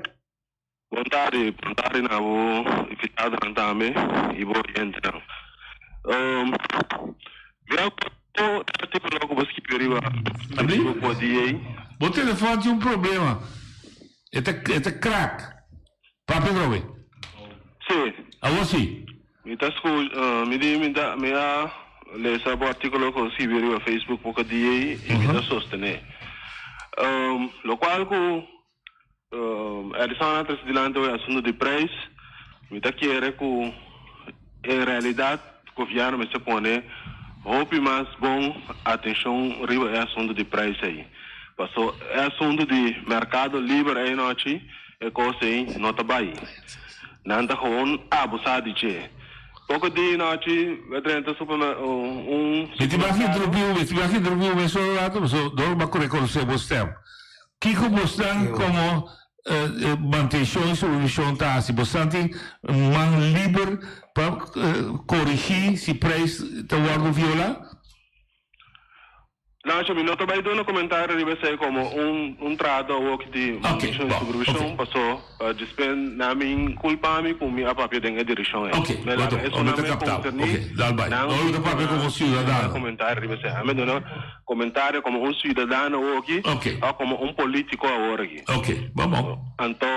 Bon tardi, bon tardi na bo invitadonan tambe y bo oyentenan. Um, mi a gusta e artículo cu bo skibi riba Abri? grupo di ei. Bo telefon tin un problema. E ta e ta crack. Papia atrobe. Sí. Awor sí. Mi ta scu mi di mi ta mi a lesa bo articulo cu scibi riba Facebook poco dia ei y mi ta sostene. Locual cu Edison a trece dilanti hoy asunto di prijs, mi ta kere cu en realidad gobierno mester pone hopi mas bon atencion riba e asunto di prijs ei. Paso e asunto di mercado liber ei nochi e cos ei no ta bay. Nan ta gewoon abusa di dje. Poco di nochi we drenta supermer un Mi tin bak supermercado. interrumpi mi tin bak interrumpi un mes ora rato pasobra dor bo a reconoce bo stem. Kiko bosnan komo mantenshon i supervishon ta hasi? Bosnan tin man liber pa korigí si preis ta wòrdu violá? Nacho, mi no ta bai duna komentario riba esei komo un trato awoki di mantenshon i supervishon, paso djispen nan min kulpa mi ku mi a papia den e direkshon ei. Ok, Mi laga bo esunnan ta me kaptá. konserní Ok, dal bai. nan Ora bo ta papia komo duna siudadano. komentario riba esei. Ami duna Comentario como un ciudadano awoki of como un politico awor aki. Ok, bon bon. Anto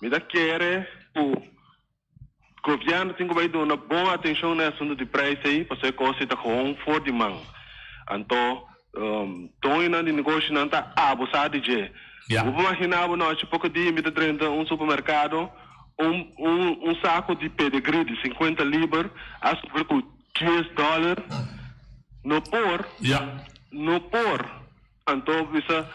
mi ta kere cu gobierno tin cu bay duna bon atencion na e asunto di prijs ey pasobra e cos ey ta gewoon for di man. Anto doñonan di negoshonan ta abusa di dje. Bo por imagina bo nochi poco dia mi ta drenta un supermercado un un saco di pedigree di cincuenta liber a subi cu Dies dollar no por no por anto bisa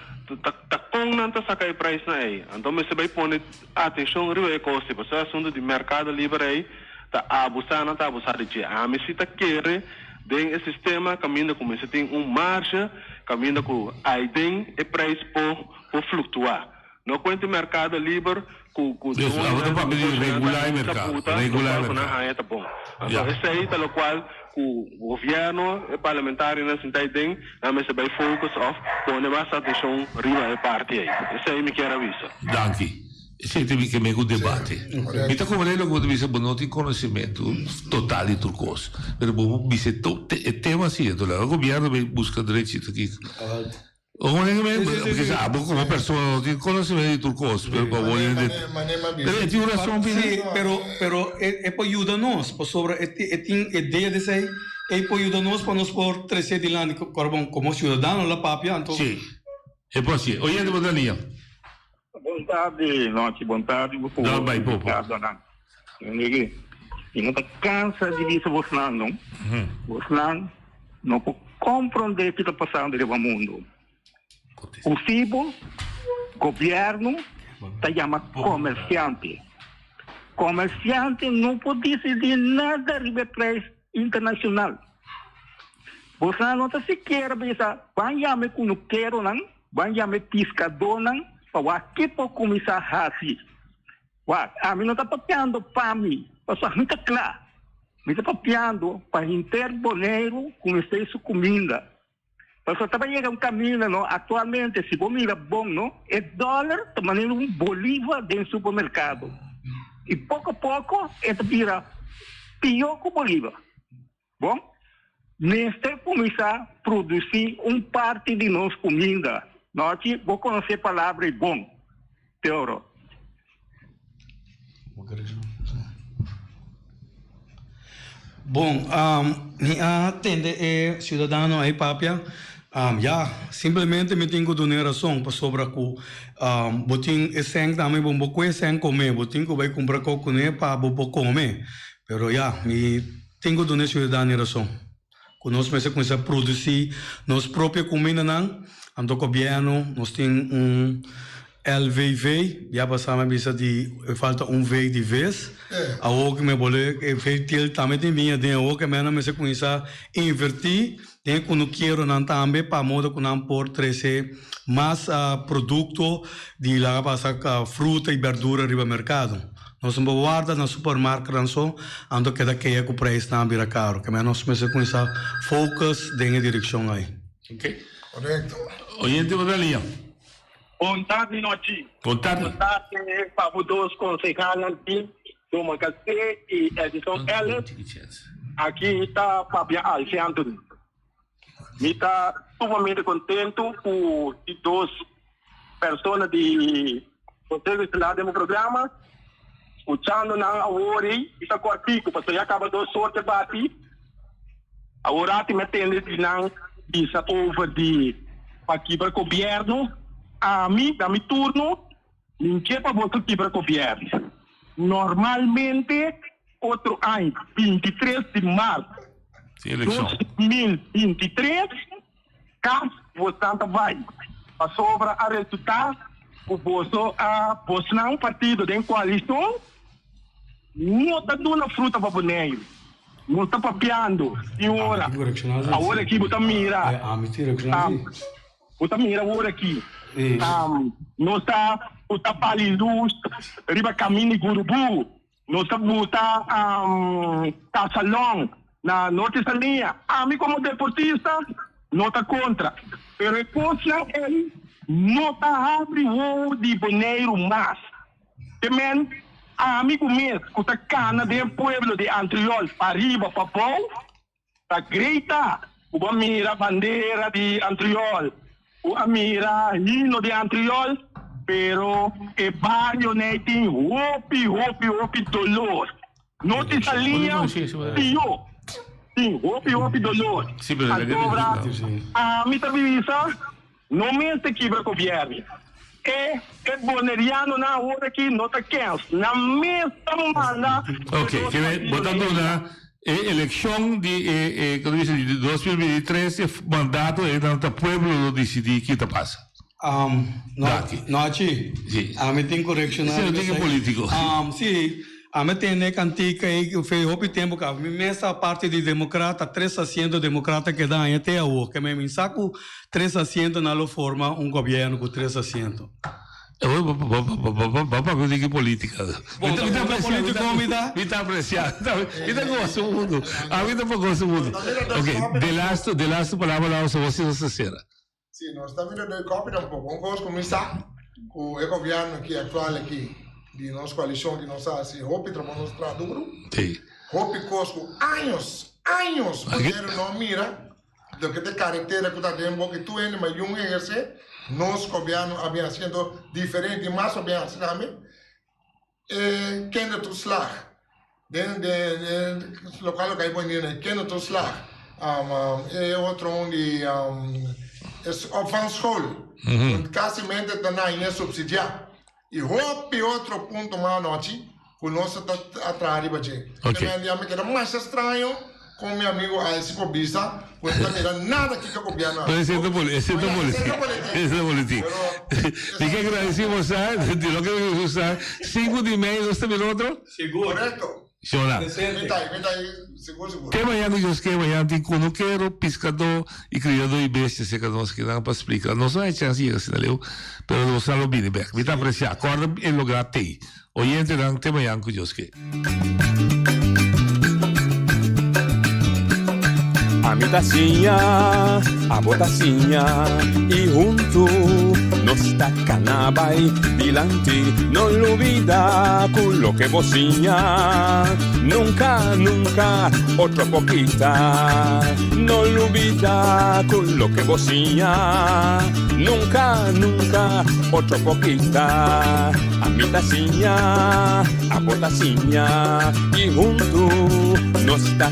ta ta con nan ta saca e prijsnan ey anto mester bay pone atencion riba e cos ey pasobra e asunto di mercado liber ey ta abusa nan ta abusa di dje ami si ta kere den e sistema caminda cu mester tin un marge caminda cu ayden e prijs por por fluctua No cuenta mercado liber cu cu Yes, dueñonan abo ta papia di negocionan ta regular e hinca mercado, puta, regular e locual cu nan mercado. haña ta bon. Anto Ya. esey ta locual cu gobierno, e parlamentarionan sinta ey den, nan mester bay focus of pone mas atencion riba e parti ey. Esey mi kier a bisa. Danki. Esey ta mi ke mey cu debate. Mi ta comprende loke bo ta bisa, bo no tin conocimento total di tur cos, pero bo por bisa e tema si, enton laga gobierno bay busca derechito aki. Porque abo como persona no tin conocimiento di tur cos, pero pa bo den Pero e tin un razon pidi. Sí, pero pero e e por yuda nos pasobra e e tin e dea di esei e por yuda nos pa nos por trece dilanti Corbon como ciudadano la papia anto. Sí, e por hacié. Oyente bo ta lia. Bon tardi, nochi, bon tardi bo Dal bai popo. Ricardonan. Mire, mi no ta cansa di bisa bosnan no. Bosnan no por comprende ki ta pasando riba mundo. Posibel gobierno ta yama comerciante. Comerciante no por dicidi nada riba e prijs internacional. Bosnan no ta sikiera bisa ban yama e cunukeronan. Ban yama e piskadónan pa wak ke por kuminsá hasi. Wak, ami no ta papiando pa mi, pasobra mi ta kla. Mi ta papiando pa henter Boneiru kuminsá su kuminda. Pasobra ta bai yega un kaminda, no, aktualmente si bo mira bon, no, e dòler ta manera un bolívar den supermerkado. I poko poko e ta bira pió ku bolívar. Bon, mester kuminsá produsí un parti di nos kuminda. Nochi, bo konosé palabra ei bon, Teoro. Bon, mi a tende e siudadano ei papia. Ya, simplemente mi tin ku dun'é rason pasobra ku bo tin e sèn tambe, bo no por kue sèn kome, bo tin ku bai kumpra kok kuné pa bo por kome. Pero ya, mi Tin ku duna e siudadano e rason ku nos mester kuminsá produsí nos propio kumindanan. Anto gobièrnu nos tin un LVV, ya pasá mi a bisa di e falta un V di ves. Awor ku mi a bole e VTL tambe tin biña den awor ku nan mester kuminsá invertí den e kunukeronan tambe pa modo ku nan por trese mas produkto di laga pasa fruta i bèrdura riba merkado. Nos no por warda na supermarketnan so, anto keda kea ku preisnan a bira karu. Kemey nos mester kuminsá focus den e direkshon ei. Ok. Korekto. Oyente bo ta lia. Bon tardi nochi. Bon tardi. Bon tardi pa bo dos konsehalnan di Doma Casté i Edison Ellis. Aki ta papia Alfie Anthony. Mi ta sumamente kontentu ku di dos persona di. Consejo Insular den bo programa, scuchando nan awor ei, i ta cortico, pasobra ya caba dos soorte bati. Awor ati mi a tende di nan bisa over di pa kibra gobierno, ami na mi turno mi ke pa boso kibra gobierno. Normalmente otro aña 23 di mart 2023 Cas bosnan ta bai, pasobra a resulta cu boso a bosnan partido den coalicion no ta duna fruta pa Boneiru. Nos ta papiando tin ora. Awor aki bo ta mira, bo ta mira awor aki nos ta buta pali luz riba camin di Gurubu. Nos ta buta Casalon na Norte Saliña. Ami como deportista no ta contra, pero e cosnan ey no ta habri wowo di Boneiru mas. Te men ami cu mes cu ta cana den pueblo di Antriol pariba pabou Ta grita ku bo a mira bandera di Antriol, ku a mira himno di Antriol, pero e bario nei tin hopi, hopi, hopi dolor. No tin salia pio, tin hopi, hopi dolor. Ansobra ami ta bisa no mester kibra gobierno. E e bonerianonan awor aki no ta kens. Nan mes ta manda Ok, ke men bo ta duna e elekshon di e e komo di di 2023 e mandato ei nan ta pueblo lo disidí ki ta pasa. Um, no, no achi. Ami tin correccionar. Sí, no tin politico. Um, sí, ami tende cantica ei fe hopi tempo caba. Mi mes ta parti di democrata, tres asiento democrata keda aña te awo. Ke men mi sa cu Tres asiento nan lo forma un gobierno cu tres asiento. Bo papia di ki politica. Bo ta politico mi ta? Mi ta aprecia. Mi ta goza mundo. Ami ta pa goza mundo. Ok, de laatste, de laatste palabra la usa bo si nos ta cera. Si, nos ta mira doy copy tampoco. Un cos cu mi sa cu e gobierno aki actual aki di nos coalicion ki nos a haci hopi trabou nos traha duro. Si. Hopi cos cu años, años Boneiru no a mira. Loke ta e karetera ku ta den bo ki tur hende ma yun ehersé, nos gobièrnu a bin hasiendo diferente i mas a bin hasi tambe. E kindertoeslag den den lokal loke a pone den kindertoeslag, e otro un di opvangschool, kasimente ta na hende supsidiá. I hopi otro punto mas anochi ku nos ta a traha riba dje. Ok. Te men mi keda masha straño kon mi amigo Alci por bisa ku e no ta mira nada kiko gobièrnu a Pero hasi. esei ta poli, esei ta Esei ta politik. politik. Esei ta politik. Pero Mi ke gradisí bo sa, di loke mi ke sa, sinku di mei nos ta mira otro? Sigur. Korekto. Shona. Mi ta mi ta sigur sigur. Te mañana ku Dios ke mañana tin kunukero, piskadó i kriadó di bestia serka nos kinan pa splika. Nos no hay chèns di yega asina leu, pero nos a lo bini bèk. Mi ta apresiá. Kòrda e lográ tei. Oyentenan, te mañana ku Dios ke. Ami ta siña, abo ta siña y huntu nos ta cana bay dilanti. No lubida cu loke bo siña nunca, nunca otro por kita. No lubida cu loke bo siña nunca, nunca otro por kita. Ami ta siña, abo ta siña y huntu nos ta.